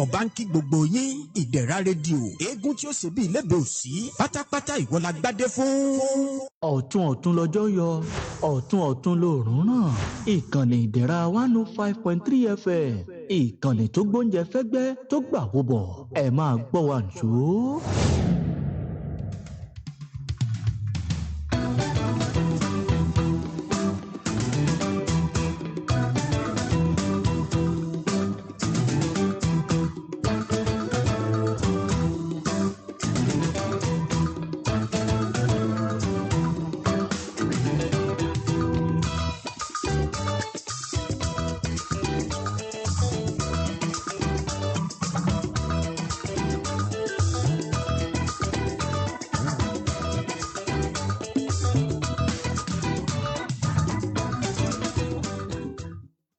Ọba ń kí gbogbo yín. Ìdẹ̀ra Rédíò, eégún tí ó ṣe bí ilébè òsì pátápátá, ìwọ la gbádé fún. Ọ̀tún ọ̀tún lọ́jọ́ yọ, ọ̀tún ọ̀tún lòórùn ràn. Ìkànnì Ìdẹ̀ra 105.3 FM, ìkànnì tó gbóúnjẹ fẹ́gbẹ́ tó gbà wó bọ̀, ẹ máa gbọ́ wa nìṣó.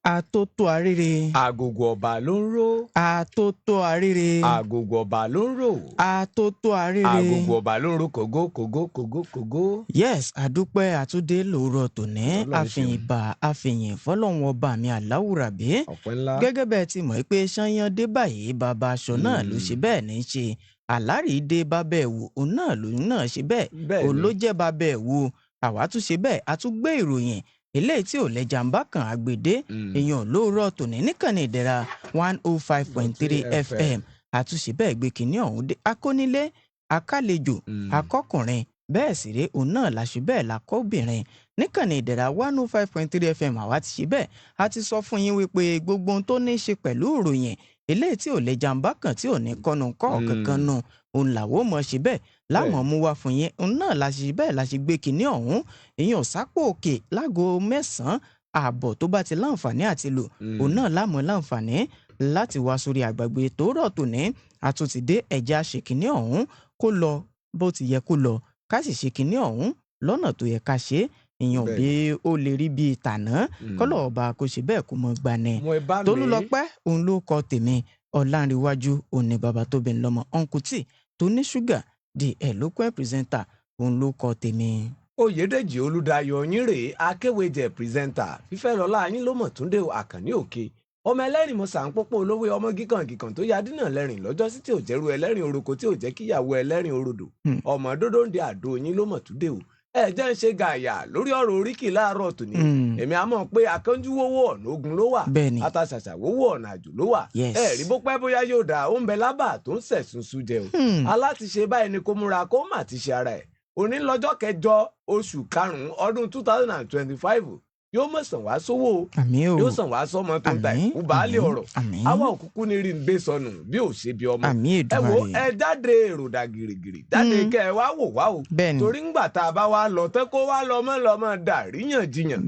Atótó arére. Agogo ọba ló ń ró. Atótó arére. Agogo ọba ló ń rò. Atótó arére. Agogo ọba ló ń ró kògó kògó kògó kògó. Yes, àdúpẹ́ àtúndé lòórọ̀ tòní. Ọlọ́run ṣeun. Àfihàn ìbà, àfihàn fọlọ́run ọba mi àláwùrábí. Ọ̀pẹ́ ńlá. Gẹ́gẹ́ bẹ́ẹ̀ ti mọ̀ pé sányán dé báyìí, bàbá aṣọ náà ló ṣe bẹ́ẹ̀ ní í ṣe. Àlárì dé bàbá ẹ̀wù, òun náà lòun náà ṣe bẹ́ẹ̀. Bẹ́ẹ̀ Òun ni. ló jẹ́ bàbá ẹ̀wù. Àwa tún ṣe bẹ́ẹ̀, a tún gbé ìròyìn eléyìí tí ò lẹ́jà ń bá kan àgbèdé. Èèyàn lóòrọ̀ tòní níkànnì Ìdẹ̀ra 105.3 FM, àtúnṣe bẹ́ẹ̀ gbé kínní ọ̀hún dé. Akónílé, akálejò, akọkùnrin, bẹ́ẹ̀ sì ré, òun náà la ṣe bẹ́ẹ̀ la kọ́ obìnrin níkànnì Ìdẹ̀ra 105.3 FM. Àwa ti ṣe bẹ́ẹ̀, a ti sọ fún yín wípé gbogbo ohun tó ní í ṣe pẹ̀lú ìròyìn eléyìí tí ò lẹ́jà ń bá kan, tí ò ní kọ́nu kọ́ kankan nu, òun làwọ́ mọ̀ ṣe bẹ́ẹ̀ láwọn mú wá fún yín. Òun náà la ṣe bẹ́ẹ̀ la ṣe gbé kinní ọ̀hún, ìyẹn sápò òkè láago 9:30 tó bá ti láǹfààní àti lò, òun náà láàmú láǹfààní láti wá sórí àgbàgbé tòórọ̀ tòní. Àtúntìdé ẹ̀já ṣe kinní ọ̀hún kó lọ bó ti yẹ kó lọ, ká sì ṣe kinní ọ̀hún lọ́nà tó yẹ ká ṣe é, ìyẹn bí ó lè rí bíi tàná. Kọ́lọ̀ ọba kò ṣe bẹ́ẹ̀ kó mọ gbani. Mo bá mi. Tolúlọpẹ́ òun ló kọ tèmi, Ọ̀làǹrẹ̀wájú òun ni bàbá tó bẹ̀ ń lọ́mọ, Uncle T tó ní ṣúgà, the eloquent presenter, òun ló kọ tèmi. Oyèdèjì Olùdáyọ̀ yín rèé, akéwèjẹ presenter. Fífẹ́ lọ́lá yín ló mọ̀ túndé o, Àkànní Òkè ọmọ ẹlẹ́rìn mo sàn pópó olówó ọmọ gígàn gígàn tó ya dínà lẹ́rìn lọ́jọ́ sí tí ò jẹ́rú ẹlẹ́rìn oroko tí ò jẹ́ kíyàwó ẹlẹ́rìn orodò. Ọmọ dódó ń di àdó yín ló mọ̀ túndé o. Ẹ jẹ́ ń ṣe gàyà lórí ọ̀rọ̀ oríkì láàárọ̀ tòní. Èmi á mọ̀ pé akánjúwówó ọ̀nà ogun ló wà. Bẹ́ẹ̀ni. Ataṣàṣàwówó ọ̀nà àjò ló wà. Ẹ rí bó pẹ́ bóyá yóò dà, ó ń bẹ lábà tó ń sẹ̀sùn sùn jẹ o. Alátiṣe báyìí ni kó múra kó má ti ṣe ara ẹ̀. Òní lọ́jọ́ 8 oṣù 5 ọdún 2025, yóò mọ̀ sàn wá sówó o. Àmín o. Yóò sàn wá sọmọ tó ń ta Àmín, ìkú baálé àmín, ọ̀rọ̀. Àmín. Àwa òkúkú ní rí ń gbé sọnù bí ò ṣe bí ọmọ. Àmín. Ẹ wo. Èdùmàrè. Ẹ jáde èrò dà gìrìgìrì jáde, kẹ ẹ wá wò wá o. Torí ńgbà tá a bá wá lọ tán, kó wá lọ mọ́ lọ mọ́ dàríyànjiyàn.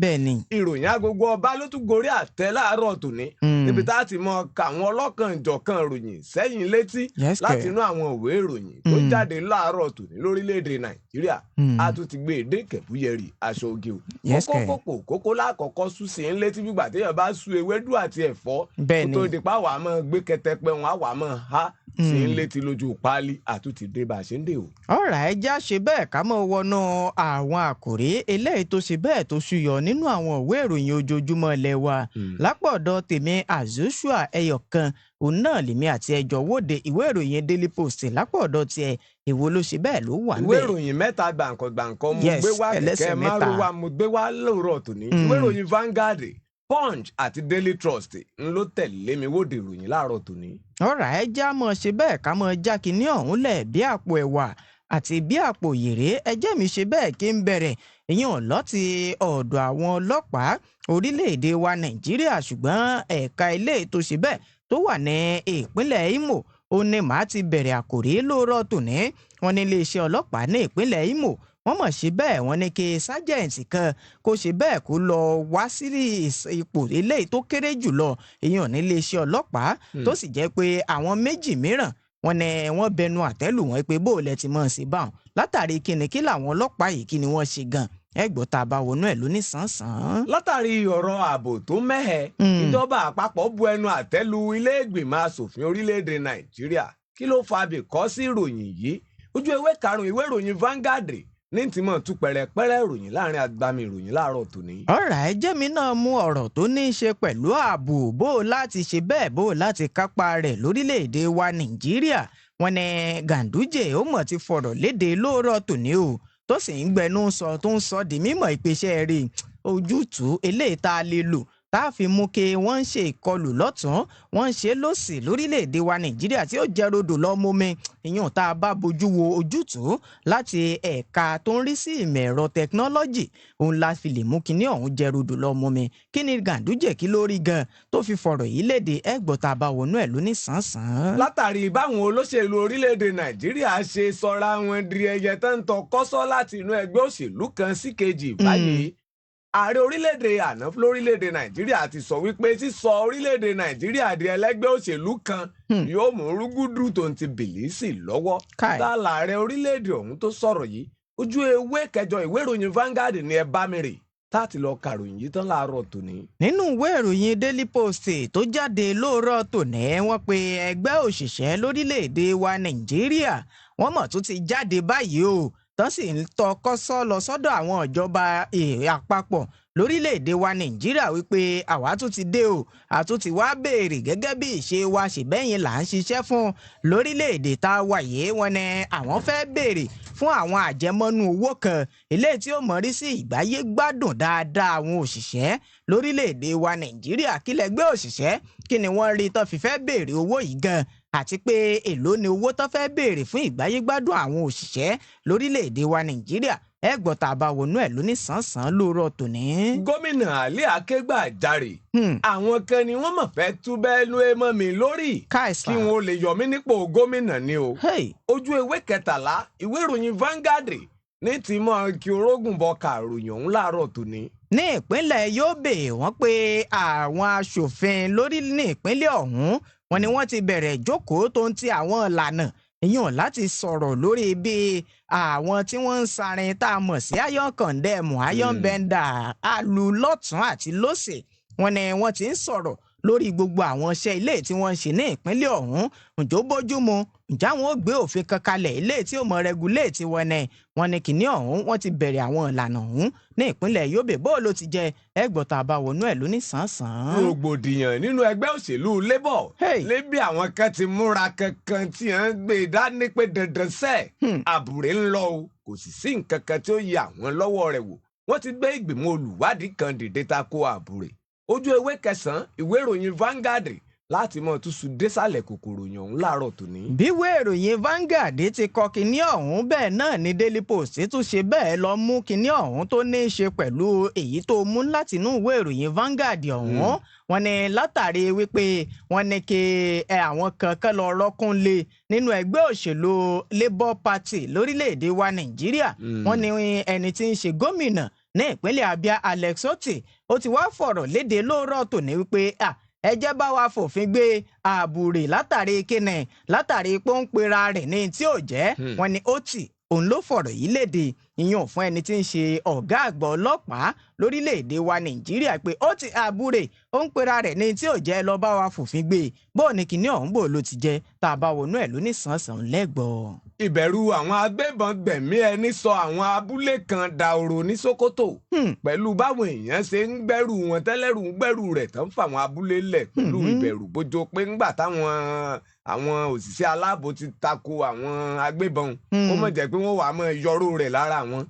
Ìròyìn agogo ọba ló tún gorí àtẹ láàárọ̀ tòní, níbi tá a ti mọ kàwọn ọlọ́kanòjọ̀kan ìròyìn sẹ́yìn létí láti inú àwọn ìwé ìròyìn tó jáde láàárọ̀ tòní lórílẹ̀‐èdè Nàìjíríà. A tún ti gbé èdè kẹ̀búyẹ̀rì aṣọ oge o. Yes, Kókó kẹ̀. kókó kókó lákọ̀ọ́kọ́ sú sí ń létí gbígbà téèyàn bá sú ewédú àti ẹ̀fọ́ kó tó di pa wàá mọ́ gbé kẹtẹpẹ wọn á wàá mọ́ há sí ń létí lójú páálí. Àtúntì dé bá a ṣe ń dè o. Ọ̀rá, ẹja ṣe bẹ́ẹ̀ ká mọ́ wọnú àwọn àkòrí eléyìí tó ṣe bẹ́ẹ̀ tó ṣúyọ nínú àwọn ìwé ìròyìn ojoojúmọ́ ilé wa. Lápò ọ̀dọ̀ tèmi, àzúṣùà ẹyọ kan òun náà lèmi àti ẹjọ́ wòde ìwé ìròyìn Daily Post. Lápò ọ̀dọ̀ tiẹ̀, èwo ló ṣe bẹ́ẹ̀ ló wà Ìwé ńbẹ̀? ìròyìn mẹ́ta gbàǹkan gbàǹkan mo gbé wá. Ẹlẹ́sẹ̀ Kẹ̀kẹ́ mẹ́ta. márúwá mo gbé wá lóòrọ̀ tòní. Ìwé ìròyìn Vanguard, Punch àti Daily Trust ń ló tẹ̀lé mi wòde ìròyìn láàárọ̀ tòní. Ọ̀rá, ẹja mọ̀ ṣe bẹ́ẹ̀ ká mọ̀ já kinní ọ̀hún lẹ̀ bí àpò ẹ̀wà àti bí àpò yèrè. Ẹjẹ́ mi ṣe bẹ́ẹ̀ kí n bẹ̀rẹ̀ ìyẹn ọ̀lọ́ ti ọ̀dọ̀ àwọn ọlọ́pàá orílẹ̀-èdè wa Nàìjíríà, ṣùgbọ́n ẹ̀ka ilé tó ṣe bẹ́ẹ̀ tó wà ní ìpínlẹ̀ Imo ó ní màá ti bẹ̀rẹ̀ àkòrí lóòrọ̀ tòní. Wọ́n ní iléeṣẹ́ ọlọ́pàá ní ìpínlẹ̀ Imo, wọ́n mọ̀ ṣe bẹ́ẹ̀, wọ́n ní kí sájẹ́ǹtì kan kó ṣe bẹ́ẹ̀ kó lọ wá sí ipò eléyìí tó kéré jùlọ, ìyẹn ní iléeṣẹ́ ọlọ́pàá, tó sì jẹ́ pé àwọn méjì mìíràn, wọ́n ní wọ́n bẹnu àtẹ́lù wọn pé bó lẹ ti mọ̀ sí báwọn látàrí kíni, kí làwọn ọlọ́pàá yìí, kí ni wọ́n ṣe gan? Ẹ gbọ́ tá a bá wọnú ẹ̀ lóní sàn-án. Látàrí ọ̀rọ̀ ààbò tó mẹ́hẹ, ìjọba àpapọ̀ bu ẹnu àtẹ́ lu ilé ìgbìmọ̀ asòfin orílẹ̀-èdè Nàìjíríà. Kí ló fa bìkọ́ sí ìròyìn yìí? Ojú ewé 5 ìwé ìròyìn Vanguard Ní tí mọ̀ tú pẹ̀rẹ̀pẹ̀rẹ̀ ìròyìn láàrin agbami ìròyìn láàárọ̀ tòní. Ọ̀rọ̀ ẹ jẹ́ mi náà mú ọ̀rọ̀ tó ní í ṣe pẹ̀lú ààbò, bó o láti ṣe bẹ́ẹ̀, bó o láti kápá rẹ̀ lórílẹ̀‐èdè wa Nàìjíríà. Wọn ní Ganduje ó mọ̀ ti fọ̀rọ̀ léde lóòrọ̀ tòní o, tó sì ń gbẹnu sọ, tó ń sọ di mímọ̀ ìpèsè rí ojútùú eléyìí tá a lè lò tá a fi mú kí wọ́n ń ṣe ìkọlù lọ́tún, wọ́n ń ṣe lọ́sì lórílẹ̀‐èdè wa Nàìjíríà tí ó jẹ́ rodò lọ́mọmi ìyún. Tá a bá bójú wo ojútùú láti ẹ̀ka tó ń rí sí ìmọ̀ ẹ̀rọ tẹkinọ́lọ́jì, òun la fi lè mú kinní ọ̀hún jẹ́ rodò lọ́mọmi. Kí ni Ganduje, kí ló rí gan tó fi fọ̀rọ̀ yìí léde? Ẹgbọ́n tá a bá wọnú ẹ̀ lóní sàn-án. Látàrí báwọn olóṣèlú orílẹ̀-èdè Nàìjíríà ṣe sọra wọn di ẹyẹ tó ń tọ kọ́sọ́ láti inú ẹgbẹ́ òṣèlú kan sí kejì báyìí, ààrẹ orílẹ̀-èdè àná lórílẹ̀-èdè Nàìjíríà ti sọ wípé sísọ orílẹ̀-èdè Nàìjíríà di ẹlẹ́gbẹ́ òṣèlú kan yóò mú rúgúdù tó ń ti bìlísì lọ́wọ́. Tá láàrẹ orílẹ̀-èdè ọ̀hún tó sọ̀rọ̀ yìí? Ojú ewé kẹjọ ìwé ìròyìn Vanguard ni ẹ bá mi rè táàtì lọ kàròyìn yìí tán láàárọ̀ tòní. Nínú ìwé ìròyìn Daily Post tó jáde lóòrọ̀ tòní, wọ́n pe ẹgbẹ́ òṣìṣẹ́ lórílẹ̀‐èdè wa Nàìjíríà, wọ́n mọ̀ tó ti jáde báyìí o, tán sì ń tọ kọ́sọ́ lọ sọ́dọ̀ àwọn ìjọba àpapọ̀ lórílẹ̀‐èdè wa Nàìjíríà wípé àwa tún ti dé o, àtún ti wá béèrè gẹ́gẹ́ bí ìṣe wa, ṣèbẹ́yìn là ń ṣiṣẹ́ fún lórílẹ̀‐èdè tá a wà yìí. Wọ́n ní àwọn fẹ́ béèrè fún àwọn àjẹmọ́nú owó kan eléyìí tí ó mọ̀rí sí ìgbáyé gbádùn dáadáa àwọn òṣìṣẹ́ lórílẹ̀‐èdè wa Nàìjíríà. Kí lẹgbẹ́ òṣìṣẹ́, kí ni wọ́n rí tán fi fẹ́ béèrè owó yìí gan, àti pé èló ni owó tán fẹ́ béèrè fún ìgbáyégbádùn àwọn òṣìṣẹ́ lórílẹ̀‐èdè wa Nàìjíríà? Ẹ gbọ́ tá a bá wọnú ẹ̀ lóní sàn-án lóòrọ̀ tòní. Gómìnà Ali Akégbàjarè, àwọn kan ni wọ́n mọ̀ fẹ́ tú bẹ́ẹ̀ ló mọ́ mi lórí kí wọ́n lè yọ mí nípò gómìnà ni o. Ojú ewé 13 ìwé ìròyìn Vanguard ní tí mọ́ kí orógùn bọ kàròyìn ọ̀hún láàárọ̀ tòní. Ní ìpínlẹ̀ Yobe, wọ́n pe àwọn aṣòfin lórí ní ìpínlẹ̀ ọ̀hún, wọ́n ní wọ́n ti bẹ̀rẹ̀ ìjókòó tó ń ti àwọn ìlànà ìyàn láti sọ̀rọ̀ lórí bí àwọn tí wọ́n ń sarin tá a mọ̀ sí iron condemn, iron bender, alu lọ́tún àti lọ́sẹ̀. Wọ́n ní wọ́n ti ń sọ̀rọ̀ lórí gbogbo àwọn iṣẹ́ ilé tí wọ́n ń ṣe ní ìpínlẹ̀ ọ̀hún. Ǹjọ́ bójú mu? Ǹjẹ́ àwọn ò gbé òfin kan kalẹ̀ ilé tí ó mọ regulate wọn ni? Wọ́n ní kìnìún ọ̀hún, wọ́n ti bẹ̀rẹ̀ àwọn ìlànà ọ̀hún ní ìpínlẹ̀ Yobe. Bó ló ti jẹ? Ẹgbọ̀n tá a bá wọnú ẹ̀ lóní sàn-án. Rògbòdìyàn nínú ẹgbẹ́ òṣèlú Labour lébi àwọn kan ti múra kankan tí wọ́n ń gbé dání pé dandan sẹ́ẹ̀ àbúrè ń lọ o, kò sì sí nǹkan kan tí ó yẹ àwọn lọ́wọ́ rẹ̀ wò. Wọ́n ti gbé ìgbìmọ̀ olùwádìí kan dìde tako àbúrè. Ojú ewé 9 ìwé ìròyìn Vanguard láti mọ túṣu désàlẹ̀ kòkòrò yàn ọ̀hún láàárọ̀ tòní. Bíwé ìròyìn Vanguard ti kọ kinní ọ̀hún, bẹ́ẹ̀ náà ni Daily Post tún ṣe bẹ́ẹ̀ lọ mú kinní ọ̀hún tó ní í ṣe pẹ̀lú èyí tó mú látinú ìwé ìròyìn Vanguard ọ̀hún. Wọ́n ní látàrí wípé wọ́n ní kí àwọn kankan lọ rọ́kún lé nínú ẹgbẹ́ òṣèlú Labour Party lórílẹ̀‐èdè wa Nàìjíríà, wọ́n ní ẹni tí ń ṣe gómìnà ní ìpínlẹ̀ Abia, Alex Otti, ó ti wá fọ̀rọ̀ léde lóòrọ̀ tòní wípé ẹ jẹ́ bá wa fòfin gbé àbúrè látàrí kíni, látàrí pọ́ńpẹ́ra rẹ̀ ní tí ò jẹ́. Wọ́n ní Otti òun ló fọ̀rọ̀ yìí léde, ìyẹn fún ẹni tí ń ṣe ọ̀gá àgbà ọlọ́pàá lórílẹ̀‐èdè wa Nàìjíríà, pé ó ti àbúrè ó ń pera rẹ̀ ní tí ò jẹ́, lọ bá wa fòfin gbé e. Bó ní kinní ọ̀hún, bò ló ti jẹ́? Tá a bá wọnú ẹ̀ lóní sàn-sàn lẹ́gbọ̀ọ́. Ìbẹ̀rù àwọn agbébọn gbẹ̀mí ẹni sọ àwọn abúlé kan dahoro ní Sokoto, pẹ̀lú báwọn èèyàn ṣe ń gbẹ́rù wọn tẹ́lẹ̀rù ń gbẹ́rù rẹ̀ tán fáwọn abúlé lẹ̀ pẹ̀lú ìbẹ̀rù bójó pé ńgbà táwọn àwọn òṣìṣẹ́ aláàbò ti tako àwọn agbébọn, ó mọ̀ jẹ́ pé wọ́n wàá mọ̀ yọró rẹ̀ lára àwọn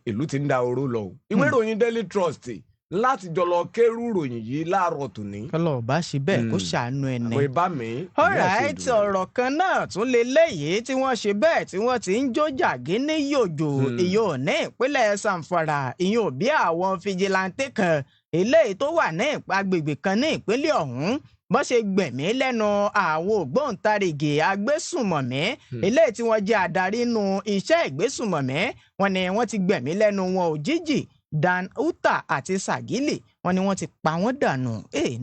ìlú tí ń dahoro lọ. Ìwé ìròyìn Daily Trust láti jọ lọ kérú ròyìn yìí láàárọ̀ tòní. Kọlọ bá ṣe bẹ́ẹ̀ kó ṣàánú ẹni. Àwọn ibà mi. Alright, ọ̀rọ̀ kan náà tún lè léyìí tí wọ́n ṣe bẹ́ẹ̀ tí wọ́n ti ń jó jàgé ní yòjò ìyó ní ìpínlẹ̀ Zamfara, ìyó bí àwọn fìjìláńtẹ́ kan eléyìí tó wà ní agbègbè kan ní ìpínlẹ̀ ọ̀hún bó ṣe gbẹ̀mí lẹ́nu àwọn ògbóǹtarìgì agbésùmọ̀mí eléyìí tí wọ́n jẹ́ adarí nínú iṣẹ́ ìgbésùmọ̀mí. Wọ́n ní wọ́n ti gbẹ̀mí lẹ́nu wọn òjijì, Dan Uta àti Sagili. Wọ́n ní wọ́n ti pa wọ́n dànù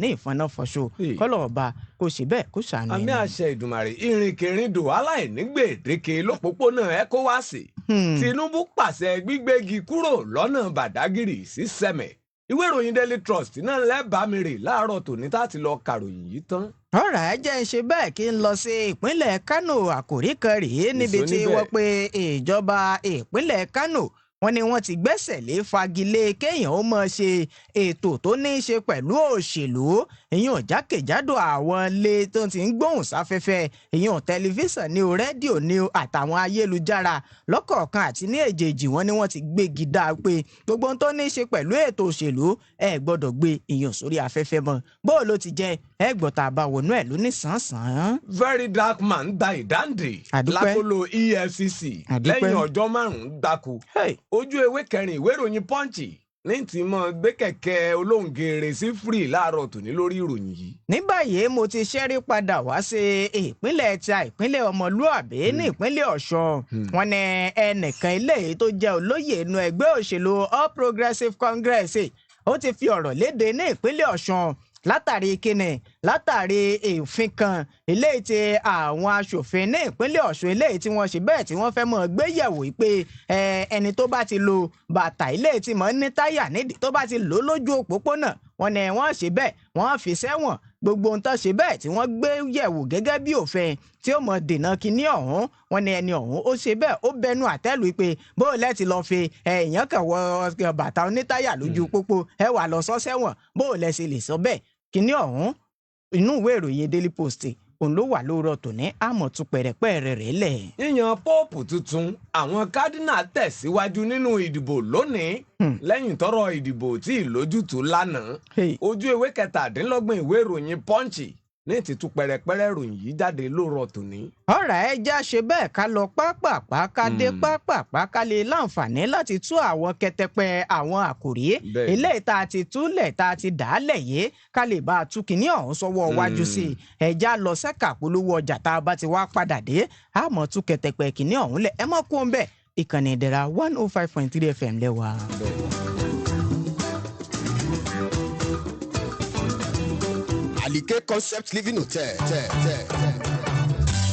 ní ìfọnáfọṣọ. Kọlọ ọba kò ṣe bẹ́ẹ̀ kó ṣàánú ẹni. Àmì àṣẹ Ìdùmarè. Ìrìnkèrindò aláìnígbèdéke lópòpónà ECOWAS. Tinubu pàṣẹ gbígbégi kúrò lọ́nà Bàdágìrì sí Sẹ̀mẹ̀. Ìwé ìròyìn Daily Trust náà lẹ́bàá mi rè láàárọ̀ tòní tá a ti lọ kàròyìn yìí tán. Ọ̀rọ̀ ẹ jẹ́ ń ṣe bẹ́ẹ̀ kí n lọ sí ìpínlẹ̀ Kánò. Àkòrí kan rèé níbi tí wọ́n pe ìjọba ìpínlẹ̀ Kánò. Wọ́n ní wọ́n ti gbẹ́sẹ̀ lé, fagilé kéèyàn ó máa ṣe ètò tó ní í ṣe pẹ̀lú òṣèlú, ìyẹn jákèjádò àwọn ilé tó ti ń gbóhùn sáfẹ́fẹ́, ìyẹn tẹlifíṣàn ní o, rédíò ní o, àtàwọn ayélujára lọ́kọ̀ọ̀kan àti ní èjèèjì. Wọ́n ní wọ́n ti gbégi dá pé gbogbo ohun tó ní í ṣe pẹ̀lú ètò òṣèlú, ẹ gbọ́dọ̀ gbé ìyẹn sórí afẹ́fẹ́ mọ́. Bó ló ti jẹ́, ẹ gbọ́ tá a bá wọnú ẹ̀ lóní sàn-án. Very Dark Man gba ìdáǹdè Àdúpẹ́. lákòlò EFCC Àdúpẹ́. lẹ́yìn ọjọ́ 5 gbáko. Ojú ewé kẹrin ìwé ìròyìn Punch ní tí mọ́ gbé kẹ̀kẹ́ olóńgèrè sí free láàárọ̀ tòní lórí ìròyìn yìí. Ní báyìí, mo ti ṣẹ́rí padà wá sí ìpínlẹ̀ tí a ìpínlẹ̀ ọmọlúàbí ní ìpínlẹ̀ Ọ̀ṣun. Wọ́n ní ẹnìkan eléyìí tó jẹ́ olóyè inú ẹgbẹ́ òṣèlú All Progressives Congress, ó ti fi ọ̀rọ̀ léde ní ìpínlẹ̀ Ọ̀ṣun látàrí kíni? Látàrí òfin kan eléyìí tí àwọn aṣòfin ní ìpínlẹ̀ Ọ̀ṣun eléyìí tí wọ́n ṣe bẹ́ẹ̀ tí wọ́n fẹ́ mọ̀ gbé yẹ̀wò pé ẹni tó bá ti lo bàtà eléyìí tí mọ̀ ní táyà nídìí, tó bá ti lò ó lójú òpópónà, wọ́n ní wọ́n ṣe bẹ́ẹ̀, wọ́n fi sẹ́wọ̀n. Gbogbo ohun tó ṣe bẹ́ẹ̀ tí wọ́n gbé yẹ̀wò gẹ́gẹ́ bí òfin tí ó mọ̀ dènà kinní ọ̀hún, wọ́n ní ẹni ọ̀hún ó ṣe bẹ́ẹ̀, ó bẹnu àtẹ́lù pé bó o lẹ́tì lọ́ọ́ fi èèyàn kan wọ bàtà onítáyà lójú pópó, ẹ wà lọ sọ sẹ́wọ̀n, bó o lẹ́ ṣe lè sọ bẹ́ẹ̀? Kinní ọ̀hún, inú ìwé ìròyìn Daily Post òun ló wà lóòrọ̀ tòní, àmọ̀ tún pẹ̀rẹ̀pẹ̀rẹ̀ rẹ̀ lẹ̀. Yíyan póòpù tuntun, àwọn kádínà tẹ̀síwájú nínú ìdìbò lónìí lẹ́yìn tọ́rọ̀ ìdìbò tí ìlójútùú lánàá. Ojú ewé 27 ìwé ìròyìn Punch ní títú pẹ̀rẹ̀pẹ̀rẹ̀ ìròyìn yìí jáde lóòrọ̀ tòní. Ọ̀rọ̀ ẹ já ṣe bẹ́ẹ̀, ká lọ pápápá, ká dé pápápá, ká lè láǹfààní láti tú àwọn kẹtẹpẹ àwọn àkòrí eléyìí tá a ti túlẹ̀, tá a ti dà á lẹ̀ yé, ká lè bá a tú kínní ọ̀hún sọ́wọ́ wájú sí i. Ẹ já lọ sẹ́ka polówó ọjà. Tá a bá ti wá padà dé, a mọ̀ tú kẹtẹpẹ kínní ọ̀hún lẹ̀. Ẹ mọ̀ kó ń bẹ̀, ìkànnì Ìdẹ̀ra 105.3 FM lẹ́wà. Alike Concept Living Hotel tẹ tẹ tẹ.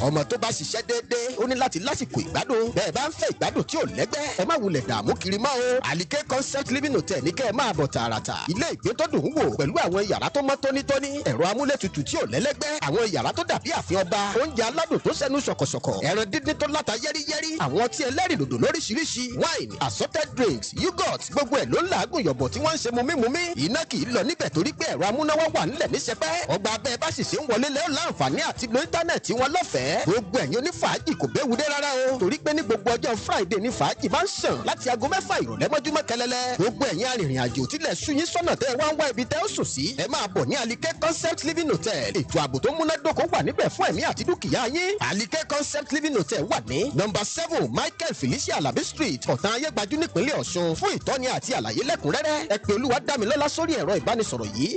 Ọmọ tó bá ṣiṣẹ́ déédéé, ó ní láti lásìkò ìgbádùn. Bẹ́ẹ̀ bá ń fẹ́ ìgbádùn tí ò lẹ́gbẹ́, ẹ má wulẹ̀ dààmú kiri mọ́ o. Alike Concept Living Hotel ní kẹ́ ẹ máa bọ̀ tààràtà. Ilé ìgbé tó dùn ún wò pẹ̀lú àwọn yàrá tó mọ́ tónítóní, ẹ̀rọ amúlétutù tí ò lẹ́lẹ́gbẹ́, àwọn yàrá tó dàbí ààfin ọba, oúnjẹ aládùn tó sẹ́nu ṣọ̀kọ̀ṣọ̀kọ̀, ẹran díndín tó láta yẹ́rìyẹ́rì, àwọn ọtí ẹlẹ́rìndòdò lóríṣiríṣi, wine, assorted drinks, yogurt, gbogbo ẹ̀ ló ń làágùn yọ̀bọ̀ tí wọ́n ń ṣe mumímumí. Iná kì í lọ níbẹ̀ torí pé ẹ̀rọ amúnáwá wà nílẹ̀ ní sẹpẹ́. Ọgbà abẹ́ bá sì ṣe ń wọlé lẹ́ọ̀ láǹfààní àti lo íńtánẹ̀tì wọn lọ́fẹ̀ẹ́. Gbogbo ẹ̀yin onífàájì, kò béwu dé rárá o, torí pé ní gbogbo ọjọ́ Friday ní fàájì máa ń sàn láti aago 6 ìrọ̀lẹ́ mọ́júmọ́ kẹlẹ́lẹ́. Gbogbo ẹ̀yin arìnrìn àjò tílẹ̀ sú yín sọ́nà, tẹ́ ẹ wá ń wá ibi tẹ́ ó sùn sí, ẹ máa bọ̀ ní Alike Concept Living Hotel. Ètò ààbò tó múnádóko wà níbẹ̀ fún ẹ̀mí àti dúkìá yín. Alike Concept Living Hotel wà ní nọ́mbà 7, Michael Felicia Alabi Street, Ọ̀tàn Ayégbájú, nípínlẹ̀ Ọ̀ṣun. Fún ìtọ́ni àti àlàyé lẹ́kùnrẹ́rẹ́, ẹ pè Olúwadámilọ́lá sórí ẹ̀rọ ìbánisọ̀rọ̀ yìí: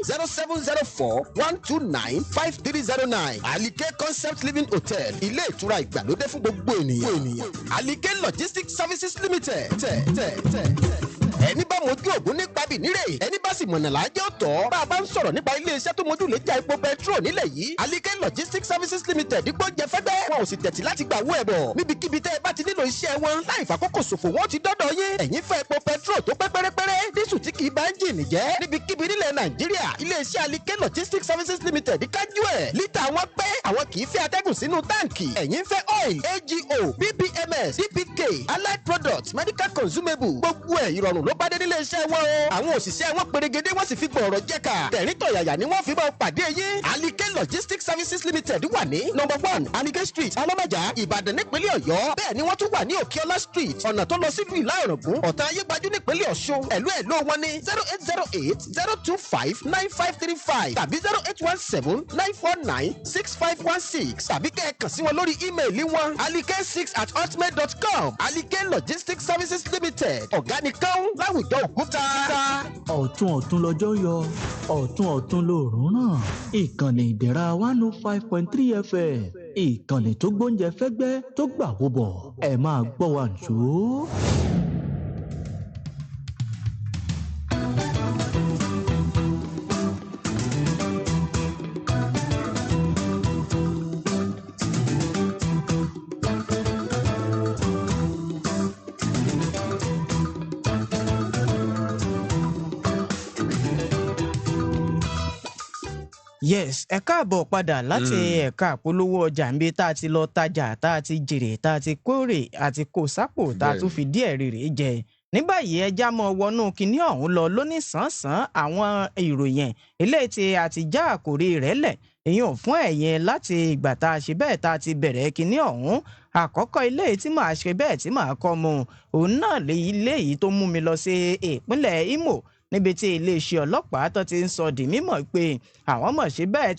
07041295309. Alike Concept Living Hotel, ilé ìtura ìgbàlódé fún gbogbo ènìyàn. Alike Logistics Services Limited. Tẹ̀ tẹ̀ tẹ̀ tẹ̀, ẹni bá mojú ògùn nípa bì nírè, ẹni bá sì mọ̀nà lájẹ́ ọ̀tọ̀. Bá a bá ń sọ̀rọ̀ nípa iléeṣẹ́ tó mojú lè já epo petrol nílẹ̀ yìí, Alike Logistics Services Limited gbọ́njẹ fẹ́gbẹ́. Wọn ò sì tẹ̀tí láti gbà owó ẹ̀bọ̀. Níbikíbi tẹ́ ẹ bá ti nílò iṣẹ́ wọn, láì fàkókò ṣòfò, wọn ti dọ́dọ̀ yín. Ẹ̀yin fẹ́ epo petrol tó pé pérépéré, diesel tí kì í bá ẹ́ńjìnì jẹ́, níbikíbi nílẹ̀ Nàìjíríà, iléeṣẹ́ Alike Logistics Services Limited kájú ẹ̀. Lítà wọn pé àwọn kì í fẹ́ atẹ́gùn sínú táǹkì. Ẹ̀yin fẹ́ oil, AGO, BPMS, DPK, allied products, medical consumable, gbogbo ẹ̀ ìrọ̀rùn ló bá dé nílé iṣẹ́ wọn o. Àwọn òṣìṣẹ́ wọn perégedé, wọ́n sì fi gbọ̀rọ̀ jẹ́ka. Tẹ̀ríntọ̀yàyà ni wọ́n fi máa pàdé yín. Alike Logistics Services Limited wà ní number 1, Alike Street, Alámàjà, Ìbàdàn, nípínlẹ̀ Ọ̀yọ́. Bẹ́ẹ̀ ni wọ́n tún wà ní Òkèọlá Street, ọ̀nà tó lọ sílùú Ìlá Ọ̀ràngún, Ọ̀tàn Ayégbájú, nípínlẹ̀ Ọ̀ṣun. Ẹ̀lú ẹ̀lú wọn ní 08080259535 tàbí 08179496516, tàbí kẹ́ ẹ kàn sí wọn lórí ímeèlì wọn, alike6@hotmail.com. Alike Logistics Services Limited, ọ̀gá nìkan láwùjọ òkúta. Ọ̀tún ọ̀tún lọ́jọ́ yọ, ọ̀tún ọ̀tún lòórùn ràn. Ìkànnì Ìdẹ̀ra 105.3 FM, ìkànnì tó gbóúnjẹ fẹ́gbẹ́, tó gbà wó bọ̀, ẹ máa gbọ́ wa nṣó. Yes, ẹ káàbọ̀ padà láti ẹ̀ka àpolówó ọjà níbi tá a ti lọ tajà, tá a ti jèrè, tá a ti kórè àti kó sápò, tá a tún fi díẹ̀ rèrè jẹ. Ní báyìí, ẹja mọ wọnú kinní ọ̀hún lọ lóníṣánṣán. Àwọn ìròyìn eléyìí tí a ti já àkórí rẹ̀ lẹ̀ èyàn fún ẹ̀yin láti ìgbà tá a ṣe bẹ́ẹ̀ tá a ti bẹ̀rẹ̀ kinní ọ̀hún. Àkọ́kọ́ ilé tí màá ṣe bẹ́ẹ̀ tí màá kọ́ mu òun náà léyìí tó mú mi lọ sí ìpínlẹ̀ Imo, níbi tí iléeṣẹ́ ọlọ́pàá tó ti ń sọ di mímọ̀ pé àwọn mọ̀ ṣe bẹ́ẹ̀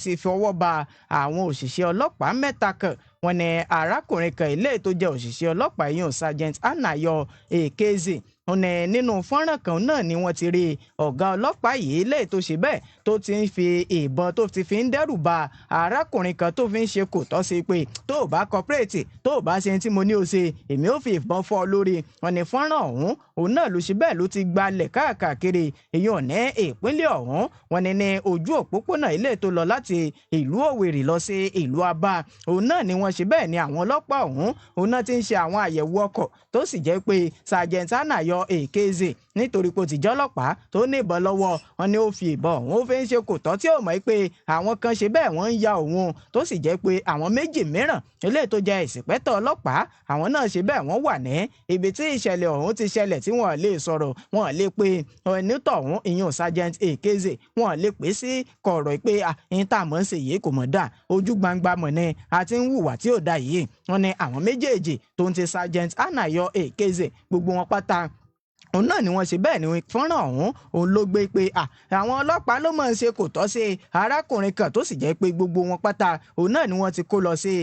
ti fọwọ́ ba àwọn òṣìṣẹ́ ọlọ́pàá 3 kan. Wọ́n ní arákùnrin kan ilé tó jẹ́ òṣìṣẹ́ ọlọ́pàá yìí, Sergeant Anayo Ekezi, wọ́n ní nínú fọ́nrán kan náà ni wọ́n ti rí ọ̀gá ọlọ́pàá yìí lè tó ṣe bẹ́ẹ̀ tó ti ń fi ìbọn tó ti fi ń dẹ́rù ba arákùnrin kan, tó fi ń ṣe kò tọ́ sí pé tó o bá kọpírètì, tó o bá ṣe tí mo ní o ṣe, èmi ò fi ìbọn fọ́ ọ lórí. Wọ́n ní fọ́nrán ọ̀hún òun náà ló ṣe bẹ́ẹ̀ ló ti gbalẹ̀ káàkiri èyí ò ní ìpínlẹ̀ ọ̀hún. Wọ́n ní ní ojú òpópónà ilé tó lọ láti ìlú Òwèrì lọ sí ìlú Aba, òun náà ni wọ́n ṣe bẹ́ẹ̀ ni àwọn ọlọ́pàá ọ̀hún òun náà ti ń ṣe àwọn àyẹ̀wò ọkọ̀, tó sì jẹ́ pé Sergeant Anayo Ekeze, nítorí pé ó ti jẹ́ ọlọ́pàá tó ní ìbọn lọ́wọ́, wọn ni ó fi ìbọn òun ó fi ń ṣe kò tọ́ tí ò mọ̀ pé àwọn kan ṣe bẹ́ẹ̀ wọ́n ń ya òun, tó sì jẹ́ pé àwọn 2 mìíràn eléyìí tó jẹ́ ìsìpẹ́tọ̀ ọlọ́pàá àwọn náà ṣe bẹ́ẹ̀ wọ́n wà ní ibi tí ìṣẹ̀lẹ̀ ọ̀hún ti ṣẹlẹ̀ tí wọ́n lè sọ̀rọ̀, wọ́n lè pe onítọ̀hún ìyún Sergeant Ekeze, wọ́n lè pè sí kọ̀rọ̀ pé ẹ̀yìn tá a mọ̀ ń ṣe yìí kò mọ̀ dà, ojú gbangba mọ̀ ni a ti ń hùwà tí ò da yìí. Wọ́n ní àwọn méjèèjì tó ń ti Sergeant Anayo Ekeze, gbogbo wọn pátá òun náà ni wọ́n ṣe bẹ́ẹ̀ ni fọ́nrán ọ̀hún òun ló gbé pé àwọn ọlọ́pàá ló máa ń ṣe kò tọ́ sí arákùnrin kan, tó sì jẹ́ pé gbogbo wọn pátá òun náà ni wọ́n ti kó lọ sí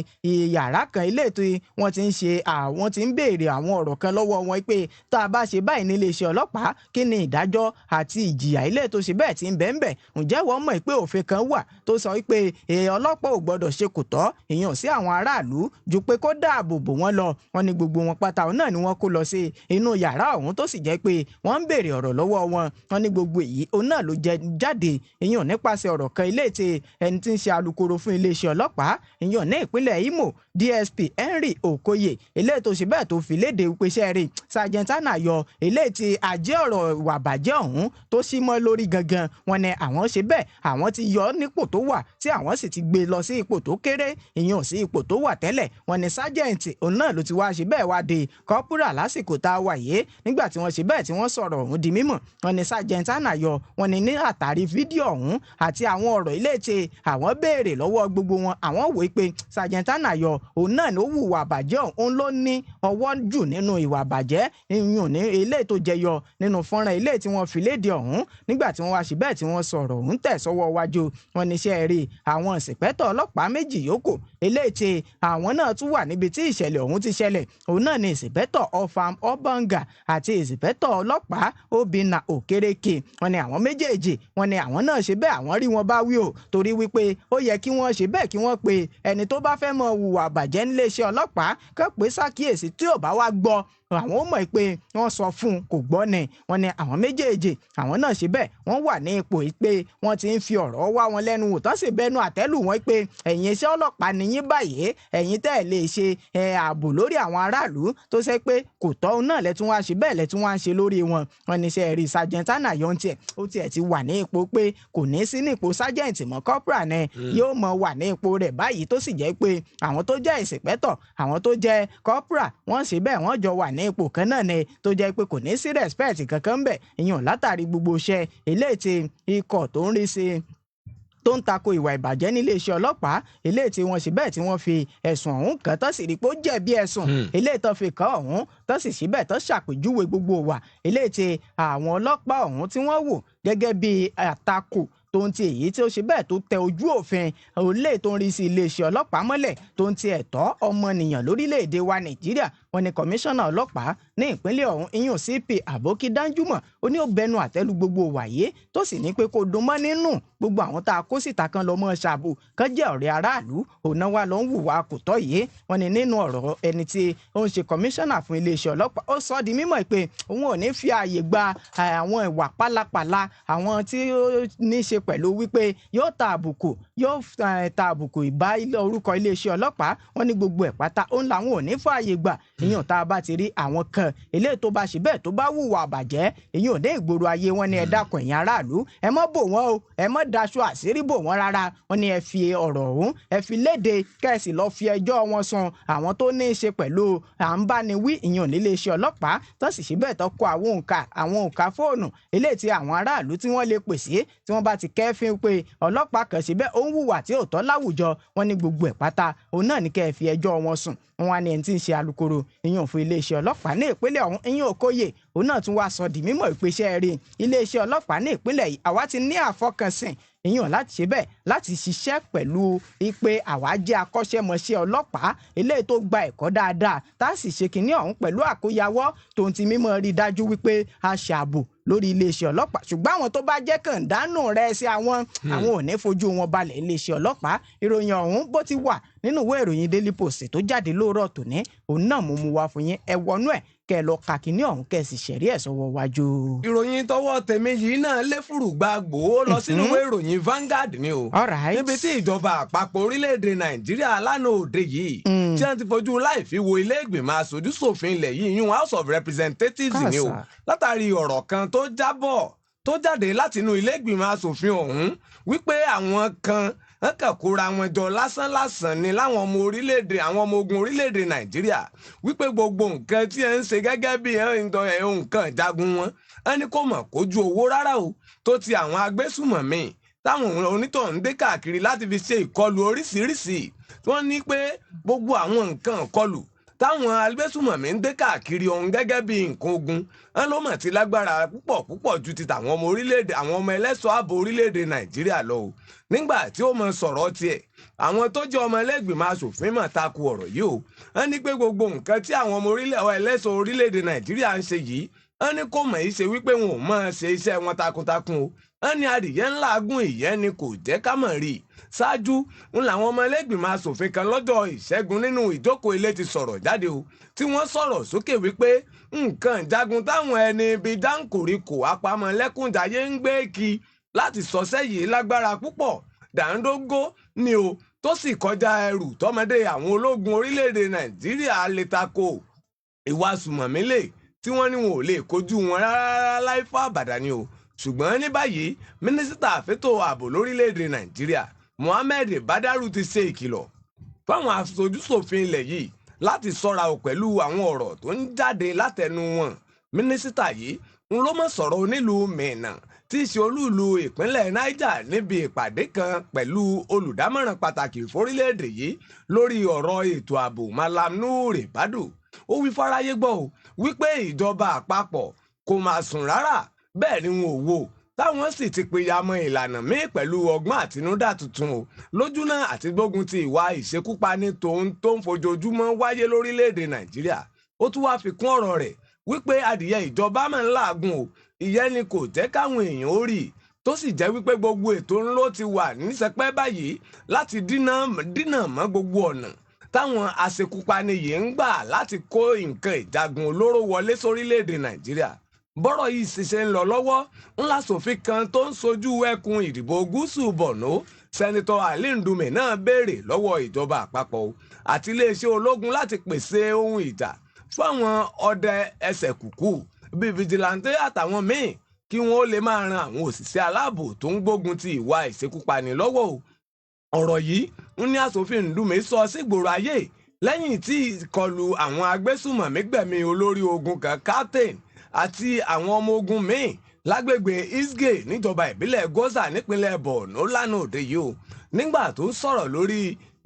yàrá kan ilé tí wọ́n ti ń ṣe àwọn ti ń béèrè àwọn ọ̀rọ̀ kan lọ́wọ́ wọn pé tá a bá ṣe báyìí nílé iṣẹ́ ọlọ́pàá, kí ni ìdájọ́ àti ìjìyà ilé tó ṣe bẹ́ẹ̀ ti ń bẹ́ẹ̀ bẹ́ẹ̀. Ǹjẹ́ wọ́n mọ̀ pé òfin kan wà tó sọ pé ọlọ́pàá ò gbọ́dọ̀ ṣe kò tọ́ ìyẹn sí àwọn aráàlú ju pé kó dáàbò bò wọ́n lọ. Wọ́n ní gbogbo wọn pátá òun náà ni wọ́n kó lọ sí inú yàrá ọ̀hún, tó sì jẹ́ pé wọ́n ń béèrè ọ̀rọ̀ lọ́wọ́ wọn. Wọ́n ní gbogbo èyí òun náà ló jẹ jáde ìyẹn nípasẹ̀ ọ̀rọ̀ kan ilé tí ẹni tí ń ṣe alukoro fún iléeṣẹ́ ọlọ́pàá ìyẹn ní ìpínlẹ̀ Imo, DSP Henry Okoye, ilé tó ṣe bẹ́ẹ̀ tó fi léde wípé iṣẹ́ rí Sergeant Anayo ilé tí ajé ọ̀rọ̀ ìwà bàjẹ́ ọ̀hún tó sì mọ́ lórí gangan. Wọ́n ní àwọn ṣe bẹ́ẹ̀ àwọn ti yọ nípò tó wà tí àwọn sì ti gbé lọ sí ipò tó kéré ìyẹn sí ipò tó wà tẹ́lẹ̀. Wọ́n ní Sergeant òun náà ló ti wá ṣe bẹ́ẹ̀ wá di kọ́púrà lásìkò tá a wà yìí. Nígbà tí wọ́n ṣe bẹ́ẹ̀ tí wọ́n sọ̀rọ̀ ọ̀hún di mímọ̀, wọ́n ní Sergeant Anayo wọ́n ní ní àtàrí fídíò ọ̀hún àti àwọn ọ̀rọ̀ ilé tí àwọn béèrè lọ́wọ́ gbogbo wọn, àwọn wòó pé Sergeant Anayo òun náà ló hùwà bàjẹ́ òun ló ní ọwọ́ jù nínú ìwà bàjẹ́ ìyún ní ilé tó jẹyọ nínú fọ́nrán ilé tí wọ́n fi léde ọ̀hún. Nígbà tí wọ́n wá ṣe bẹ́ẹ̀ tí wọ́n sọ̀rọ̀ ọ̀hún tẹ̀ sọ́wọ́ wájú, wọ́n ní iṣẹ́ rí àwọn ìsìpẹ́tọ̀ ọlọ́pàá 2 yòókù ilé tí àwọn náà tún wà níbi tí ìṣẹ̀lẹ̀ ọ̀hún ti ṣẹlẹ̀, òun náà ní ìsìpẹ́tọ̀ Ofam Obanga àti ìsìpẹ́tọ̀ ọlọ́pàá Obinna Okereke. Wọ́n ní àwọn méjèèjì wọ́n ní àwọn náà ṣe bẹ́ẹ̀ àwọn rí wọn bá wí o, torí wípé ó yẹ kí wọ́n ṣe bẹ́ẹ̀ kí wọ́n pe ẹni tó bá fẹ́ mọ hùwà bàjẹ́ níléeṣẹ́ ọlọ́pàá kàn pé ṣàkíyèsí, tí ò bá wá gbọ́ àwọn ó mọ̀ pé wọ́n sọ fún un kò gbọ́ ni. Wọ́n ní àwọn méjèèjì àwọn náà ṣe bẹ́ẹ̀ wọ́n wà ní ipò pé wọ́n ti ń fi ọ̀rọ̀ wá wọn lẹ́nu wò, tán sì bẹnu àtẹ́lù wọn pé ẹ̀yin iṣẹ́ ọlọ́pàá nìyín báyìí, ẹ̀yin tẹ́ ẹ̀ lè ṣe ààbò lórí àwọn aráàlú tó ṣe pé kò tọ́ náà lẹ́tún wá ṣe bẹ́ẹ̀ lẹ́tún wá ń ṣe lórí wọn. Wọ́n ní ṣe rí Sergeant Anayo ń tiẹ̀ ó tiẹ̀ ti wà ní ipò pé kò ní sí ní ipò sergeant mọ́, corporal ni yóò mọ wà ní ipò rẹ̀ báyìí, tó sì jẹ́ pé àwọn tó jẹ́ ìsìpẹ́tọ̀ àwọn tó jẹ́ corporal wọ́n ṣe bẹ́ẹ̀ wọ́n jọ wà ní ipò kan náà ni, tó jẹ́ pé kò ní sí respect kankan bẹ̀ ìyẹn látàrí gbogbo iṣẹ́ eléyìí tí ikọ̀ tó ń rí sí tó ń tako ìwà ìbàjẹ́ níléeṣẹ́ ọlọ́pàá eléyìí tí wọ́n ṣe bẹ́ẹ̀ tí wọ́n fi ẹ̀sùn ọ̀hún kàn, tán sì rí pé ó jẹ̀bi ẹ̀sùn eléyìí tán fi kàn ọ̀hún, tán sì ṣe bẹ́ẹ̀ tán ṣàpèjúwe gbogbo wa eléyìí tí àwọn ọlọ́pàá ọ̀hún tí wọ́n wò gẹ́gẹ́ bí àtakò tó ń ti èyí tí ó ṣe bẹ́ẹ̀ tó tẹ ojú òfin olè tó ń rí sí iléeṣẹ́ ọlọ́pàá mọ́lẹ̀ tó ń ti ẹ̀tọ́ ọmọnìyàn lórílẹ̀‐èdè wa Nàìjíríà. Wọ́n ní kọmíṣánná ọlọ́pàá ní ìpínlẹ̀ ọ̀hún ìyún CP Aboki Danjuma ó ní ó bẹnu àtẹ́lu gbogbo wàyé, tó sì ní pé kó dùn mọ́ nínú gbogbo àwọn tá a kó síta kan lọ mọ́ ṣàbò kan jẹ́ ọ̀rẹ́ aráàlú òun náà wà lọ ń hùwà kò tọ́ yìí. Wọ́n ní nínú ọ̀rọ̀ ẹni tí ó ń ṣe kọmíṣánná fún iléeṣẹ́ ọlọ́pàá ó sọ di mímọ̀ pé òun ò ní fi ààyè gba àwọn ìwà pálapàla àwọn tí ó ní ṣe pẹ̀lú wípé yóò ta àbùkù yóò ta àbùkù ìbá orúkọ iléeṣẹ́ ọlọ́pàá. Wọ́n ní gbogbo ẹ̀ pátá òun làwọn ò ní fààyè gbà Ìyẹn tá a bá ti rí àwọn kan eléyìí tó bá ṣe bẹ́ẹ̀ tó bá hùwà àbàjẹ́, ìyẹn ò dé ìgboro ayé, wọn ní ẹ dákun, ẹ̀yin aráàlú, ẹ mọ́ bò wọ́n o, ẹ mọ́ daṣọ àṣírí bò wọ́n rárá. Wọn ní ẹ fi ọ̀rọ̀ ọ̀hún, ẹ fi léde, kẹ́sì lọ́ọ́ fi ẹjọ́ wọn sùn àwọn tó ní í ṣe pẹ̀lú à ń bá ni wí, ìyẹn nílé iṣẹ́ ọlọ́pàá, tó sì ṣe bẹ́ẹ̀ tó kó àwọn òǹkà fóònù eléyìí tí àwọn aráàlú tí wọ́n lè pè sí tí wọ́n bá ti kẹ́fín pé ọlọ́pàá kan ṣe bẹ́ẹ̀ ó ń hùwà tí ò tọ́ láwùjọ. Wọn ní gbogbo ẹ̀ pátá òun náà ní kẹ́ ẹ fi ẹjọ́ wọn sùn. Wọn wá ní ẹni tí ń ṣe alukoro ìyẹn fún iléeṣẹ́ ọlọ́pàá ní ìpínlẹ̀ ọ̀hún, ìyẹn Òkóyè, òun náà tún wá sọ di mímọ̀ ìpèsè rí iléeṣẹ́ ọlọ́pàá ní ìpínlẹ̀ yìí, àwa ti ní àfọkànsìn ìyẹn láti ṣe bẹ́ẹ̀ láti ṣiṣẹ́ pẹ̀lú ipe àwa jẹ́ akọ́ṣẹ́mọṣẹ́ ọlọ́pàá eléyìí tó gba ẹ̀kọ́ dáadáa, tá a sì ṣe kinní ọ̀hún pẹ̀lú àkóyawọ́ tòun ti mímọ́ rí dájú wípé a ṣààbò lórí iléeṣẹ́ ọlọ́pàá. Ṣùgbọ́n àwọn tó bá jẹ́ kàndánù rẹ̀ sí àwọn ò ní fojú wọn balẹ̀ iléeṣẹ́ ọlọ́pàá. Ìròyìn ọ̀hún bó ti wà nínú ìwé ìròyìn Daily Post tó jáde lóòrọ̀ tòní, òun náà mo mú wá fún yín. Ẹ wọnú ẹ̀ kẹ́ ẹ lọ ka kinní ọ̀hún, kẹ́ ẹ sì ṣẹ̀rí ẹ̀ sọ́wọ́ wájú. Ìròyìn tọwọ́ tèmi yìí náà lé fùrùgbà gbòó lọ sínú ìwé ìròyìn Vanguard ni o. Níbi tí ìjọba àpapọ̀ orílẹ̀-èdè Nàìjíríà lánàá òde yìí tí wọ́n ti fojú láì fi wo ilé ìgbìmọ̀ aṣojúṣòfin ilẹ̀ yìí, yún House of Representatives ni o, látàrí ọ̀rọ̀ kan tó jábọ̀ tó jáde látinú ilé ìgbìmọ̀ aṣòfin ọ̀hún wípé àwọn kan wọ́n kàn kóra wọn jọ lásán-lásán ni láwọn ọmọ orílẹ̀-èdè, àwọn ọmọ ogun orílẹ̀-èdè Nàìjíríà, wípé gbogbo nǹkan tí ẹ ń ṣe gẹ́gẹ́ bí nǹkan ìjagun wọn, ẹ ní kò mọ̀ kójú owó rárá o, tó ti àwọn agbésùmọ̀mí táwọn onítọ̀hún dé káàkiri láti fi ṣe ìkọlù oríṣiríṣi. Wọ́n ní pé gbogbo àwọn nǹkan ìkọlù táwọn agbésùmọ̀mí ń dé káàkiri ọ̀hún gẹ́gẹ́ bí nǹkan ogun wọn ló mọ̀ ti lágbára púpọ̀ púpọ̀ ju ti tàwọn ọmọ orílẹ̀-èdè, àwọn ọmọ ẹlẹ́ṣọ́ ààbò orílẹ̀-èdè Nàìjíríà lọ o. Nígbà tí ó mọ sọ̀rọ̀ tiẹ̀, àwọn tó jẹ́ ọmọ ẹlẹ́gbìmọ̀ aṣòfin mọ̀ tako ọ̀rọ̀ yìí o. Wọ́n ní pé gbogbo nǹkan tí àwọn ọmọ ẹlẹ́ṣọ́ orílẹ̀-èdè Nàìjíríà ń ṣe yìí, wọ́n ní kò mọ̀ í ṣe wípé wọn ò mọ̀ ṣe iṣẹ́ wọn takuntakun o. Wọ́n ní adìyẹ ńlá gún ìyẹ́ ni kò jẹ́ ká mọ̀ rí i. Ṣáájú ń làwọn ọmọ ẹlẹ́gbìmọ̀ aṣòfin kan lọ́jọ́ Ìṣẹ́gun nínú ìjókòó ilé ti sọ̀rọ̀ jáde o, tí wọ́n sọ̀rọ̀ sókè wípé nǹkan ìjagun táwọn ẹni bíi dáńkòríkò apamọ́lẹ́kúnjayé ń gbé kí láti sọsẹ́ yìí lágbára púpọ̀ dàńdógó ni o, tó sì kọjá ẹrù tọmọdé àwọn ológun orílẹ̀-èdè Nàìjíríà lè tako ìwà sùmọ̀mílẹ̀ tí wọ́n ní wọn ò lè kojú wọn rárá láì fún àbàdà ni o. Ṣùgbọ́n ní báyìí, mínísítà fẹ́tò ààbò lórílẹ̀-èdè Nàìjíríà, Mohammed Badaru, ti ṣe ìkìlọ̀ fáwọn aṣojúṣòfin ilẹ̀ yìí láti ṣọ́ra o pẹ̀lú àwọn ọ̀rọ̀ tó ń jáde látẹnu wọn. Mínísítà yìí ń ló mọ̀ sọ̀rọ̀ onílùú Minna, tí í ṣe olúùlú ìpínlẹ̀ Niger, níbi ìpàdé kan pẹ̀lú olùdámọ̀ràn pàtàkì fórílẹ̀-èdè yìí lórí ọ̀rọ̀ ètò ààbò, Malam Nuhu Ribadu. Ó wí fáráyé gbọ́ o wípé ìjọba àpapọ̀ kò máa sùn rárá, bẹ́ẹ̀ ni wọn ò wò, táwọn sì ti pìyàmọ́ ìlànà míì pẹ̀lú ọgbọ́n àtinúdá tuntun o lójúnà àti gbógun ti ìwà ìṣekúpani tòun tó ń fojoojúmọ́ wáyé lórílẹ̀‐èdè Nàìjíríà. Ó tún wáá fi kún ọ̀rọ̀ rẹ̀ wípé adìyẹ ìjọba máa ń làágùn o, ìyẹn ni kò jẹ́ káwọn èèyàn ó rí i, tó sì jẹ́ wípé gbogbo ètò ńlọ ti wà nísẹpẹ́ báyìí láti dínà mọ́ gbogbo ọ̀nà táwọn aṣekúpani yìí ń gbà láti kó nǹkan ìjagun olóró wọlé sórílẹ̀‐èdè Nàìjíríà. Bọ́rọ̀ yìí ṣiṣẹ́ ń lọ lọ́wọ́ ńlá, ṣòfin kan tó ń sojú ẹkùn ìdìbò gúúsù Borno, Senator Ali Ndume, náà béèrè lọ́wọ́ ìjọba àpapọ̀ àti iléeṣẹ́ ológun láti pèsè ohun ìjà fáwọn ọdẹ ẹsẹ̀ kùkù bíi vigilante àtàwọn míì, kí wọ́n lè máa ran àwọn òṣìṣẹ́ aláàbò tó ń gbógun ti ìwà ìṣekúpani lọ́wọ́ o. Ọ̀rọ̀ yìí ń ní aṣòfin Ndume sọ sígboro ayé lẹ́yìn tí ìkọlù àwọn agbésùmọ̀mí gbẹ̀mí olórí ogun kan, captain, àti àwọn ọmọ ogun míì lágbègbè Isge níjọba ìbílẹ̀ Gwoza nípínlẹ̀ Borno lánàá òde yìí o. Nígbà tó ń sọ̀rọ̀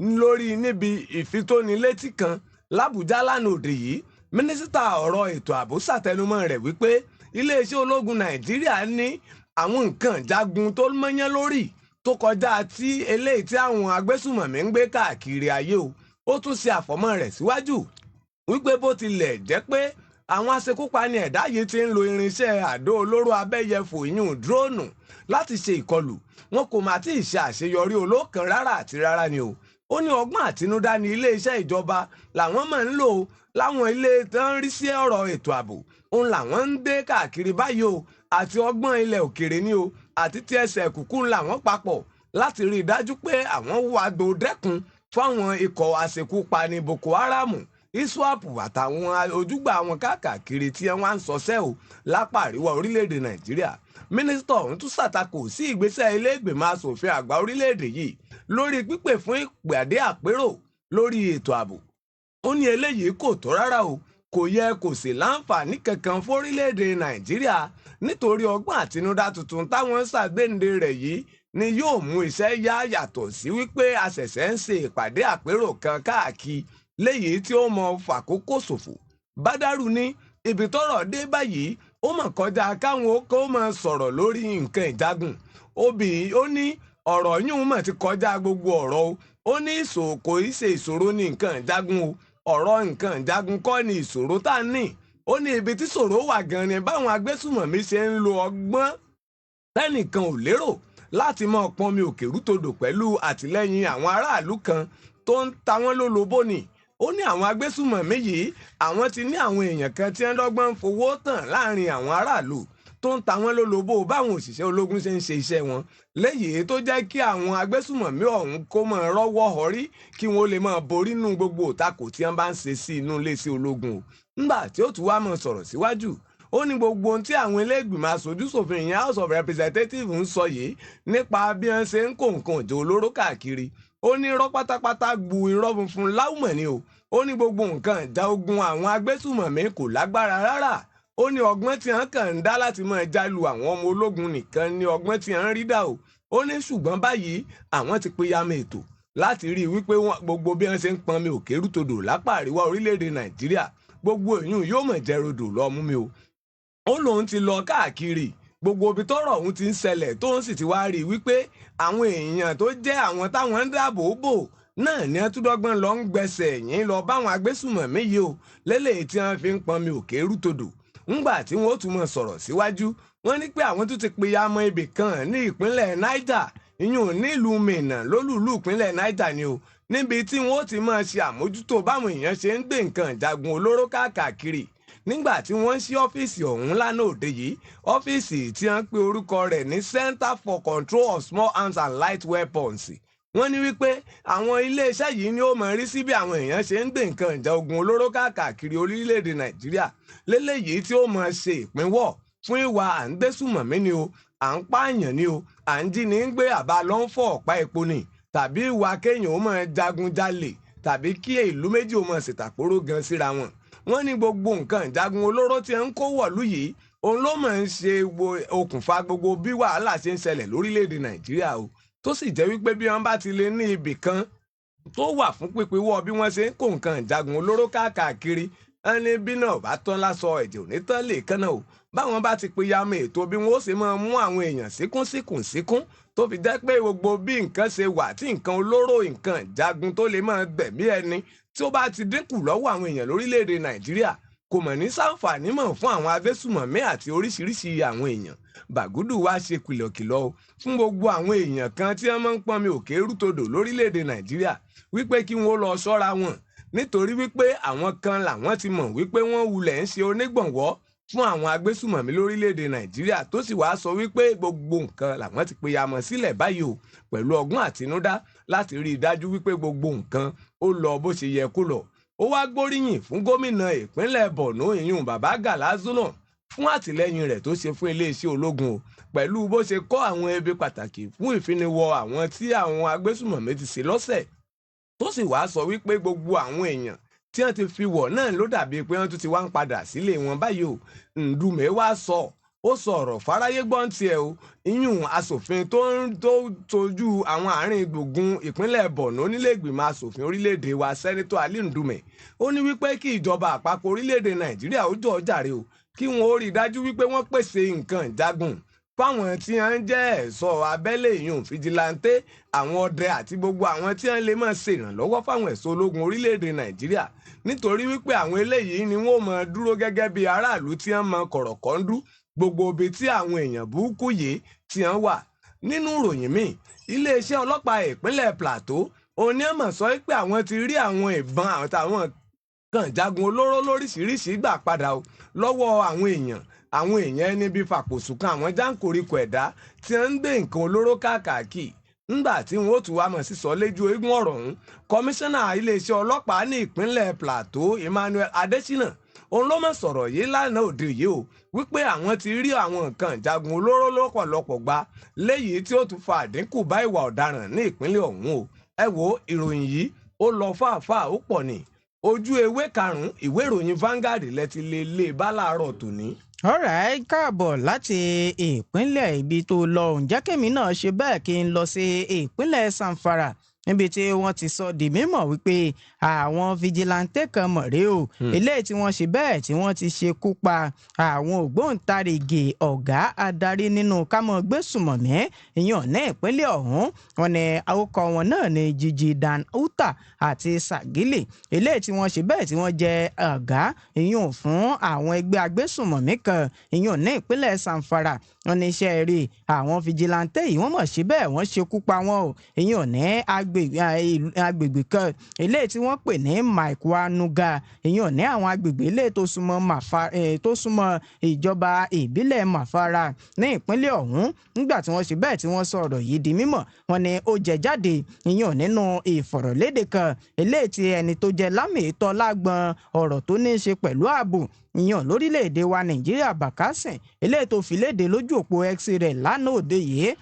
lórí níbi ìfitónilétí kan làbújá lánàá òde yìí, mínísítà ọ̀rọ̀ ètò ààbò ṣàtẹnumọ́ rẹ̀ wípé iléeṣẹ́ ológun Nàìjíríà ní àwọn nǹkan jagun tó mọ́yán lórí tó kọjá tí eléyìí tí àwọn agbésùmọ̀mí ń gbé káàkiri ayé o. Ó tún ṣe àfọ̀mọ́ rẹ̀ síwájú wípé bó tilẹ̀ jẹ́ pé àwọn aṣekúpani ẹ̀dá yìí ti ń lo irinṣẹ́ àdó olóró abẹ́yẹfò, ìyún drone, láti ṣe ìkọlù, wọn kò má tí ì ṣe àṣeyọrí olókan rárá àti rárá ni o. Ó ní ọgbọ́n àtinúdá ní iléeṣẹ́ ìjọba làwọn máa ń lò láwọn ilé tó ń rí sí ọ̀rọ̀ ètò ààbò òun làwọn ń dé káàkiri báyìí o, àti ọgbọ́n ilẹ̀ òkèrè ni o, àti tí ẹsẹ̀ kúkú làwọn papọ̀ láti rí i dájú pé àwọn wàá dẹ́kun fáwọn ikọ̀ aṣekúpani Boko Haram. ISWAP àtàwọn ojúgbà wọn káàkiri tí wọ́n ń sọsẹ́ o lápá àríwá orílẹ̀-èdè Nàìjíríà. Mínísítà ọ̀hún tún ṣàtakò sí ìgbésẹ̀ ilé ìgbìmọ̀ asòfin àgbà orílẹ̀-èdè yìí lórí pípè fún ìpàdé àpérò lórí ètò ààbò. Ó ní eléyìí kò tó rárá o, kò yẹ kò sì láǹfààní kankan fórílẹ̀-èdè Nàìjíríà nítorí ọgbọ́n àtinúdá tuntun táwọn ń ṣàgbéǹde rẹ̀ yìí ni yóò mú iṣẹ́ yá yàtọ̀ sí wípé a ṣẹ̀ṣẹ̀ ń ṣe ìpàdé àpérò kan káàkiri léyìí tí ó mọ fàkókò ṣòfò. Bádàrú ní ibi tọ́rọ̀ dé báyìí ó mọ̀ kọjá káwọn kó máa sọ̀rọ̀ lórí nǹkan ìjagun. Obì ó ní ọ̀rọ̀ yún mọ̀ ti kọjá gbogbo ọ̀rọ̀ o. Ó ní ìṣòkò ìṣe ìṣòro ní nǹkan ìjagun o, ọ̀rọ̀ nǹkan ìjagun kọ́ ni ìṣòro tá a ní. Ó ní ibi tí ṣòro wà gan ni báwọn agbésùmọ̀mí ṣe ń lo ọgbọ́n tẹ́nìkan ò lérò láti máa pọnmi òkè rútodò pẹ̀lú àtìlẹ́yìn àwọn aráàlú kan tó ń ta wọ́n lólobó ni. Ó ní àwọn agbésùmọ̀mí yìí àwọn ti ní àwọn èèyàn kan tí wọ́n dọ́gbọ́n ń fowó tàn láàrin àwọn aráàlú tó ń ta wọ́n lólobó báwọn òṣìṣẹ́ ológun ṣe ń ṣe iṣẹ́ wọn, léyìí tó jẹ́ kí àwọn agbésùmọ̀mí ọ̀hún kó máa rọ́wọ́ họrí kí wọ́n lè máa borí nínú gbogbo òtakò tí wọ́n bá ń ṣe sí inú iléeṣẹ́ ológun o. Ńgbà tí ó tún wá máa sọ̀rọ̀ síwájú, ó ní gbogbo ohun tí àwọn ilé-ìgbìmọ̀ aṣojúṣòfin ìyẹn House of Representatives ń sọ yìí nípa bí wọ́n ṣe ń kó nǹkan òjò olóró káàkiri, ó ní irọ́ pátápátá gbu irọ́ funfun láwùmọ̀ ni o. Ó ní gbogbo nǹkan ìjà ogun àwọn agbésùmọ̀mí kò lágbára rárá. Ó ní ọgbọ́n tí wọ́n kàn ń dá láti máa jálu àwọn ọmọ ológun nìkan ní ọgbọ́n tí wọ́n ń rí dà o. Ó ní ṣùgbọ́n báyìí àwọn ti peyamọ ètò láti rí i wípé gbogbo bí wọ́n ṣe ń pọnmi òkèrútodò lápá àríwá orílẹ̀-èdè Nàìjíríà, gbogbo èyún yóò mọ̀ jẹ́ rodò lọ mú mi o. Ó lóun ti lọ káàkiri gbogbo ibi tọ́rọ̀ ọ̀hún ti ń ṣẹlẹ̀, tó ń sì ti wá rí i wípé àwọn èèyàn tó jẹ́ àwọn táwọn ń dáàbò bò náà ní ẹtúdọ́gbọ́n lọ ń gbẹsẹ̀ yín lọ báwọn agbésùmọ̀mí yìí o, lélẹ̀ tí wọ́n fi ń pọnmi òkè rútodò. Ńgbà tí wọ́n ó tún mọ̀ sọ̀rọ̀ síwájú, wọ́n ní pé àwọn tún ti peyamọ ibì kan ní ìpínlẹ̀ Niger, ìyún nílùú Minna lólùlù ìpínlẹ̀ Niger ni o, níbi tí wọ́n ó ti máa ṣe àmójútó báwọn èèyàn ṣe ń gbé nǹkan ìjagun olóró káàkiri. Nígbà tí wọ́n ń ṣí ọ́fíìsì ọ̀hún lánàá òde yìí, ọ́fíìsì tí wọ́n pe orúkọ rẹ̀ ní Center for Control of Small Arms and Light Weapons, wọ́n ní wípé àwọn iléeṣẹ́ yìí ni ó mọ̀ rí sí bí àwọn èèyàn ṣe ń gbé nǹkan ìjà ogun olóró káàkiri orílẹ̀-èdè Nàìjíríà, léléyìí tí ó mọ̀ ṣe ìpínwọ́ fún ìwà à ń gbésùmọ̀mí ni o, à ń pààyàn ni o, à ń jí ní ń gbé àbá lọ ń fọ́ ọ̀pá epo ni, tàbí ìwà kéèyàn ó máa jagun jalè, tàbí kí ìlú méjì ó máa ṣètàpóró gan síra wọn. Wọ́n ní gbogbo nǹkan ìjagun olóró tí ń kó wọ̀lú yìí òun ló máa ń ṣe okùnfà gbogbo bí wàhálà ṣe ń ṣẹlẹ̀ lórílẹ̀‐èdè Nàìjíríà o, tó sì jẹ́ wípé bí wọ́n bá ti lè ní ibì kan tó wà fún pípéwọ́ bí wọ́n ṣe ń kó nǹkan ìjagun olóró káàkiri, ẹni bí náà bá tán lásọ ẹ̀jẹ̀ ò ní tán lè kánná o. Báwọn bá ti peyamọ ètò bí wọ́n ó ṣe máa mú àwọn èèyàn síkún síkùn síkún, tó fi jẹ́ pé gbogbo bí nǹkan ṣe wà tí nǹkan olóró nǹkan ìjagun tó lè máa gbẹ̀mí ẹni tí ó bá ti dínkù lọ́wọ́ àwọn èèyàn lórílẹ̀‐èdè Nàìjíríà, kò mọ̀ ní sáǹfààní mọ̀ fún àwọn agbésùmọ̀mí àti oríṣiríṣi àwọn èèyàn. Bàgúdù wá ṣe kìlọ̀kìlọ̀ o fún gbogbo àwọn èèyàn kan tí wọ́n máa ń pọnmi òkè rútodò lórílẹ̀‐èdè Nàìjíríà wípé kí wọ́n lọ ṣọ́ra wọn, nítorí wípé àwọn kan làwọn ti mọ̀ wípé wọ́n wulẹ̀ ń ṣe onígbọ̀nwọ́ fún àwọn agbésùmọ̀mí lórílẹ̀‐èdè Nàìjíríà, tó sì wáá sọ wípé gbogbo nǹkan làwọn ti peyamọ sílẹ̀ báyìí o pẹ̀lú ọgbọ́n àtinúdá láti rí i dájú wípé gbogbo nǹkan ó lọ bó ṣe yẹ kó lọ. Ó wá gbóríyìn fún gómìnà ìpínlẹ̀ Borno ìyún bàbá Gala Zulum fún àtìlẹ́yìn rẹ̀ tó ṣe fún iléeṣẹ́ ológun o, pẹ̀lú bó ṣe kọ́ àwọn ibi pàtàkì fún ìfiniwọ àwọn tí àwọn agbésùmọ̀mí ti ṣe lọ́sẹ̀, tó sì wáá sọ wípé gbogbo àwọn èèyàn tí wọ́n ti fi wọ̀ náà ló dàbí pé wọ́n tún ti wá ń padà sílé wọn báyìí o. Ndume wá sọ, ó sọ ọ̀rọ̀ fáráyé gbọ́n tiẹ̀ o, ìyún asòfin tó ń tó tojú àwọn àárín gbùngbùn ìpínlẹ̀ Borno nílé ìgbìmọ̀ asòfin orílẹ̀-èdè wa Sẹ́nitọ́ Ali Ndume, ó ní wípé kí ìjọba àpapọ̀ orílẹ̀-èdè Nàìjíríà ó jọ̀ọ́ jàre o, kí wọ́n ó rí i dájú wípé wọ́n pèsè nǹkan ìjagun fáwọn tí wọ́n ń jẹ́ ẹ̀ṣọ́ abẹ́lé ìyún fìjìláńtẹ́, àwọn ọdẹ àti gbogbo àwọn tí wọ́n lè máa ṣe ìrànlọ́wọ́ fáwọn ẹ̀ṣọ́ ológun orílẹ̀-èdè Nàìjíríà, nítorí wípé àwọn eléyìí ni wọ́n máa dúró gẹ́gẹ́ bí aráàlú tí wọ́n máa kọ̀rọ̀kọ́ndú gbogbo ibi tí àwọn èèyàn burúkú yìí tí wọ́n wà. Nínú ìròyìn míì, iléeṣẹ́ ọlọ́pàá ìpínlẹ̀ Plateau onímọ̀ sọ pé àwọn ti rí àwọn ìbọn àtàwọn kan jagun olóró lóríṣiríṣi gbà padà lọ́wọ́ àwọn èèyàn ẹni bíi fàpòsùn kan àwọn jáǹkoríko ẹ̀dá tí wọ́n ń gbé nǹkan olóró káàkiri. Ńgbà tí wọn ó tún wá mọ̀ sí sọ lójú eégún ọ̀rọ̀ ọ̀hún, kọmíṣánná iléeṣẹ́ ọlọ́pàá ní ìpínlẹ̀ Plateau, Emmanuel Adesina, òun ló mọ̀ sọ̀rọ̀ yìí lánàá òde yìí o, wípé àwọn ti rí àwọn nǹkan ìjagun olóró lọ́pọ̀lọpọ̀ gbà, léyìí tí ó tún fa àdínkù bá ìwà ọ̀daràn ní ìpínlẹ̀ ọ̀hún o. Ẹ wo ìròyìn yìí, ó lọ fàáfàá, ó pọ̀ ní ojú ewé 5 ìwé ìròyìn Vanguard lẹ ti lè lè bá láàárọ̀ tòní. Alright, káàbọ̀ láti ìpínlẹ̀ ibi tó lọ. Ǹjẹ́ kèmí náà ṣe bẹ́ẹ̀ kí n lọ sí ìpínlẹ̀ Zamfara, níbi tí wọ́n ti sọ di mímọ̀ wípé àwọn vigilante kan mọ̀ rèé o, eléyìí tí wọ́n ṣe bẹ́ẹ̀ tí wọ́n ti ṣekú pa àwọn ògbóǹtarìgì ọ̀gá adarí nínú kámọ́ gbésùmọ̀mí ìyàn ní ìpínlẹ̀ ọ̀hún. Wọ́n ní orúkọ wọn náà ní Jiji Dan Uta àti Sagili, eléyìí tí wọ́n ṣe bẹ́ẹ̀ tí wọ́n jẹ́ ọ̀gá ìyàn fún àwọn ẹgbẹ́ agbésùmọ̀mí kan ìyàn ní ìpínlẹ̀ Zamfara. Wọ́n ní iṣẹ́ rí àwọn vigilante yìí, wọ́n mọ̀ ṣe bẹ́ẹ̀, wọ́n ṣekú pa wọn o, ìyàn ní agbègbè kan eléyìí tí wọ́n pè ní Maikwanuga, ìyàn ní àwọn agbègbè eléyìí tó súnmọ́ ìjọba ìbílẹ̀ Mafara ní ìpínlẹ̀ ọ̀hún. Nígbà tí wọ́n ṣe bẹ́ẹ̀ tí wọ́n sọ ọ̀rọ̀ yìí di mímọ̀, wọ́n ní ó jẹ jáde ìyàn nínú ìfọ̀rọ̀lédè kan eléyìí tí ẹni tó jẹ lámìtọ́ lágbọn ọ̀rọ̀ tó ní í ṣe pẹ̀lú ààbò ìyàn lórílẹ̀‐èdè wa Nàìjíríà, Bàkásìn, eléyìí tó fi léde lójú òpó X rẹ̀ lánàá òde yìí.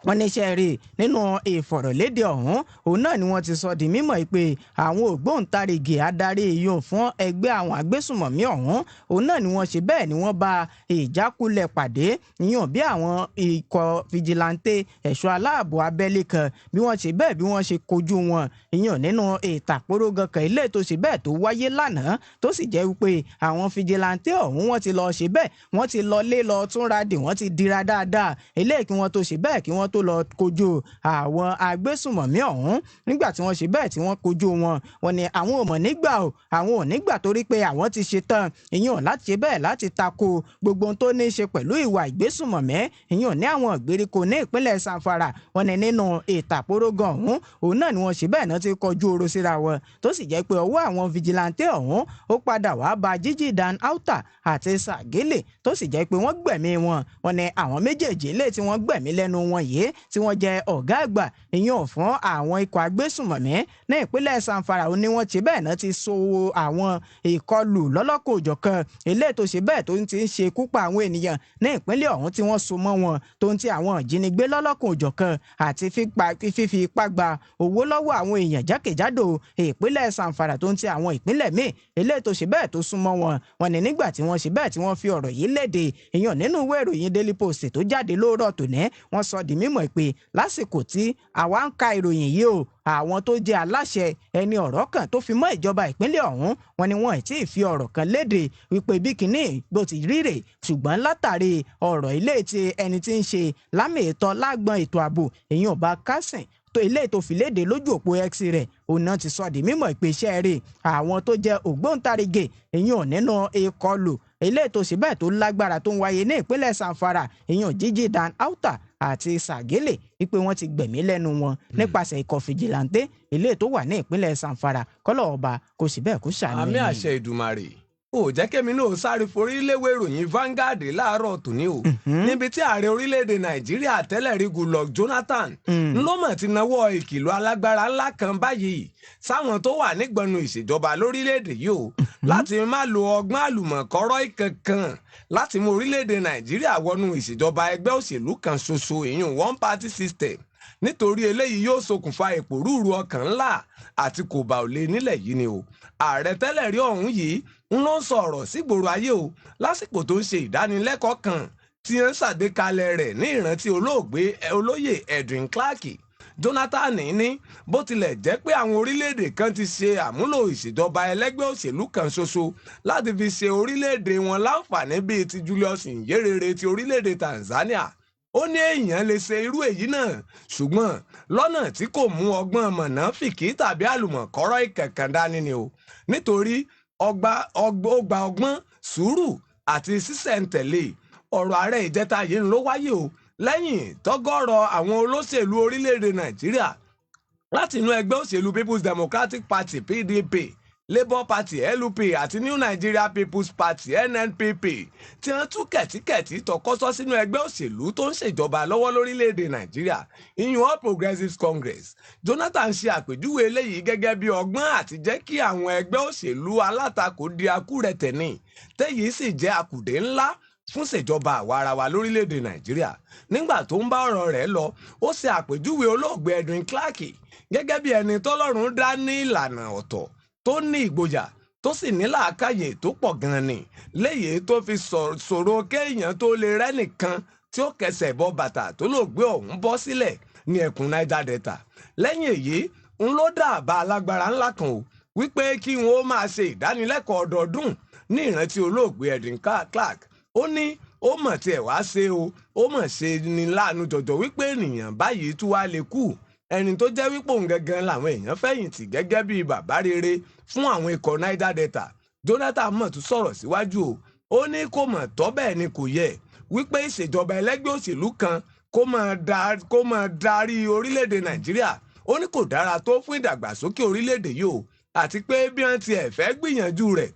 Wọ́n níṣẹ́ rí nínú ìfọ̀rọ̀lédè ọ̀hún, òun náà ni wọ́n ti sọ di mímọ̀ pé àwọn ògbóǹtarìgì adarí yòó fún ẹgbẹ́ àwọn agbésùmọ̀mí ọ̀hún, òun náà ni wọ́n ṣe bẹ́ẹ̀ ni wọ́n bá ìjákulẹ̀ pàdé yíyan bí àwọn ikọ̀ vigilante ẹ̀ṣọ́ aláàbò abẹ́lé kan bí wọ́n ṣe bẹ́ẹ̀ bí wọ́n ṣe kojú wọn yíyan nínú ìtàkùrọ̀gàn kan ilé tó ṣe bẹ́ẹ̀ tó wáyé lánàá, tó sì jẹ́ wípé àwọn vigilante ọ̀hún, wọ́n ti lọ ṣe bẹ́ẹ̀, wọ́n ti lọ lé lọ túnra dì, wọ́n ti dira dáadáa eléyìí kí wọ́n tó ṣe bẹ́ẹ̀ kí wọ́n tó lọ kojú àwọn agbésùmọ̀mí ọ̀hún. Nígbà tí wọ́n ṣe bẹ́ẹ̀ tí wọ́n kojú wọn, wọ́n ní àwọn ò mọ̀ nígbà o, àwọn ò nígbà, torí pé àwọn ti ṣe tán ìyẹn láti ṣe bẹ́ẹ̀ láti tako gbogbo ohun tó ní í ṣe pẹ̀lú ìwà ìgbésùmọ̀mí ìyẹn ní àwọn ìgbèríko ní ìpínlẹ̀ Zamfara. Wọ́n ní nínú ìtàkùrọ̀gàn ọ̀hún, òun náà ni wọ́n ṣe bẹ́ẹ̀ náà ti kọjú oró síra wọn, tó sì jẹ́ pé ọwọ́ àwọn vigilante ọ̀hún ó padà wá ba Jíjì Dan Auta àti Sagele, tó sì jẹ́ pé wọ́n gbẹ̀mí wọn. Wọ́n ní àwọn méjèèjì lè tí wọ́n gbẹ̀mí lẹ́nu wọn yìí, tí wọ́n jẹ́ ọ̀gá àgbà ìyẹn fún àwọn ikọ̀ agbésùmọ̀mí ní ìpínlẹ̀ Zamfara, ó ní wọ́n ti bẹ́ẹ̀ náà ti so àwọn ìkọlù lọ́lọ́kọ̀-ò-jọ̀kan eléyìí tó ṣe bẹ́ẹ̀ tó ti ń ṣe ikú pa àwọn ènìyàn ní ìpínlẹ̀ ọ̀hún tí wọ́n so mọ́ wọn, tó ń ti àwọn ìjínigbé lọ́lọ́kọ̀-ò-jọ̀kan àti fífi ipá gba owó lọ́wọ́ àwọn èèyàn jákèjádò ìpínlẹ̀ Zamfara, tó ń ti àwọn ìpínlẹ̀ míì eléyìí tó ṣe bẹ́ẹ̀ tó súnmọ́ wọn. Wọ́n ní nígbà tí wọ́n ṣe bẹ́ẹ̀ tí wọ́n fi ọ̀rọ̀ yìí léde èèyàn nínú ìwé ìròyìn Daily Post tó jáde lóòrọ̀ tòní, wọ́n sọ di mímọ̀ pé lásìkò tí àwa ń ka ìròyìn yìí o, àwọn tó jẹ́ aláṣẹ ẹni ọ̀rọ̀ kan tó fi mọ́ ìjọba ìpínlẹ̀ ọ̀hún, wọ́n ní wọ́n ti fi ọ̀rọ̀ kan léde wípé bí kìíní bó ti ríre. Ṣùgbọ́n látàrí ọ̀rọ̀ ilé tí ẹni tí ń ṣe lámì ìtọ́ lágbọn ètò ààbò èyàn ọba kásìn tó ilé tó fi léde lójú òpó X rẹ̀, òun náà ti sọ di mímọ̀ ìpè iṣẹ́ rẹ̀, àwọn tó jẹ́ ògbóǹtarìgì èyàn nínú ìkọlù ilé tó ṣe bẹ́ẹ̀ tó lágbára tó ń wáyé ní ìpínlẹ̀ Zamfara, èyàn Jíjì Dan Auta àti Sagele, wípé wọ́n ti gbẹ̀mí lẹ́nu wọn nípasẹ̀ ikọ̀ vigilante ilé tó wà ní ìpínlẹ̀ Zamfara. Kọ́lọ̀ ọba kò sì bẹ́ẹ̀ kó ṣàánú. Àmì àṣẹ Ìdùmarè. Ò jẹ́ kémi náà sáré forí léwé ìròyìn Vanguard láàárọ̀ tòní o, níbi tí ààrẹ orílẹ̀-èdè Nàìjíríà tẹ́lẹ̀ rí, Goodluck Jonathan, ńlọ́mọ̀ ti nawọ́ ìkìlọ̀ alágbára ńlá kan báyìí sáwọn tó wà nígbọnnu ìṣèjọba lórílẹ̀-èdè yìí o, láti má lo ọgbọ́n àlùmọ̀kọ́rọ́ kankan láti mú orílẹ̀-èdè Nàìjíríà wọnú ìṣèjọba ẹgbẹ́ òṣèlú kan ṣoṣo, ìyún one party system, nítorí eléyìí yóò ṣokùnfà ìpòrúurú ọkàn ńlá àti kòbá òlé nílẹ̀ yìí ni o. Ààrẹ tẹ́lẹ̀ rí ọ̀hún yìí ń ló ń sọ̀rọ̀ sígboro ayé o lásìkò tó ń ṣe ìdánilẹ́kọ̀ọ́ kan tí ń ṣàgbékalẹ̀ rẹ̀ ní ìrántí olóògbé olóyè Edwin Clark. Jonathan ní bó tilẹ̀ jẹ́ pé àwọn orílẹ̀-èdè kan ti ṣe àmúlò ìṣèjọba ẹlẹ́gbẹ́ òṣèlú kan ṣoṣo láti fi ṣe orílẹ̀-èdè wọn láǹfààní, bíi ti Julius Nyerere ti orílẹ̀-èdè Tanzania, ó ní èèyàn lè ṣe irú èyí náà, ṣùgbọ́n lọ́nà tí kò mú ọgbọ́n mọ̀nàfìkì tàbí àlùmọ̀kọ́rọ́ ìkẹ̀kàn dání ni o, nítorí ọgbà ó gba ọgbọ́n, sùúrù àti sísẹ̀ǹtẹ̀lé. Ọ̀rọ̀ ààrẹ ìjẹta yìí ló wáyé o lẹ́yìn tọ́gọ́rọ̀ àwọn olóṣèlú orílẹ̀-èdè Nàìjíríà láti inú ẹgbẹ́ òṣèlú People's Democratic Party, PDP, Labour Party LP àti New Nigeria People's Party NNPP tí wọ́n tú kẹ̀tíkẹ̀tí tọkọ́sọ́ sínú ẹgbẹ́ òṣèlú tó ń ṣèjọba lọ́wọ́ lórílẹ̀‐èdè Nàìjíríà, ìyún All Progressives Congress. Jonathan ṣe àpèjúwe eléyìí gẹ́gẹ́ bí ọgbọ́n àti jẹ́ kí àwọn ẹgbẹ́ òṣèlú alátakò di akúrẹ̀tẹ̀ ní, tẹ́yìí sì jẹ́ akùdé ńlá fún ṣèjọba àwa ara wa lórílẹ̀‐èdè Nàìjíríà. Nígbà tó ń bá ọ̀rọ̀ rẹ̀ lọ, ó ṣe àpèjúwe olóògbé Edwin Clark gẹ́gẹ́ bí ẹni tọ́lọ́run dá ní ìlànà ọ̀tọ̀, tó ní ìgboyà, tó sì ní làákàyè tó pọ̀ gan-an ni, léyìí tó fi ṣòro kéèyàn tó lè rẹ́nìkan tí ó kẹsẹ̀ bọ bàtà tó lóògbé ọ̀hún bọ́ sílẹ̀ ní ẹkùn Niger Delta. Lẹ́yìn èyí ń ló dá àbá alágbára ńlá kan o, wípé kí wọn ó máa ṣe ìdánilẹ́kọ̀ọ́ ọdọọdún ní ìrántí olóògbé Edwin Clark. Ó ní ó mọ̀ tiẹ̀ wá ṣe o, ó mọ̀ ṣe ni láàánú jọjọ wípé ènìyàn báyìí tún wá lè kú, ẹni tó jẹ́ wípé òun gangan làwọn èèyàn fẹ̀yìntì gẹ́gẹ́ bíi bàbá rere fún àwọn ikọ̀ Niger Delta. Jonathan mọ̀ tún sọ̀rọ̀ síwájú o, ó ní kò mọ̀ tọ́ bẹ́ẹ̀ ni kò yẹ wípé ìṣèjọba ẹlẹ́gbẹ́ òṣèlú kan kó máa darí orílẹ̀-èdè Nàìjíríà. Ó ní kò dára tó fún ìdàgbàsókè orílẹ̀-èdè yìí o, àti pé bí wọ́n tiẹ̀ fẹ́ gbìyànjú rẹ̀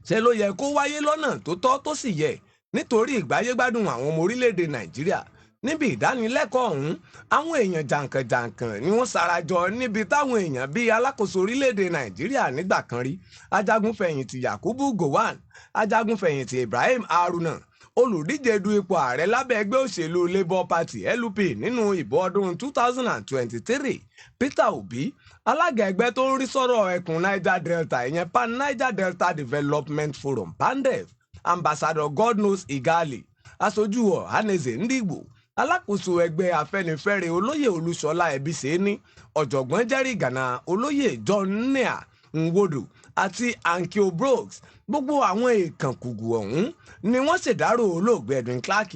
ṣe ló yẹ kó wáyé lọ́nà tó tọ́ tó sì yẹ nítorí ìgbáyégbádùn àwọn ọmọ orílẹ̀-èdè Nàìjíríà. Níbi ìdánilẹ́kọ̀ọ́ ọ̀hún, àwọn èèyàn jàǹkànjàǹkàn ni wọ́n sarajọ níbi táwọn èèyàn bíi alákòóso orílẹ̀-èdè Nàìjíríà nígbà kan rí, ajagunfẹ̀yìntì Yakubu Gowon, ajagunfẹ̀yìntì Ibrahim Haruna, olùdíje du ipò ààrẹ lábẹ́ ẹgbẹ́ òṣèlú Labour Party LP nínú ìbò ọdún 2023, Peter Obi, alága ẹgbẹ́ tó ń rí sọ́rọ̀ ẹkùn Niger Delta ìyẹn Pan Niger Delta Development Forum PANDEF, Ambassador Godknows Igali, aṣojú Ohanaeze Ndigbo, alákòóso ẹgbẹ́ Afẹ́nifẹ́re olóyè Olúṣọlá Ẹbíṣẹ́ni, ọ̀jọ̀gbọ́n Jerry Gana, olóyè John Nia Nwodo àti Ankio Brooks. Gbogbo àwọn èèkànkùgù ọ̀hún ni wọ́n ṣèdárò olóògbé Edwin Clark,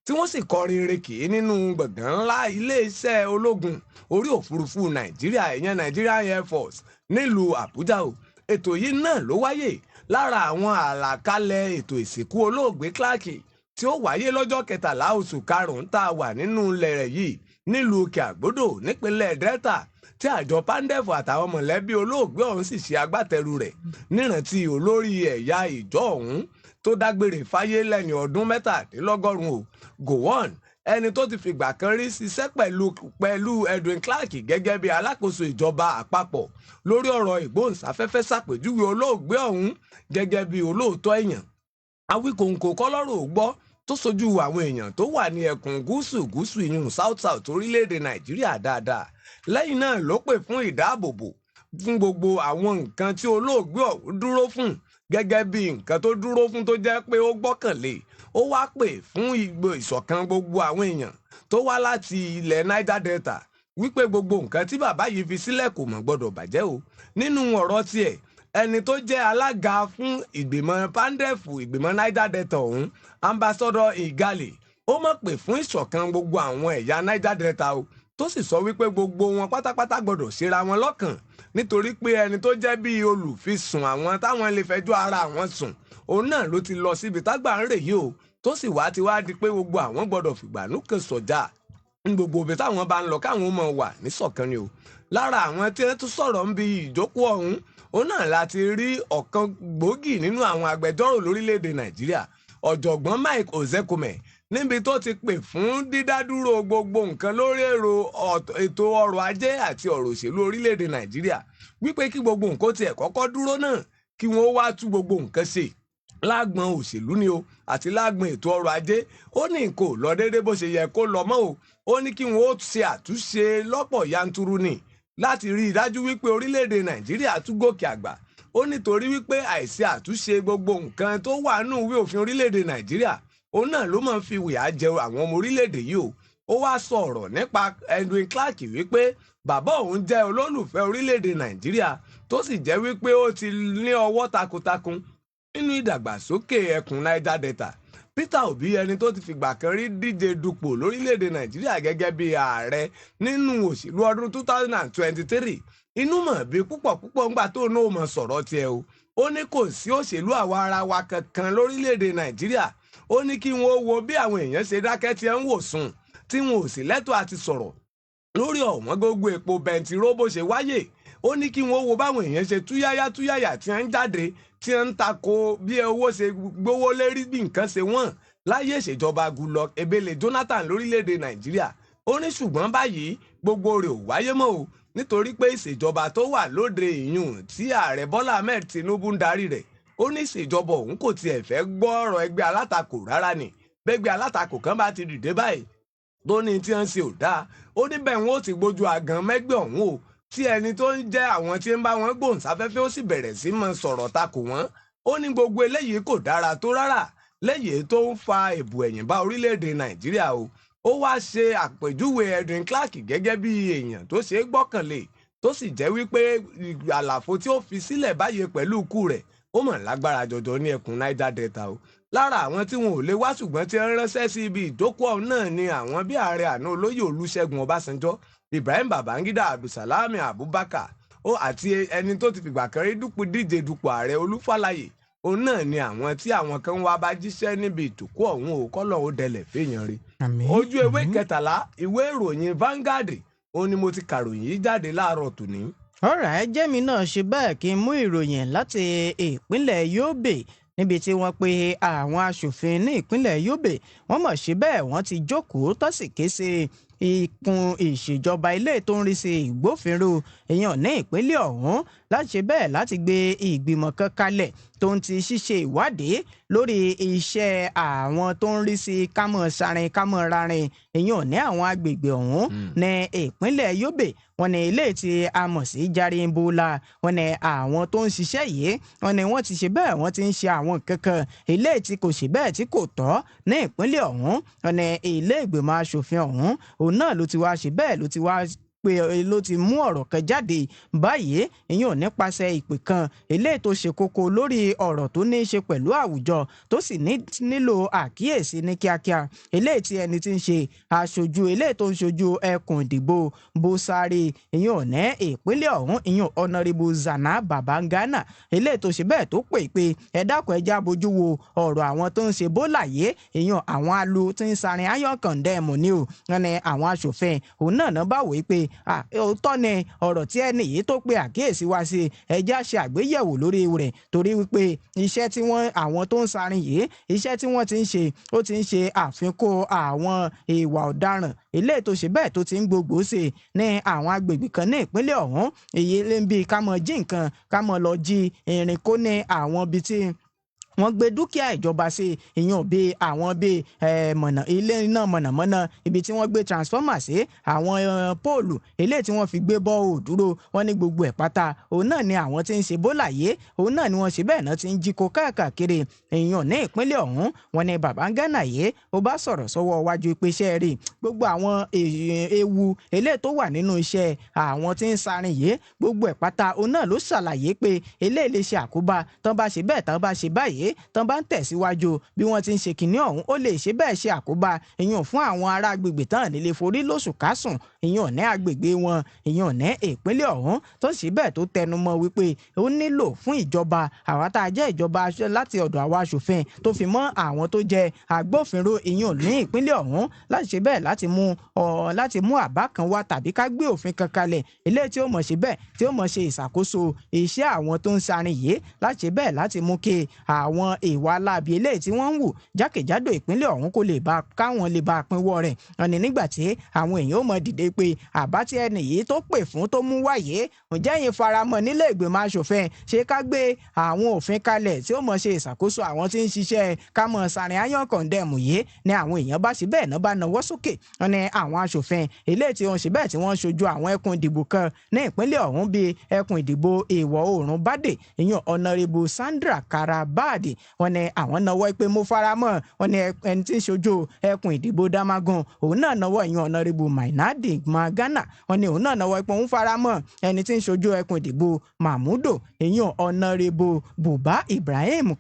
tí wọ́n sì kọrin rekè nínú gbọ̀ngàn ńlá iléeṣẹ́ ológun orí òfurufú Nàìjíríà ìyẹn Nigerian Air Force nílùú Àbújá o. Ètò yìí náà ló wáyé lára àwọn àlàkalẹ̀ ètò ìsìnkú olóògbé Clark tí ó wáyé lọ́jọ́ 13 oṣù karùn-ún tá a wà nínú ilẹ̀ rẹ̀ yìí nílùú Òkè Àgbódò nípínlẹ̀ Delta, tí àjọ PANDEF àtàwọn mọ̀lẹ́bí olóògbé ọ̀hún sì ṣe agbátẹrù rẹ̀ nírántí olórí ẹ̀yà ìjọ ọ̀hún tó dágbére fáyé lẹ́ni ọdún 97 o. Gowon, ẹni tó ti fìgbà kan rí ṣiṣẹ́ pẹ̀lú Edwin Clark gẹ́gẹ́ bí alákòóso ìjọba àpapọ̀ lórí ọ̀rọ̀ ìgbóhùnsáfẹ́fẹ́, ṣàpèjúwe olóògbé ọ̀hún gẹ́gẹ́ bí olóòótọ́ èèyàn, Awíkòǹkò kọ́lọ́rọ̀ ò gbọ́, tó sojú àwọn èèyàn tó wà ní ẹkùn gúúsù gúúsù ìyún South South orílẹ̀-èdè Nàìjíríà dáadáa. Lẹ́yìn náà ló pè fún ìdáàbòbò fún gbogbo àwọn nǹkan tí olóògbé ọ̀hún dúró fún gẹ́gẹ́ bí nǹkan tó dúró fún tó jẹ́ pé ó gbọ́kànlé. Ó wá pè fún ìṣọ̀kan gbogbo àwọn èèyàn tó wá láti ilẹ̀ Niger Delta wípé gbogbo nǹkan tí bàbá yìí fi sílẹ̀ kò mọ̀ gbọ́dọ̀ bàjẹ́ o. Nínú ọ̀rọ̀ tiẹ̀, ẹni tó jẹ́ alága fún ìgbìmọ̀ PANDEF ìgbìmọ̀ Niger Delta ọ̀hún, Ambassador Igali, ó mọ̀ pé fún ìṣọ̀kan gbogbo àwọn ẹ̀yà Niger Delta o, tó sì sọ wípé gbogbo wọn pátápátá gbọ́dọ̀ ṣera wọn lọ́kàn nítorí pé ẹni tó jẹ́ bíi olùfisùn àwọn táwọn lè fẹjọ́ ara àwọn sùn òun náà ló ti lọ síbi tágbà ń rè yìí o, tó sì wá ti wá di pé gbogbo àwọn gbọ́dọ̀ fìgbànú kan sọ̀jà ní gbogbo ibi táwọn bá ń lọ káwọn mọ̀ wà níṣọ̀kan ni o. Lára àwọn tí wọ́n tún sọ̀rọ̀ ń bi ìjókòó ọ̀hún òun náà láti rí ọ̀kan gbòógì nínú àwọn agbẹjọ́rò lórílẹ̀‐èdè Nàìjíríà, ọ̀jọ̀gbọ́n Mike Ozekhome, níbi tó ti pè fún dídádúró gbogbo nǹkan lórí ètò ọrọ̀ ajé àti ọ̀rọ̀ òṣèlú orílẹ̀‐èdè Nàìjíríà, wípé kí gbogbo nǹkan tiẹ̀ kọ́kọ́ dúró náà kí wọ́n wá tú gbogbo nǹkan ṣe lágbọn òṣèlú ni o àti lágbọn ètò ọrọ̀ ajé. Ó ní kò lọ déédéé bó ṣe yẹ kó lọ mọ́ o, ó ní kí wọ́n ó ṣe àtúnṣe lọ́pọ̀ yanturu ni láti rí i dájú wípé orílẹ̀-èdè Nàìjíríà tún gòkè àgbà. Ó nítorí wípé àìsí àtúnṣe gbogbo nǹkan tó wà nínú ìwé òfin orílẹ̀-èdè Nàìjíríà òun náà ló máa ń fi wìyà jẹ àwọn ọmọ orílẹ̀-èdè yìí o. Ó wá sọ ọ̀rọ̀ nípa Edwin Clark wípé bàbá òun jẹ́ olólùfẹ́ orílẹ̀-èdè Nàìjíríà tó sì jẹ́ wípé ó ti ní ọwọ́ takuntakun nínú ìdàgbàsókè ẹkùn Niger Delta. Peter Obi, ẹni tó ti fìgbà kan rí díje dupò lórílẹ̀‐èdè Nàìjíríà gẹ́gẹ́ bí ààrẹ nínú òṣèlú ọdún 2023, inú mọ̀ bí púpọ̀ púpọ̀ ńgbà tó náà mọ̀ sọ̀rọ̀ tiẹ̀ o. Ó ní kò sí òṣèlú àwa ara wa kankan lórílẹ̀‐èdè Nàìjíríà. Ó ní kí wọ́n wo bí àwọn èèyàn ṣe dákẹ́ tí ń wò sùn tí wọn ò sì lẹ́tọ̀ọ́ àti sọ̀rọ̀ lórí ọ̀wọ́n gógó epo bẹntiró bó ṣe wáyè. Ó ní kí wọ́n wo báwọn èèyàn ṣe túyáyá túyáyà tí wọ́n ń jáde, tí wọ́n ń tako bí owó ṣe gbówó lérí, bí nǹkan ṣe wọ́n láyé ìṣèjọba Goodluck Ebele Jonathan lórílẹ̀‐èdè Nàìjíríà. Ó ní ṣùgbọ́n báyìí gbogbo rẹ̀ ò wáyé mọ́ o, nítorí pé ìṣèjọba tó wà lóde ìyún tí ààrẹ Bọ́lá Ahmed Tinubu ń darí rẹ̀, ó ní ìṣèjọba òun kò tiẹ̀ fẹ́ gbọ́ ọ̀rọ̀ ẹgbẹ́ alátakò rárá ni. Bẹ́gbẹ́ alátakò kan bá ti dìde báyìí tó ní tí wọ́n ń ṣe ò dáa, ó ní bẹ́ẹ̀ wọn ó ti gbójú àgàn mẹ́gbẹ́ ọ̀hún o, tí ẹni tó ń jẹ́ àwọn tí ń bá wọn gbóhùnsáfẹ́fẹ́ ó sì bẹ̀rẹ̀ sí máa sọ̀rọ̀ takò wọ́n. Ó ní gbogbo eléyìí kò dára tó rárá, léyìí tó ń fa èbù ẹ̀yìn bá orílẹ̀-èdè Nàìjíríà o. Ó wá ṣe àpèjúwe Edwin Clark gẹ́gẹ́ bí èèyàn tó ṣe é gbọ́kànlé, tó sì jẹ́ wípé àlàfo tí ó fi sílẹ̀ báyìí pẹ̀lú ikú rẹ̀ ó mọ̀ lágbára jọjọ ní ẹkùn Niger Delta o. Lára àwọn tí wọn ò lè wá ṣùgbọ́n tí ń ránṣẹ́ sí ibi ìjókòó ọ̀hún náà ni àwọn bí ààrẹ àná olóyè Olúṣẹ́gun Ọbásanjọ́, Ibrahim Babangida, Abdulsalami Abubakar ó àti ẹni tó ti fìgbà kan rí dúpọ̀ díje dupò ààrẹ Olúfàlàyé. Òun náà ni àwọn tí àwọn kan wá bá jíṣẹ́ níbi ìjókòó ọ̀hún ò kọ́lọ̀ ó dẹlẹ̀ fèèyàn rí. Ojú ewé 13 ìwé ìròyìn Vanguard òun ni mo ti kàròyìn yìí jáde láàárọ̀ tòní. Ọ̀rọ̀ ẹjẹ́ mi náà ṣe bẹ́ẹ̀ kí n mú ìròyìn láti ìpínlẹ̀ Yobe, níbi tí wọ́n pe àwọn aṣòfin ní ìpínlẹ̀ Yobe wọ́n mọ̀ ṣe bẹ́ẹ̀, wọ́n ti jókòó tó sì ké sí ikùn ìṣèjọba ilé tó ń rí sí ìgbófinró èèyàn ní ìpínlẹ̀ ọ̀hún láti ṣe bẹ́ẹ̀ láti gbé ìgbìmọ̀ kan kalẹ̀ tó ń ti ṣíṣe ìwádìí lórí iṣẹ́ àwọn tó ń rí sí kámọ̀ sarin kámọ̀ rarin èèyàn ní àwọn agbègbè ọ̀hún ní ìpínlẹ̀ Yobe. Wọ́n ní ilé tí a mọ̀ sí Jarimbola, wọ́n ní àwọn tó ń ṣiṣẹ́ yìí, wọ́n ní wọ́n ti ṣe bẹ́ẹ̀, wọ́n ti ń ṣe àwọn kankan ilé tí kò ṣe bẹ́ẹ̀ tí kò tọ́ ní ìpínlẹ̀ ọ̀hún. Wọ́n ní ilé ìgbìmọ̀ aṣòfin ọ̀hún òun náà ló ti wá ṣe bẹ́ẹ̀, ló ti wá pé ló ti mú ọ̀rọ̀ kan jáde báyìí, ìyẹn ò nípasẹ̀ ìpè kan eléyìí tó ṣe kókó lórí ọ̀rọ̀ tó ní í ṣe pẹ̀lú àwùjọ tó sì nílò àkíyèsí ní kíákíá, eléyìí tí ẹni tí ń ṣe aṣojú eléyìí tó ń ṣojú ẹkùn ìdìbò Bosari, ìyẹn ò ní ìpínlẹ̀ ọ̀hún, ìyẹn Honourable Zana Babangana, eléyìí tó ṣe bẹ́ẹ̀ tó pè pé ẹ dákun, ẹ já bójú wo ọ̀rọ̀ àwọn tó ń ṣe bólàyé, ìyẹn àwọn alu tí ń sarin iron condemn ni o. Wọn ni àwọn aṣòfin òun náà náà bá wòó pé òótọ́ ni ọ̀rọ̀ tí ẹni yìí tó pe àkíyèsí wá sí, ẹjẹ́ á ṣe àgbéyẹ̀wò lórí rẹ̀, torí wípé iṣẹ́ tí wọ́n àwọn tó ń sarin yìí, iṣẹ́ tí wọ́n ti ń ṣe, ó ti ń ṣe àfikún àwọn ìwà ọ̀daràn eléyìí tó ṣe bẹ́ẹ̀ tó ti ń gbogbo ṣe ní àwọn agbègbè kan ní ìpínlẹ̀ ọ̀hún. Èyí lè ń bí ká mọ jí nǹkan, ká mọ lọ jí irin kó ní àwọn ibi tí wọ́n gbé dúkìá ìjọba sí, ìyẹn bíi àwọn bíi mọ̀nà ilé iná mọ̀nàmọ́ná, ibi tí wọ́n gbé transformer sí, àwọn pole eléyìí tí wọ́n fi gbé bọ́ọ̀ dúró. Wọ́n ní gbogbo ẹ̀ pátá òun náà ni àwọn tí ń ṣe bólà yé, òun náà ni wọ́n ṣe bẹ́ẹ̀ náà ti ń jí kó káàkiri ìyẹn ní ìpínlẹ̀ ọ̀hún. Wọ́n ní Babangana yé ó bá sọ̀rọ̀ sọ́wọ́ wájú pé iṣẹ́ rí gbogbo àwọn ewu eléyìí tó wà nínú iṣẹ́ àwọn tí ń sarin yìí, gbogbo ẹ̀ pátá òun náà ló ṣàlàyé pé eléyìí lè ṣe àkóbá tán bá ṣe bẹ́ẹ̀, tán bá ṣe báyìí, tán bá ń tẹ̀síwájú bí wọ́n ti ń ṣe kìnìún ọ̀hún, ó lè ṣe bẹ́ẹ̀ ṣe àkóbá ìyẹn fún àwọn ará agbègbè tán nílé forí lóṣù kásùn ìyẹn ní agbègbè wọn, ìyẹn ní ìpínlẹ̀ ọ̀hún. Tó ṣe bẹ́ẹ̀ tó tẹnu mọ́ wípé ó nílò fún ìjọba àwa tá a jẹ́ ìjọba láti ọ̀dọ̀ àwa aṣòfin tó fi mọ́ àwọn tó jẹ́ agbófinró ìyẹn ní ìpínlẹ̀ ọ̀hún láti ṣe bẹ́ẹ̀ láti mú àbá kan wá tàbí ká gbé òfin kan kalẹ̀ eléyìí tí ó mọ̀ ṣe bẹ́ẹ̀ tí ó mọ̀ ṣe ìṣàkóso iṣẹ́ àwọn tó ń sarin yìí, láti ṣe bẹ́ẹ̀ láti mú kí àwọn ìwà aláàbí eléyìí tí wọ́n ń wù jákèjádò ìpínlẹ̀ ọ̀hún kó lè bá káwọn lè bá pínwọ́ rẹ̀. Wọ́n ní nígbà tí àwọn èèyàn ó mọ dìde pé àbá tí ẹnì yìí tó pè fún tó mú wáyé, ǹjẹ́ yín faramọ́ nílé ìgbìmọ̀ aṣòfin? Ṣé ká gbé àwọn òfin kalẹ̀ tí ó mọ̀ ṣe ìṣàkóso àwọn tí ń ṣiṣẹ́ kámọ̀ sarin iron condemn yìí? Ni àwọn èèyàn bá ṣe bẹ́ẹ̀ náà bá nawọ́ sókè. Wọ́n ní àwọn aṣòfin eléyìí tí wọ́n ṣe bẹ́ẹ̀ tí wọ́n ṣojú àwọn ẹkùn ìdìbò kan ní ìpínlẹ̀ ọ̀hún bíi ẹkùn ìdìbò ìwọ̀ oòrùn Bádè, ìyẹn Honourable Sandra Karabadi, wọ́n ní àwọn nawọ́ pé mo faramọ́. Wọ́n ní ẹni tí ń ṣojú ẹkùn ìdìbò Damagun òun náà nawọ́, ìyẹn Honourable Mainadi Magana, wọ́n ní òun náà nawọ́ pé òun faramọ́. Ẹni tí ń ṣojú ẹkùn ìdìbò Mahmudo, ìyẹn Honourable Buba Ibrahim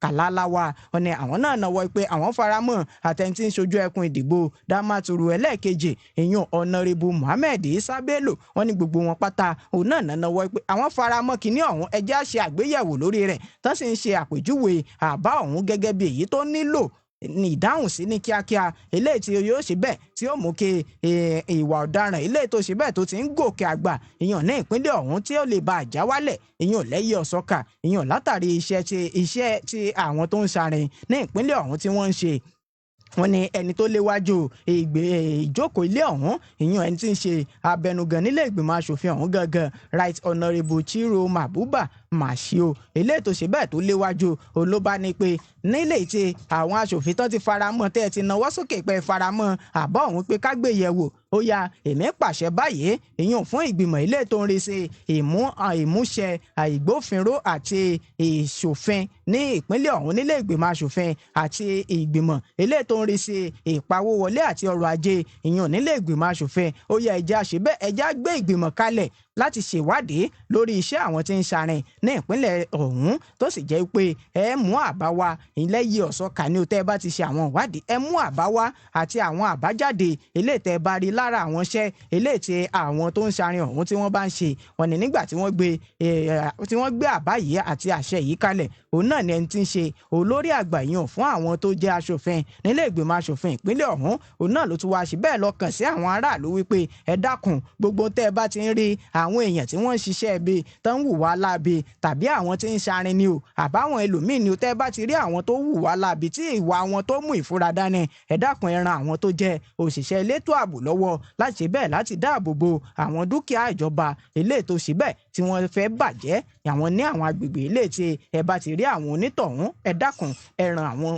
Kalalawa, wọ́n ní àwọn náà nawọ́ pé àwọn faramọ́. Àtẹni tí ń ṣojú ẹkùn ìdìbò Damaturu ẹlẹ́ẹ̀kejì, ìyẹn Honourable Muhammed Isa Bello, wọ́n ní gbogbo wọn pátá òun náà nawọ́ pé àwọn faramọ́ kínní ọ̀hún, ẹjẹ́ á ṣe àgbéyẹ̀wò lórí rẹ̀, tán sì ń ṣe àpèjúwe àbá ọ̀hún gẹ́gẹ́ bí èyí tó nílò. Ní ìdáhùn sí ní kíákíá, eléyìí tí yóò ṣe bẹ́ẹ̀ tí ó mú kí ìwà ọ̀daràn eléyìí tó ṣe bẹ́ẹ̀ tó ti ń gòkè àgbà ìyàn ní ìpínlẹ̀ ọ̀hún tí ó lè ba àjá wálẹ̀, ìyàn lẹ́yìn ọ̀sọ́kà, ìyàn látàrí iṣẹ́ tí àwọn tó ń sarin ní ìpínlẹ̀ ọ̀hún tí wọ́n ń ṣe. Wọ́n ní ẹni tó léwájú ìgbé ìjókòó ilé ọ̀hún, ìyẹn ẹni tí ń ṣe abẹnugan nílé ìgbìmọ̀ asòfin ọ̀hún gangan, Right Honourable Chiro Mabuba Mashio, eléyìí tó ṣe bẹ́ẹ̀ tó léwájú olóbá ní pé nílé tí àwọn asòfin tán ti faramọ́, tẹ́ ẹ ti nawọ́ sókè pé faramọ́ àbọ̀ ọ̀hún pé ká gbé yẹ̀wò, ó yá, èmi pàṣẹ báyìí, ìyẹn fún ìgbìmọ̀ ilé tó ń rí sí ìmúṣẹ ìgbófinró àti ìṣòfin ní ìpínlẹ̀ ọ̀hún nílé ìgbìmọ̀ asòfin, àti ìgbìmọ̀ ilé tó ń rí sí ìpawówọlé àti ọrọ̀ ajé, ìyẹn nílé ìgbìmọ̀ asòfin, ó yá, ẹjẹ́ àṣebẹ́, ẹjẹ́ á gbé ìgbìmọ̀ kalẹ̀ láti ṣèwádìí lórí iṣẹ́ àwọn tí ń ṣarin ní ìpínlẹ̀ ọ̀hún, tó sì jẹ́ pé ẹ mú àbá wá ilẹ̀ yìí ọ̀sọ́kà ní o. Tẹ́ ẹ bá ti ṣe àwọn ìwádìí, ẹ mú àbá wá àti àwọn àbájáde eléyìí tẹ́ ẹ bá rí lára àwọn iṣẹ́ eléyìí tí àwọn tó ń ṣarin ọ̀hún tí wọ́n bá ń ṣe. Wọ́n ní nígbà tí wọ́n gbé àbá yìí àti àṣẹ yìí kalẹ̀, òun náà ni ẹni tí ń ṣe olórí àgbà yàn fún àwọn tó jẹ́ aṣòfin nílé ìgbìmọ̀ aṣòfin ìpínlẹ̀ ọ̀hún, òun náà ló tún wá sí bẹ́ẹ̀ lọ kàn sí àwọn aráàlú wípé ẹ dákun, gbogbo tẹ́ ẹ bá ti ń rí àwọn èèyàn tí wọ́n ń ṣiṣẹ́ ibi tó ń hùwà láabi, tàbí àwọn tí ń ṣarin ni o, àbáwọn ẹlòmíín ni o, tẹ́ ẹ bá ti rí àwọn tó hùwà láabi tí ìwà wọn tó mú ìfura dání, ẹ dákun, ẹ ran àwọn tó jẹ́ òṣìṣẹ́ elétò ààbò lọ́wọ́ láti ṣe bẹ́ẹ̀ láti dáàbò bo àwọn dúkìá ìjọba eléyìí tó ṣe bẹ́ẹ̀ tí wọ́n fẹ́ bàjẹ́ àwọn ní àwọn agbègbè eléyìí tí ẹ bá ti rí àwọn onítọ̀hún. Ẹ dákun, ẹ ran àwọn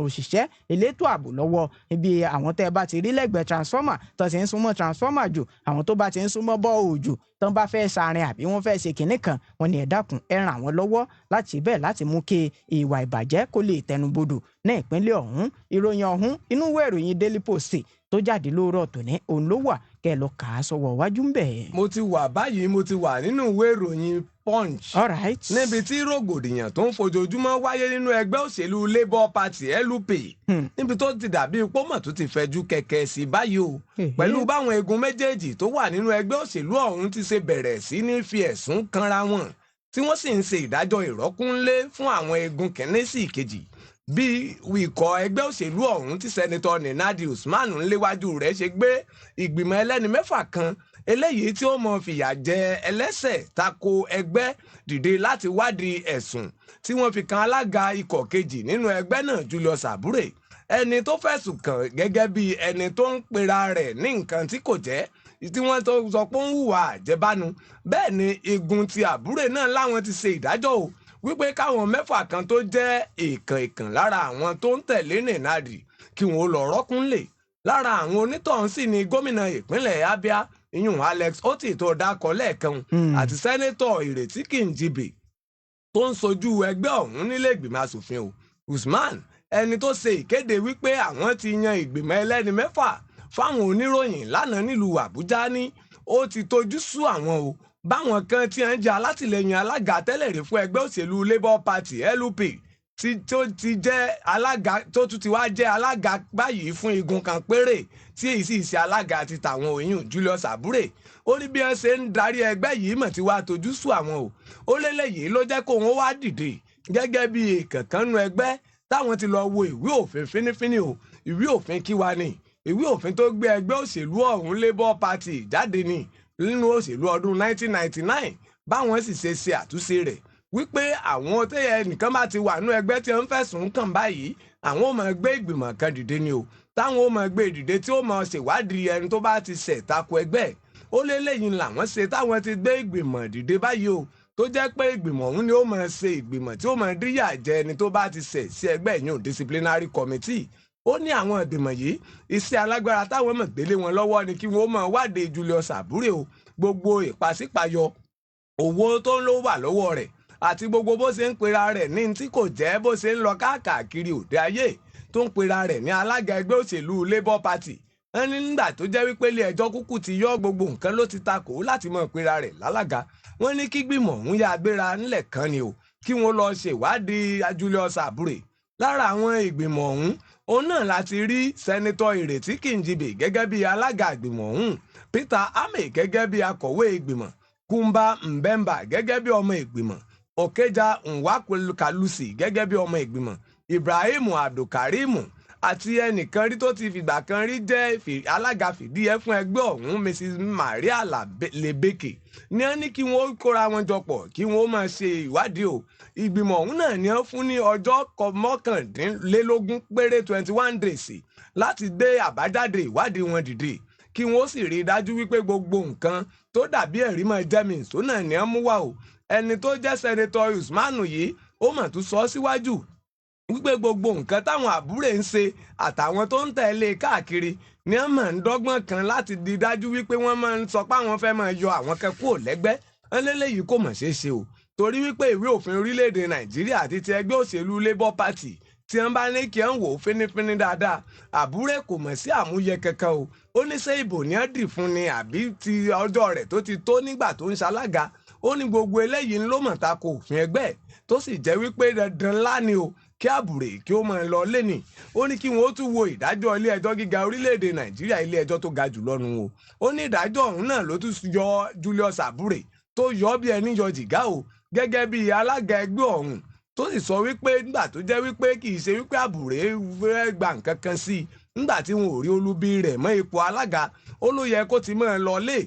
òṣìṣẹ́ elétò ààbò lọ́wọ́. Ibi àwọn tẹ́ ẹ bá ti rí lẹ́gbẹ̀ẹ́ transformer tó ti ń súnmọ́ transformer jù, àwọn tó bá ti ń súnmọ́ bọ́ọ̀ jù, tó ń bá fẹ́ sarin àbí wọ́n fẹ́ ṣe kinní kan, wọ́n ní ẹ dákun, ẹ ràn wọ́n lọ́wọ́ láti bẹ́ẹ̀ láti mú kí ìwà ìbàjẹ́ kó lè tẹnubodò ní ìpínlẹ̀ ọ̀hún. Ìròyìn ọ̀hún, inú ìwé ìròyìn Daily Post tó jáde lóòrọ̀ tòní òun ló wà, kẹ́ ẹ lọ kà á sọ́wọ́ iwájú ń bẹ̀. Mo ti wà báyìí, mo ti wà nínú ìwé ìròyìn Punch, All right. níbi tí rògbòdìyàn tó ń fojoojúmọ́ wáyé nínú ẹgbẹ́ òṣèlú Labour Party, LP, níbi tó ti dàbí pọ́mọ̀ tó ti fẹjú kẹ̀kẹ́ sí báyìí o, pẹ̀lú báwọn egun méjèèjì tó wà nínú ẹgbẹ́ òṣèlú ọ̀hún ti ṣe bẹ̀rẹ̀ sí ní fi ẹ̀sùn kanra wọn, tí wọ́n sì ń ṣe ìdájọ́ ìrọ́kúnlé fún àwọn egun kìíní sí ìkejì, bí ikọ̀ ẹgbẹ́ òṣèlú ọ̀hún tí Senator Nenadi Usman ń léwájú rẹ̀ ṣe gbé ìgbìmọ̀ ẹlẹ́ni 6 kan eléyìí tí ó mọ fìyà jẹ ẹlẹ́ṣẹ̀ tako ẹgbẹ́ dìde láti wádìí ẹ̀sùn tí wọ́n fi kan alága ikọ̀ kejì nínú ẹgbẹ́ náà, Julius Abure, ẹni tó fẹ̀sùn kàn gẹ́gẹ́ bí ẹni tó ń pera rẹ̀ ní nǹkan tí kò jẹ́, tí wọ́n tó sọ pé ó ń hùwà àjẹbánu. Bẹ́ẹ̀ ni igun ti Abure náà láwọn ti ṣe ìdájọ́ o wípé káwọn 6 kan tó jẹ́ èèkàn èèkàn lára àwọn tó ń tẹ̀lé Nenadi kí wọ́n lọ rọ́kúnlé. Lára àwọn onítọ̀hún sì ni gómìnà ìpínlẹ̀ Abia, ìyún Alex Otti tó dákọ̀ lẹ́ẹ̀kan, àti Senator Ìrètí Kìǹjìbì tó ń sojú ẹgbẹ́ ọ̀hún nílé ìgbìmọ̀ asòfin o. Usman, ẹni tó ṣe ìkéde wípé àwọn ti yan ìgbìmọ̀ ẹlẹ́ni 6 fáwọn oníròyìn lánàá nílùú Àbújá, ní ó ti tojú sú àwọn o, báwọn kan tí ń jẹ́ alátìlẹyìn alága tẹ́lẹ̀ rí fún ẹgbẹ́ òṣèlú Labour Party, LP, tí tó ti jẹ́ alága, tó tún ti wá jẹ́ alága báyìí fún igun kan péré, tí èyí sì ṣe alága ti tàwọn òyìn, Julius Abure. Ó ní bí wọ́n ṣe ń darí ẹgbẹ́ yìí mọ̀ tí wàá tojú sú àwọn o. Ó lélẹ́yìí ló jẹ́ kó wọ́n wá dìde gẹ́gẹ́ bí èèkàn nu ẹgbẹ́, táwọn ti lọ wo ìwé òfin fínífíní o. Ìwé òfin kí wa ni ìwé òfin tó gbé ẹgbẹ́ òṣèlú ọ̀hún, Labour Party, jáde ní nínú òṣèlú ọdún 1999, báwọn sì ṣe ṣe àtúnṣe rẹ̀ wípé àwọn tẹ́yẹ nìkan bá ti wà nínú ẹgbẹ́ tí wọ́n fẹ̀sùn kàn báyìí, àwọn ò máa gbé ìgbìmọ̀ kan dìde ni o, táwọn ò máa gbé dìde tí ó máa ṣèwádìí ẹni tó bá ti ṣẹ̀ tako ẹgbẹ́. Ó lé lẹ́yìn làwọn ṣe táwọn ti gbé ìgbìmọ̀ dìde báyìí o, tó jẹ́ pé ìgbìmọ̀ ọ̀hún ni ó máa ṣe ìgbìmọ̀ tí ó máa díyà jẹ ẹni tó bá ti ṣẹ̀ sí ẹgbẹ́ ìyún, disciplinary committee. Ó ní àwọn ìgbìmọ̀ yìí, iṣẹ́ alágbára táwọn mọ̀ gbélé wọn lọ́wọ́ ni kí wọ́n máa wádìí Julius Abure o, gbogbo ìpàsípàyọ owó tó ń lò wà lọ́wọ́ rẹ̀, àti gbogbo bó ṣe ń pera rẹ̀ ní tí kò jẹ́, bó ṣe ń lọ káàkiri òde ayé tó ń pera rẹ̀ ní alága ẹgbẹ́ òṣèlú Labour Party. Wọ́n ní nígbà tó jẹ́ wípé ilé ẹjọ́ kúkú ti yọ gbogbo nǹkan ló ti takò láti mọ̀ pera rẹ̀ lálága. Wọ́n ní kí gbìmọ̀ ọ̀hún yá gbéra ńlẹ̀ kan ni o, kí wọ́n lọ ṣèwádìí Julius Abure. Lára àwọn ìgbìmọ̀ ọ̀hún, òun náà láti rí Senator Ìrètí Kìǹjìbì gẹ́gẹ́ bí alága ìgbìmọ̀ ọ̀hún, Peter Ameh gẹ́gẹ́ bí akọ̀wé ìgbìmọ̀, Kumba Mbemba gẹ́gẹ́ bí ọmọ ìgbìmọ̀, Òkèjà Nwakalusi gẹ́gẹ́ bí ọmọ ìgbìmọ̀. Ibrahim Abdulkarim àti ẹnìkan rí tó ti fìgbà kan rí jẹ́ alága fìdíhẹ fún ẹgbẹ́ ọ̀hún Mrs Maria Lebeke ní wọ́n ní kí wọ́n kóra wọn jọ pọ̀ kí wọ́n máa ṣe ìwádìí o. Ìgbìmọ̀ ọ̀hún náà ni wọ́n fún ní ọjọ́ 21 péré 21 days láti gbé àbájáde ìwádìí wọn dìde kí wọ́n sì rí i dájú wípé gbogbo nǹkan tó dàbí ẹ̀rí mọ́ jẹ́mi ìṣó náà ni wọ́n mú wá o. Ẹni tó jẹ́ sẹ́nitọ́ Usman yìí ó mà tún sọ síwájú wípé gbogbo nǹkan táwọn àbúrò ń ṣe àtàwọn tó ń tẹ̀lé káàkiri ni wọ́n máa ń dọ́gbọ́n kan láti di dájú wípé wọ́n máa ń sọ pé àwọn fẹ́ máa yọ àwọn kan kúrò lẹ́gbẹ́. Ńlẹ́lẹ́yìí kò mọ̀ ṣeé ṣe o, torí wípé ìwé òfin orílẹ̀-èdè Nàìjíríà àti ti ẹgbẹ́ òṣèlú Labour Party tí wọ́n bá ní kí wọ́n wò ó fínífíní dáadáa, àbúrò kò mọ̀ sí àmúyẹ kankan o. Ó ní ṣé ìbò ní ẹ́ dì fún ni àbí ti ọjọ́ rẹ̀ tó ti tó nígbà tó ń ṣalága. Ó ní gbogbo eléyìí ń ló mọ̀ ta ko òfin ẹgbẹ́, tó sì jẹ́ wípé dandan ńlá ni o kí àbúrè kí ó máa lọ lẹ́nì. Ó ní kí wọ́n ó tún wo ìdájọ́ ilé ẹjọ́ gíga orílẹ̀-èdè Nàìjíríà, ilé ẹjọ́ tó ga jù lọ́nu o. Ó ní ìdájọ́ ọ̀hún náà ló tún yọ Julius Abure tó yọ bí ẹni yọ jìgá o gẹ́gẹ́ bí alága ẹgbẹ́ ọ̀hún, tó sì sọ wípé nígbà tó jẹ́ wípé kì í ṣe wípé àbúrè fẹ́ gba nǹkan kan sí i nígbà tí wọn ò rí olubi rẹ̀ mọ́ ipò alága, ó ló yẹ kó ti máa lọ lé.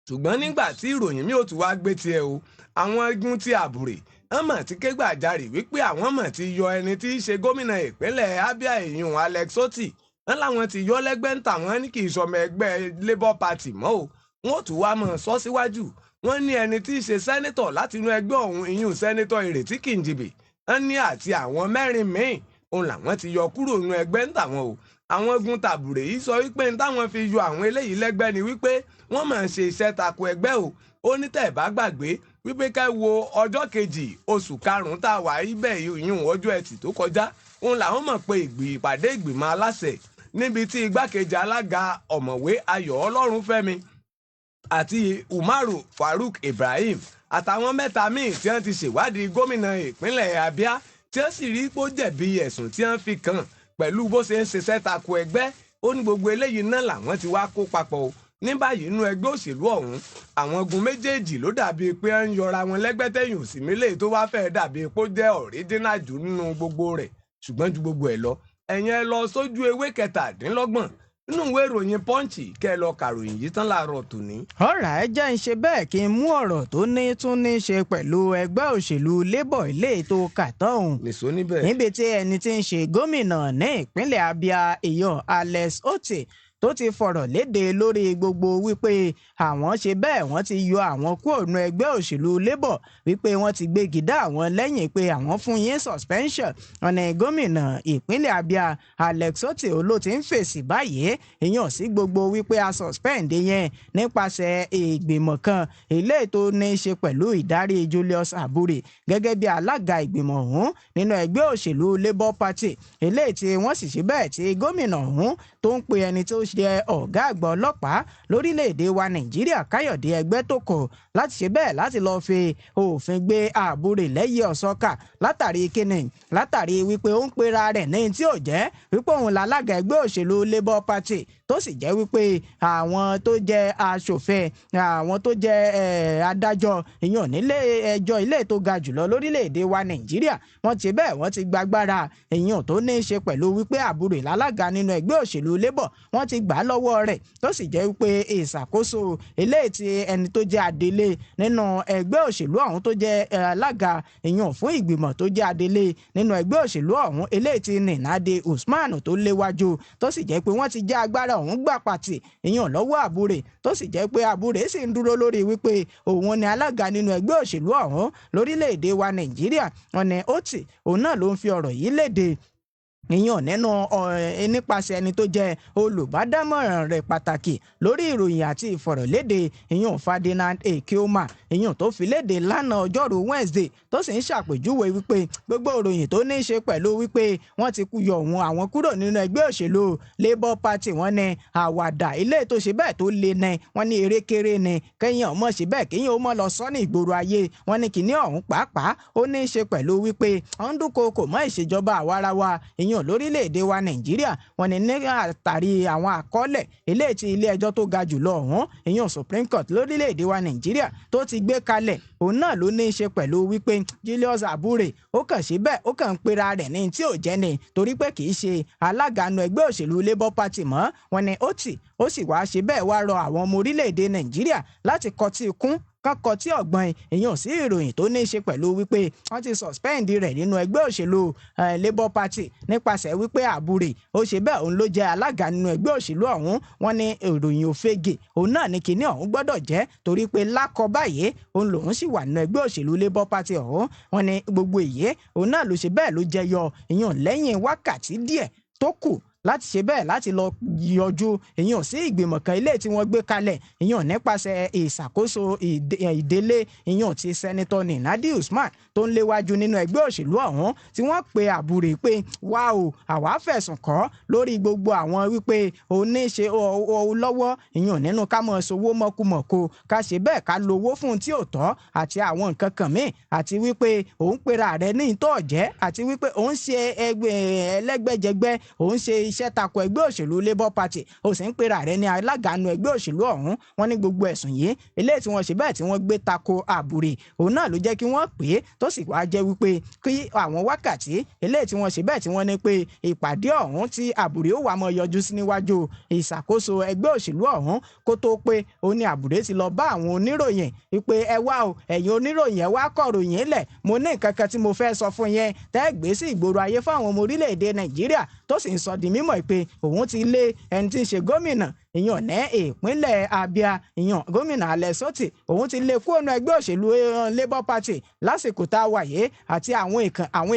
Ṣùgbọ́n nígbà tí ìròyìn mi ò tún wá gbé tiẹ̀ o, àwọn igun ti àbúrè wọ́n mọ̀ tí kégbàjarè wípé àwọn mọ̀ ti yọ ẹni tí í ṣe gómìnà ìpínlẹ̀ Abia ìyún Alex Otti, wọ́n láwọn ti yọ lẹ́gbẹ́ ń tà wọ́n ní kì í sọmọ ẹgbẹ́ Labour Party mọ́ o. Wọ́n tún wá mọ̀ sọ síwájú, wọ́n ní ẹni tí í ṣe sẹ́nítọ̀ láti inú ẹgbẹ́ ọ̀hún ìyún sẹ́nítọ̀ Ìrètí Kìǹjìbì, wọ́n ní àti àwọn mẹ́rin míì òun làwọn ti yọ kúrò nínú ẹgbẹ́ ń tà wọ́n o. Àwọn gun tàbùrè yìí sọ wípé ń táwọn fi yọ àwọn eléyìí lẹ́gbẹ́ ni wípé wọ́n máa ń ṣe iṣẹ́ tako ẹgbẹ́ o. Ó ní tẹ̀ bá gbàgbé wípé ká wo ọjọ́ 2 oṣù 5 tá a wà ibẹ̀ ìyún ọjọ́ Ẹtì tó kọjá, òun làwọn mọ̀ pé ìpàdé ìgbìmọ̀ aláṣẹ níbi tí igbákejì alága ọ̀mọ̀wé Ayọ̀ Ọlọ́runfẹ́mi àti Umaru Farouk Ibrahim àtàwọn mẹ́ta míì tí wọ́n ti ṣèwádìí gómìnà ìpínlẹ̀ Abia tí wọ́n sì rí pó jẹ̀bi ẹ̀sùn tí wọ́n fi kàn pẹ̀lú bó ṣe ń ṣiṣẹ́ tako ẹgbẹ́. Ó ní gbogbo eléyìí náà làwọn ti wá kó papọ̀ o. Ní báyìí inú ẹgbẹ́ òṣèlú ọ̀hún àwọn ogun méjèèjì ló dàbí pé ń yọra wọn lẹ́gbẹ́tẹ̀yìn òsì mílẹ̀ tó wá fẹ́ẹ́ dàbí pé ó jẹ́ ọ̀ríjínà jù nínú gbogbo rẹ̀. Ṣùgbọ́n ju gbogbo ẹ̀ lọ, ẹ̀yin ẹ lọ sójú ewé 27 nínú ìwé ìròyìn Punch kẹ́ ẹ lọ kàròyìn yìí tán láàárọ̀ tòní. Ọ̀rá ẹ jẹ́ ń ṣe bẹ́ẹ̀ kí n mú ọ̀rọ̀ tó ní tún ní ṣe pẹ̀lú ẹgbẹ́ òṣèlú Labour ilé ètò kàtọ́hún. Nìṣó níbẹ̀. Níbi tí ẹni tí ń ṣe gómìnà ní ìpínlẹ̀ Abia ìyọ̀n Alex Otti tó ti fọ̀rọ̀ léde lórí gbogbo wípé àwọn ṣe bẹ́ẹ̀ wọ́n ti yọ àwọn kúrò nínú ẹgbẹ́ òṣèlú Labour, wípé wọ́n ti gbégi dá àwọn lẹ́yìn pé àwọn fún yín suspension. Ọ̀nà gómìnà ìpínlẹ̀ Abia Alex Otti ló ti ń fèsì báyìí ìyàn sí gbogbo wípé a suspend yẹn nípasẹ̀ ìgbìmọ̀ kan ilé tó ní í ṣe pẹ̀lú ìdarí Julius Abure gẹ́gẹ́ bí alága ìgbìmọ̀ ọ̀hún nínú ẹgbẹ́ òṣèlú Labour Party, ilé tí wọ́n sì ṣe bẹ́ẹ̀ tí gómìnà ọ̀hún tó ń pe ẹni tó ṣe ọ̀gá àgbà ọlọ́pàá lórílẹ̀‐èdè wa Nàìjíríà Káyọ̀dé Ẹgbẹ́tókò láti ṣe bẹ́ẹ̀ láti lọ́ọ́ fi òfin gbé Àbúrè lẹ́yìn ọ̀sọ́kà látàrí kíni, látàrí wípé ó ń pera rẹ̀ ní tí ò jẹ́ wípé òun lálága ẹgbẹ́ òṣèlú Labour Party, tó sì jẹ́ wípé àwọn tó jẹ́ aṣòfin, àwọn tó jẹ́ adájọ́ ìyàn nílé ẹjọ́ ilé tó ga jùlọ lórílẹ̀‐èdè wa Nàìjíríà wọ́n ti bẹ́ẹ̀ wọ́n ti gbàgbára ìyàn tó ní í ṣe pẹ̀lú wípé Àbúrè lálága nínú ẹgbẹ́ òṣèlú Labour wọ́n ti gbà á lọ́wọ́ rẹ̀, tó sì jẹ́ wípé ìṣàkóso eléyìí tí ẹni tó jẹ́ adelé nínú ẹgbẹ́ òṣèlú ọ̀hún tó jẹ́ alága ìyàn fún ìgbìmọ̀ tó jẹ́ adelé nínú ẹgbẹ́ òṣèlú ọ̀hún eléyìí tí Nínàdé Usman tó léwájú, tó sì jẹ́ pé wọ́n ti já agbára ọ̀hún gbà pàtì ìyàn lọ́wọ́ Àbúrè, tó sì jẹ́ pé Àbúrè sì ń dúró lórí wípé òun ni alága nínú ẹgbẹ́ òṣèlú ọ̀hún lórílẹ̀‐èdè wa Nàìjíríà. Ọ̀nà Otti òun náà ló ń fi ọ̀rọ̀ yìí léde ìyàn nínú nípasẹ̀ ẹni tó jẹ́ olùbádámọ̀ràn rẹ̀ pàtàkì lórí ìròyìn àti ìfọ̀rọ̀lédè ìyàn Ferdinand Ekeoma, ìyàn tó fi léde lánàá ọjọ́rú Wednesday, tó sì ń ṣàpèjúwe wípé gbogbo ìròyìn tó ní í ṣe pẹ̀lú wípé wọ́n ti yọ òun àwọn kúrò nínú ẹgbẹ́ òṣèlú Labour Party wọ́n ní àwàdà ilé tó ṣe bẹ́ẹ̀ tó le ní wọ́n ní erékeré ni kẹ́yìn ọmọ ṣe bẹ́ẹ̀ kéyìn ó mọ̀ lọ sọ ní ìgboro ayé, wọ́n ní kìíní ọ̀hún pàápàá ó ní í ṣe pẹ̀lú wípé ọ̀ndúnkokò mọ́ ìṣèjọba àwarawa ìyàn Èèyàn lórílẹ̀‐èdè wa Nàìjíríà. Wọ́n ní ní àtàrí àwọn àkọọ́lẹ̀ eléyìí tí ilé ẹjọ́ tó ga jùlọ ọ̀hún, èèyàn Supreme Court lórílẹ̀‐èdè wa Nàìjíríà, tó ti gbé kalẹ̀, òun náà ló ní í ṣe pẹ̀lú wípé Julius Abure ó kàn sí bẹ́ẹ̀, ó kàn ń pera rẹ̀ ní tí ò jẹ́ ni, torí pé kì í ṣe alága nu ẹgbẹ́ òṣèlú Labour Party mọ́. Wọ́n ní ó tì ó sì wá ṣe bẹ́ẹ̀ wá rọ àwọn ọmọ orílẹ̀-èdè Nàìjíríà láti kọtí ikún kọ́kọ́ tí ọ̀gbọ́n èèyàn sí ìròyìn tó ní í ṣe pẹ̀lú wípé wọ́n ti suspend rẹ̀ nínú ẹgbẹ́ òṣèlú Labour Party nípasẹ̀ wípé Àbúrè ó ṣe bẹ́ẹ̀, òun ló jẹ́ alága nínú ẹgbẹ́ òṣèlú ọ̀hún. Wọ́n ní ìròyìn òfegè òun náà ní kinní ọ̀hún gbọ́dọ̀ jẹ́, torí pé lákọ báyìí òun lòun sì wà nínú ẹgbẹ́ òṣèlú Labour Party ọ̀hún. Wọ́n ní gbogbo èyí òun náà ló ṣe bẹ́ẹ̀ ló jẹyọ ìyàn lẹ́yìn wákàtí díẹ̀ tó kù láti ṣe bẹ́ẹ̀ láti lọ yọjú ìyàn sí ìgbìmọ̀ kan ilé tí wọ́n gbé kalẹ̀, ìyàn nípasẹ̀ ìṣàkóso ìdílé ìyàn ti Senator Nenadi Usman tó ń léwájú nínú ẹgbẹ́ òṣèlú ọ̀hún, tí wọ́n pe Àbúrè pé wá o, àwa fẹ̀sùn kàn lórí gbogbo àwọn wípé òun ní ṣe lọ́wọ́ ìyàn nínú ká mọ̀ sowó mọ̀kùmọ̀kù, ká ṣe bẹ́ẹ̀ ká lo owó fún tí ò tọ́ àti àwọn nǹkan kan míì, àti wípé òun pera rẹ̀ ní ìtọ́ ọ̀jẹ́, àti wípé òun ṣe ẹgbẹ́ ẹlẹ́gbẹ́jẹgbẹ́, òun ṣe iṣẹ́ tako ẹgbẹ́ òṣèlú Labour Party, ó sì ń pera rẹ̀ ní alágàánu ẹgbẹ́ òṣèlú ọ̀hún. Wọ́n ní gbogbo ẹ̀sùn yìí eléyìí tí wọ́n ṣe bẹ́ẹ̀ tí wọ́n gbé tako Àbúrè, òun náà ló jẹ́ kí wọ́n pè é, tó sì wá jẹ́ wípé kí àwọn wákàtí eléyìí tí wọ́n ṣe bẹ́ẹ̀ tí wọ́n ní pé ìpàdé ọ̀hún tí Àbúrè ó wà mọ́ yọjú sí níwájú ìṣàkóso ẹgbẹ́ òṣèlú ọ̀hún kó tó pé òun ni Àbúrè ti lọ bá àwọn oníròyìn wípé ẹ wá o, ẹ̀yin oníròyìn, ẹ wá kọ̀ròyìn lẹ̀, mo ní nǹkan kan tí mo fẹ́ sọ fún yẹn tẹ́ gbé sí ìgboro ayé fáwọn ọmọ orílẹ̀-èdè Nàìjíríà, tó sì ń sọ di mímọ̀ pé òun ti lé ẹni tí ń ṣe gómìnà ìyàn ní ìpínlẹ̀ Abia, ìyàn gómìnà Alex Otti, òun ti lé kúrò nínú ẹgbẹ́ òṣèlú Labour Party lásìkò tá a wà yìí, àti àwọn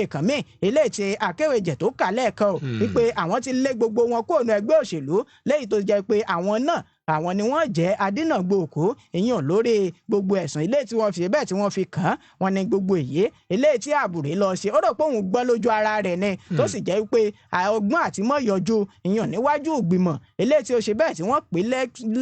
ìkàn míì eléyìí tí akéwèjẹ tó kà lẹ́ẹ̀kan o, wípé àwọn ti lé gbogbo wọn kúrò nínú ẹgbẹ́ òṣèlú, léyìí tó jẹ́ pé àwọn náà àwọn ni wọ́n jẹ́ adínàgbòòkú ìyàn lórí gbogbo ẹ̀sùn ilé tí wọ́n fi bẹ́ẹ̀ tí wọ́n fi kàn án. Wọ́n ní gbogbo èyí ilé tí Àbúrè lọ ṣe, ó rò pé òun gbọ́ lójú ara rẹ̀ ni, tó sì jẹ́ pé ọgbọ́n àti mọ́yọjú ìyàn níwájú ìgbìmọ̀ ilé tí ó ṣe bẹ́ẹ̀ tí wọ́n pè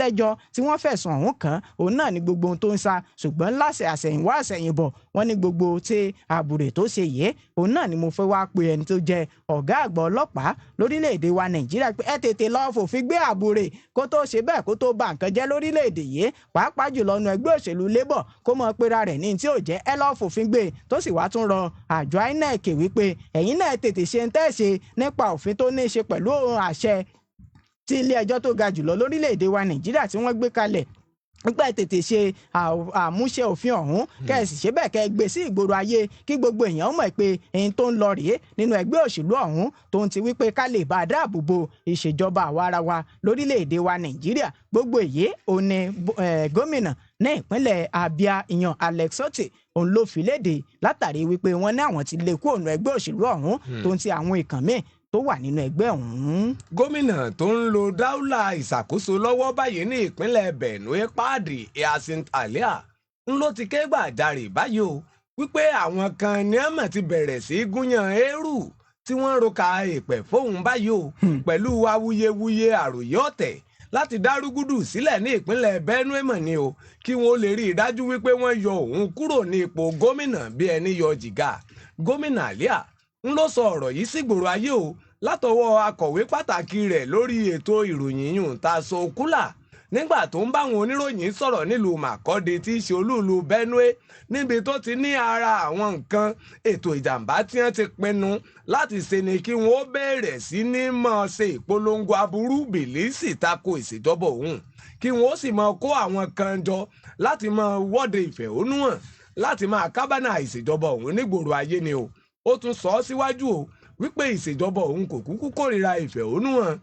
lẹ́jọ́ tí wọ́n fẹ̀sùn ọ̀hún kàn, òun náà ni gbogbo ohun tó ń sa. Ṣùgbọ́n láṣẹ àṣẹ̀yìnwá àṣẹ̀yìnbọ̀, wọ́n ní gbogbo tí Àbúrè tó ṣe yìí, òun náà ni mo fẹ́ wá pe ẹni tó jẹ́ ọ̀gá àgbà ọlọ́pàá lórílẹ̀‐èdè wa Nàìjíríà pé ẹ tètè lọ́ọ́ fòfin gbé Àbúrè kó tó ṣe bẹ́ẹ̀ kó tó ba nǹkan jẹ́ lórílẹ̀‐èdè yìí, pàápàá jùlọ nu ẹgbẹ́ òṣèlú Labour, kó mọ̀ pera rẹ̀ ní tí ò jẹ́, ẹ lọ́ọ́ fòfin gbé. Tó sì wá tún rọ àjọ INEC wípé ẹ̀yin náà tètè ṣe ń tẹ́ ṣe nípa òfin tó ní í ṣe pẹ̀lú àṣẹ tí ilé ẹjọ́ tó ga jùlọ lórílẹ̀‐èdè wa Nàìjíríà tí wọ́n gbé kalẹ̀, nígbà tètè ṣe àmúṣe òfin ọ̀hún, kẹ́ẹ̀sì ṣe bẹ́ẹ̀ kẹ́ ẹ gbé sí ìgboro ayé kí gbogbo èèyàn mọ̀ pé èyí tó ń lọ rèé nínú ẹgbẹ́ òṣèlú ọ̀hún, tó ń ti wípé ká lè bá a dáàbò bo ìṣèjọba àwa ara wa lórílẹ̀‐èdè wa Nàìjíríà. Gbogbo èyí òun ni gómìnà ní ìpínlẹ̀ Abia, ìyàn Alex Otti, òun ló fi léde látàrí wípé wọ́n ní àwọn ti lé kúrò nínú ẹgbẹ́ òṣèlú ọ̀hún, tó ń ti àwọn ìkàn míì tó wà nínú ẹgbẹ́ ọ̀hún. Gómìnà tó ń lo dáúlà ìṣàkóso lọ́wọ́ báyìí ní ìpínlẹ̀ Benue, Páàdì Hyacinth Alia, ń ló ti ké gbàjarè báyìí o wípé àwọn kan ní àmọ̀ ti bẹ̀rẹ̀ sí í gúnyàn eérú tí wọ́n ń roka èèpẹ̀ fóun báyìí o, pẹ̀lú awuyewuye àròyé ọ̀tẹ̀ láti dárúgúdù sílẹ̀ ní ìpínlẹ̀ Benue mọ̀ ni o, kí wọ́n lè rí i dájú wípé wọ́n yọ òun kúrò ní ipò gómìnà bí ẹni yọ jìgá. Gómìnà Alia ń ló sọ ọ̀rọ̀ yìí sígboro ayé o látọwọ́ akọ̀wé pàtàkì rẹ̀ lórí ètò ìròyìn yùn Taso Kúlà, nígbà tó ń báwọn oníròyìn sọ̀rọ̀ nílùú Makurdi tí í ṣe olúùlú Benue, níbi tó ti ní ara àwọn nǹkan ètò ìjàmbá tí wọ́n ti pinnu láti ṣe ni kí wọ́n bẹ̀rẹ̀ sí ní máa ṣe ìpolongo aburú bìlísì tako ìṣèjọba òun, kí wọ́n sì máa kó àwọn kan jọ láti máa wọ́de ìfẹ̀hónúhàn láti máa kábàánà ìṣèjọba òun nígboro ayé ni o. Ó tún sọ ọ́ síwájú o wípé ìṣèjọba òun kò kúkú kórìíra ìfẹ̀hónúhàn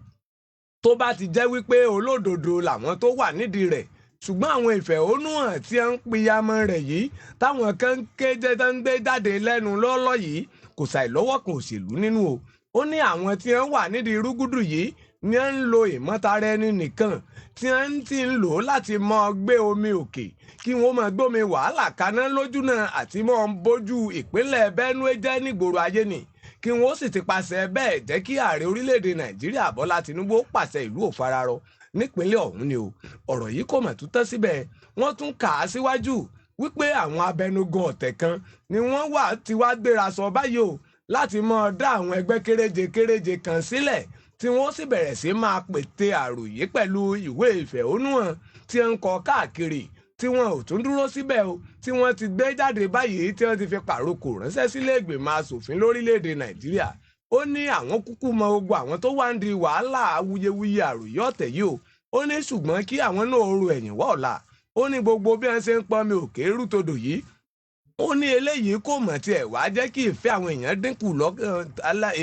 tó bá ti jẹ́ wípé olódodo làwọn tó wà nídìí rẹ̀, ṣùgbọ́n àwọn ìfẹ̀hónúhàn tí ń piyamọ́ rẹ̀ yìí táwọn kan ń ké jẹ́ tó ń gbé jáde lẹ́nu lọ́lọ́ yìí kò ṣàì lọ́wọ́ kan òṣèlú nínú o. Ó ní àwọn tí ń wà nídìí rúgúdù yìí ni ń lo ìmọ̀tara ẹni nìkan tí ń ti ń lò láti mọ gbé omi òkè kí wọ́n máa gbómi wàhálà kaná lójú náà àti mọ́ bójú ìpínlẹ̀ Benue jẹ́ nígboro ayé ni, kí wọ́n sì ti pàṣẹ bẹ́ẹ̀ jẹ́ kí ààrẹ orílẹ̀-èdè Nàìjíríà Bọ́lá Tinubu ó pàṣẹ ìlú òfararọ nípínlẹ̀ ọ̀hún ni o. Ọ̀rọ̀ yìí kò mà tún tán síbẹ̀, wọ́n tún kà á síwájú wípé àwọn abẹnugan ọ̀tẹ̀ kan ni wọ́n wà tí wá gbéra sọ báyìí o. Láti máa dá àwọn ẹgbẹ́ kéréje kéréje kan sílẹ̀, tí wọ́n sì bẹ̀rẹ̀ sí máa pète àròyé pẹ̀lú ìwé ìfẹ̀hónúhàn tí ń kọ káàkiri, tí wọn ò tún dúró síbẹ̀ o, tí wọ́n ti gbé jáde báyìí, tí wọ́n ti fi pàrokò ránṣẹ́ sílé ìgbìmọ̀ asòfin lórílẹ̀‐èdè Nàìjíríà. Ó ní àwọn kúkú mọ gbogbo àwọn tó wá ń di wàhálà, awuyewuye, àròyé ọ̀tẹ̀ yìí o. Ó ní ṣùgbọ́n kí àwọn náà ro ẹ̀yìn wá ọ̀la. Ó ní gbogbo bí wọ́n ṣe ń pọnmi òkè rútodò yìí, ó ní eléyìí kò mọ̀ tiẹ̀ wá jẹ́ kí ìfẹ́ àwọn èèyàn dínkù lọ́kàn,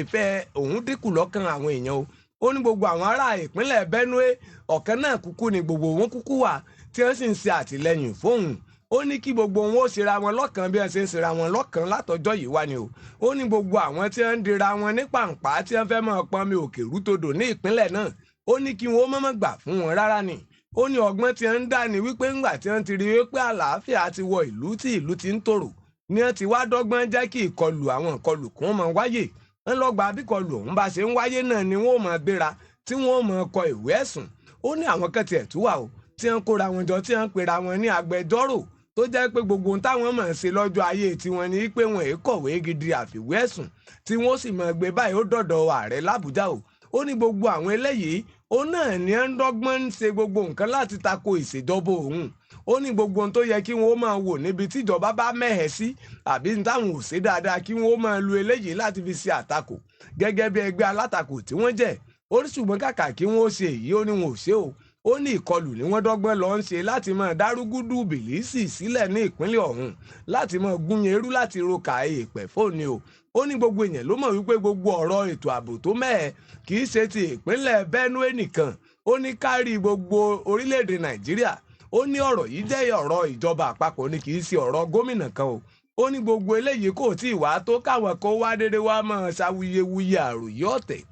ìfẹ́ òun dínkù lọ́kàn àwọn èèyàn o. Ó ní gbogbo àwọn ará ìpínlẹ̀ Benue, ọ̀kan náà kúkú ni gbogbo wọn kúkú wà, tí wọ́n sì ń ṣe àtìlẹ́yìn fóun. Ó ní kí gbogbo wọn ó ṣera wọn lọ́kàn bí wọ́n ṣe ń ṣera wọn lọ́kàn látọjọ́ yìí wá ni o. Ó ní gbogbo àwọn tí wọ́n ń dira wọn ní pàǹpá, tí wọ́n fẹ́ máa pọnmi òkè rútodò ní ìpínlẹ̀ náà, ó ní kí wọn ó mọ̀mọ́ gbà fún wọn rárá ni. Ó ní ọgbọ́n tí wọ́n ń dá ni wípé ńgbà tí wọ́n ti rí wípé àlàáfíà ti wọ ìlú, tí ìlú ti ń tòrò, ni wọ́n ti wá dọ́gbọ́n jẹ́ kí ìkọlù, àwọn ìkọlù kún máa wáyè. Ńlọgba bíkọlù ọ̀hún bá ṣe ń wáyé náà ni wọ́n ó máa gbéra, tí wọ́n ó máa kọ ìwé ẹ̀sùn. Ó ní àwọn kan tiẹ̀ tú wà o, tí wọ́n kóra wọn jọ, tí wọ́n pera wọn ní agbẹjọ́rò, tó jẹ́ pé gbogbo ohun táwọn máa ń ṣe lọ́jọ́ ayé tiwọn ni pé wọn èé kọ̀wé gidi àfiwé ẹ̀sùn, tí wọ́n sì máa gbé báyìí ó dọ̀dọ̀ ààrẹ l'Ábùjá o. Ó ní gbogbo àwọn eléyìí, ó náà ní ń dọ́gbọ́n ń ṣe gbogbo nǹkan láti tako ìṣèjọba òun. Ó ní gbogbo ohun tó yẹ kí wọ́n máa wò níbi tíjọba bá mẹ́hẹ̀ sí àbí táwọn ò ṣe dáadáa, kí wọ́n máa lu eléyìí láti fi ṣe àtakò gẹ́gẹ́ bí ẹgbẹ́ alátakò tí wọ́n jẹ́. Ó ní ṣùgbọ́n kàkà kí wọ́n ṣe èyí, ó ní wọn ò ṣe o. Ó ní ìkọlù ni wọ́n dọ́gbọ́n lọ ń ṣe láti máa dárúgúdù bìlísì sílẹ̀ ní ìpínlẹ̀ ọ̀hún, láti máa gúnyan erú, láti roka èèpẹ̀ fóònù o. Ó ní gbogbo èèyàn ló mọ̀ wípé gbogbo ọ̀rọ̀ ètò ààbò tó mẹ́ẹ̀ kì í ṣe ti ìpínlẹ̀ Benue nìkan. Ó ní kárí gbogbo orílẹ̀-èdè Nàìjíríà. Ó ní ọ̀rọ̀ yìí jẹ́ ọ̀rọ̀ ìjọba àpapọ̀ ni, kì í ṣe ọ̀rọ̀ gómìnà kan o. Ó ní gbogbo eléyìí kò tí ì wá tó káwọn kan wá déédéé wá máa ṣàwuyewuye, àròyé ọ̀tẹ̀,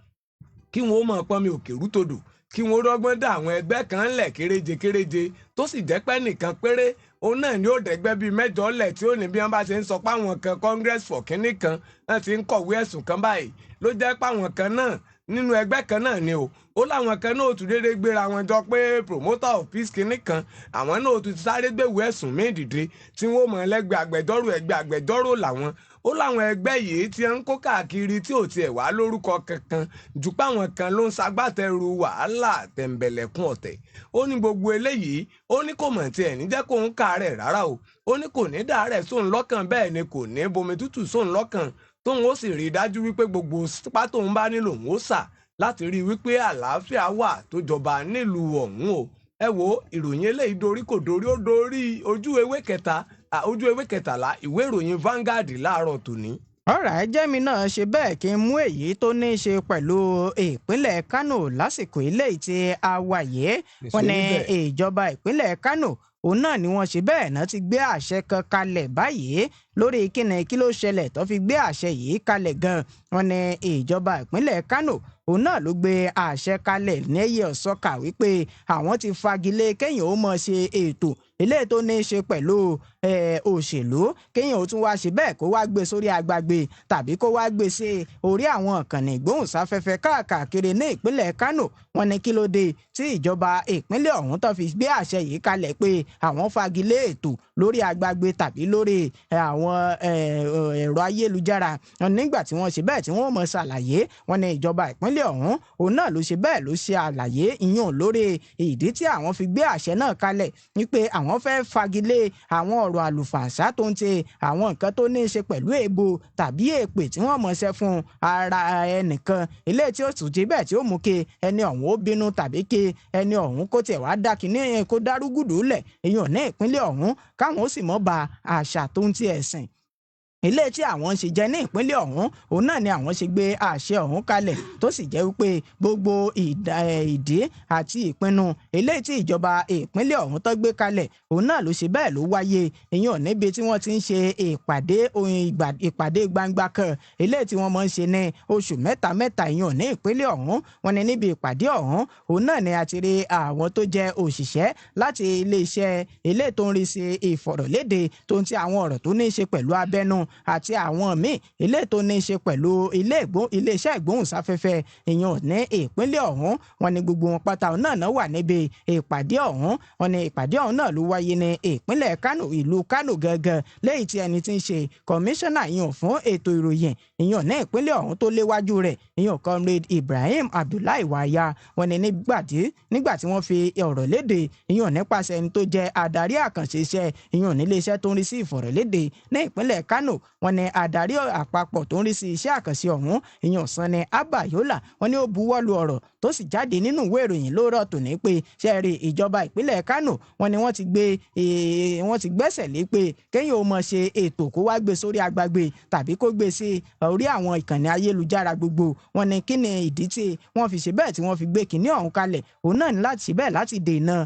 kí wọn ó máa pọnmi òkè rútodò, kí wọn rọ́gbọ́n dá àwọn ẹgbẹ́ kan lẹ̀ kéréje kéréje, tó sì jẹ́ pé nìkan péré òun náà ni ó dẹ́gbẹ́ bíi 8 lẹ̀, tí ó ní bí wọ́n bá ṣe ń sọ páwọn kan Congress for kínní kan náà ti ń kọ̀wé ẹ̀sùn kan báyìí, ló jẹ́ páwọn kan náà nínú ẹgbẹ́ kan náà ni o. Ó láwọn kan náà ó tún déédéé gbéra wọn jọ pé promoter of peace kínní kan, àwọn náà ó tún ti sáré gbéwèé ẹ̀sùn míì dìde, tí wọ́n mọ̀ lẹ́gbẹ̀ẹ́ agbẹjọ́rò, ẹgbẹ́ agbẹjọ́rò làwọn. Ó láwọn ẹgbẹ́ yìí tí ń kó káàkiri, tí ò tiẹ̀ wá lórúkọ kankan jù páwọn kan ló ń ṣagbátẹrù wàhálà tẹ̀m̀bẹ̀lẹ̀kun ọ̀tẹ̀. Ó ní gbogbo eléyìí, ó ní kò mọ̀ tiẹ̀ ní jẹ́ kó ń káàárẹ̀ rárá o. Ó ní kò ní dàárẹ̀ sóun lọ́kàn, bẹ́ẹ̀ ni kò ní bomi tútù sóun lọ́kàn, tóun ó sì rí i dájú wípé gbogbo sípà tóun bá nílò, òun ó sà láti rí i wípé àlàáfíà wà tó jọba nílùú ọ̀hún o. Ẹ wo ìròyìn eléyìí, dorí kò dorí, ó dorí ojú ewé kẹta, ojú ewé 13 ìwé ìròyìn Vanguard láàárọ̀ tòní. Ọ̀rọ̀ ẹjẹ́mi náà ṣe bẹ́ẹ̀ kí n mú èyí tó ní í ṣe pẹ̀lú ìpínlẹ̀ Kánò lásìkò eléyìí tí a wà yìí. Wọ́n ní ìjọba ìpínlẹ̀ Kánò, òun náà ni wọ́n ṣe bẹ́ẹ̀ náà ti gbé àṣẹ kan kalẹ̀ báyìí lórí kíni. Kí ló ṣẹlẹ̀ tó fi gbé àṣẹ yìí kalẹ̀ gan? Wọ́n ní ìjọba ìpínlẹ̀ Kánò, òun náà ló gbé àṣẹ kalẹ̀ ní ọ̀sọ́kà wípé àwọn ti fagilé kéèyàn ó mọ̀ ṣe ètò eléyìí tó ní í ṣe pẹ̀lú òṣèlú, kéèyàn ó tún wá ṣe bẹ́ẹ̀ kó wá gbé sórí agbágbé tàbí kó wá gbé sí orí àwọn ìkànnì ìgbóhùnsáfẹ́fẹ́ káàkiri ní ìpínlẹ̀ Kánò. Wọ́n ní kí ló dé tí ìjọba ìpínlẹ̀ ọ̀hún tó fi gbé àṣẹ yìí kalẹ̀ pé àwọn fagilé ètò lórí agbágbé tàbí lórí àwọn ẹ̀rọ ayélujára? Nígbà tí wọ́n ṣe bẹ́ẹ̀ tí wọ́n mọ̀ ṣàlàyé, wọ́n ní ìjọba ìpínlẹ̀ ọ̀hún, òun náà ló ṣe bẹ́ẹ̀ ló ṣe àlàyé ìyún lórí ìdí tí àwọn fi gbé àṣẹ náà kalẹ̀, wípé àwọn fẹ́ fagilé àwọn ọ̀rọ̀ àlùfàǹṣá tó ń ṣe àwọn nǹkan tó ní í ṣe pẹ̀lú èèbò tàbí èpè tí wọ́n mọ̀ ṣe fún ara ẹnìkan, eléyìí tí ó tún jẹ́ bẹ́ẹ̀ tí ó mú kí ẹni ọ̀hún ó bínú tàbí kí ẹni ọ̀hún kó tiẹ̀ wá dá kínní kó dárúgùdù lẹ̀ èèyàn ní ìpínlẹ̀ ọ̀hún, káwọn ó sì mọ́ ba àṣà tó ń ti ẹ̀sìn ilé tí àwọn ń ṣe jẹ ní ìpínlẹ̀ ọ̀hún. Òun náà ni àwọn ṣe gbé àṣẹ ọ̀hún kalẹ̀, tó sì jẹ́ wípé gbogbo ìdí àti ìpinnu ilé tí ìjọba ìpínlẹ̀ ọ̀hún tó gbé kalẹ̀, òun náà ló ṣe bẹ́ẹ̀ ló wáyé ìyẹn níbi tí wọ́n ti ń ṣe ìpàdé, ìpàdé gbangba kan ilé tí wọ́n máa ń ṣe ní oṣù mẹ́ta mẹ́ta ìyẹn ní ìpínlẹ̀ ọ̀hún. Wọ́n ní níbi ìpàdé ọ̀hún, òun náà ni a ti rí àwọn tó jẹ́ òṣìṣẹ́ láti iléeṣẹ́ ilé tó ń rí sí ìfọ̀rọ̀lédè tó ń ti àwọn ọ̀rọ̀ tó ní í ṣe pẹ̀lú abẹ́nú. àti àwọn míì eléyìí tó ní í ṣe pẹ̀lú iléeṣẹ́ ìgbóhùnsáfẹ́fẹ́ ìyẹn ní ìpínlẹ̀ ọ̀hún. Wọ́n ní gbogbo wọn pátá náà wà níbi ìpàdé ọ̀hún. Wọ́n ní ìpàdé ọ̀hún náà ló wáyé ní ìpínlẹ̀ Kánò, ìlú Kánò gangan, lẹ́yìn tí ẹni tí ń ṣe kọmíṣánná ìyẹn fún ètò ìròyìn ìyẹn ní ìpínlẹ̀ ọ̀hún tó léwájú rẹ̀, ìyẹn Comrade Ibrahim Abdullahi Waya. Wọ́n ní nígbà tí wọ́n fi ọ̀rọ̀ léde ìyẹn nípasẹ̀ ẹni tó jẹ́ adarí àkànṣe iṣẹ́ ìyẹn níléeṣẹ́ tó ń rí sí ìfọ̀rọ̀lédè ní ìpínlẹ̀ Kánò, wọ́n ní adarí àpapọ̀ tó ń rí sí iṣẹ́ àkànṣe ọ̀hún ìyẹn Sanni Abba Yola, wọ́n ní ó buwọ́lu ọ̀rọ̀ tó sì jáde nínú ìwé ìròyìn lóòrọ̀ tòní pé ṣe rí ìjọba ìpínlẹ̀ Kánò, wọ́n ní wọ́n ti gbẹ́sẹ̀ lé pé kéèyàn ó mọ̀ ṣe ètò kó wá gbé sórí agbágbé tàbí kó gbé sí orí àwọn ìkànnì ayélujára gbogbo. Wọ́n ní kí ni ìdí tí wọ́n fi ṣe bẹ́ẹ̀ tí wọ́n fi gbé kinní ọ̀hún kalẹ̀? Òun náà ní láti ṣe bẹ́ẹ̀ láti dènà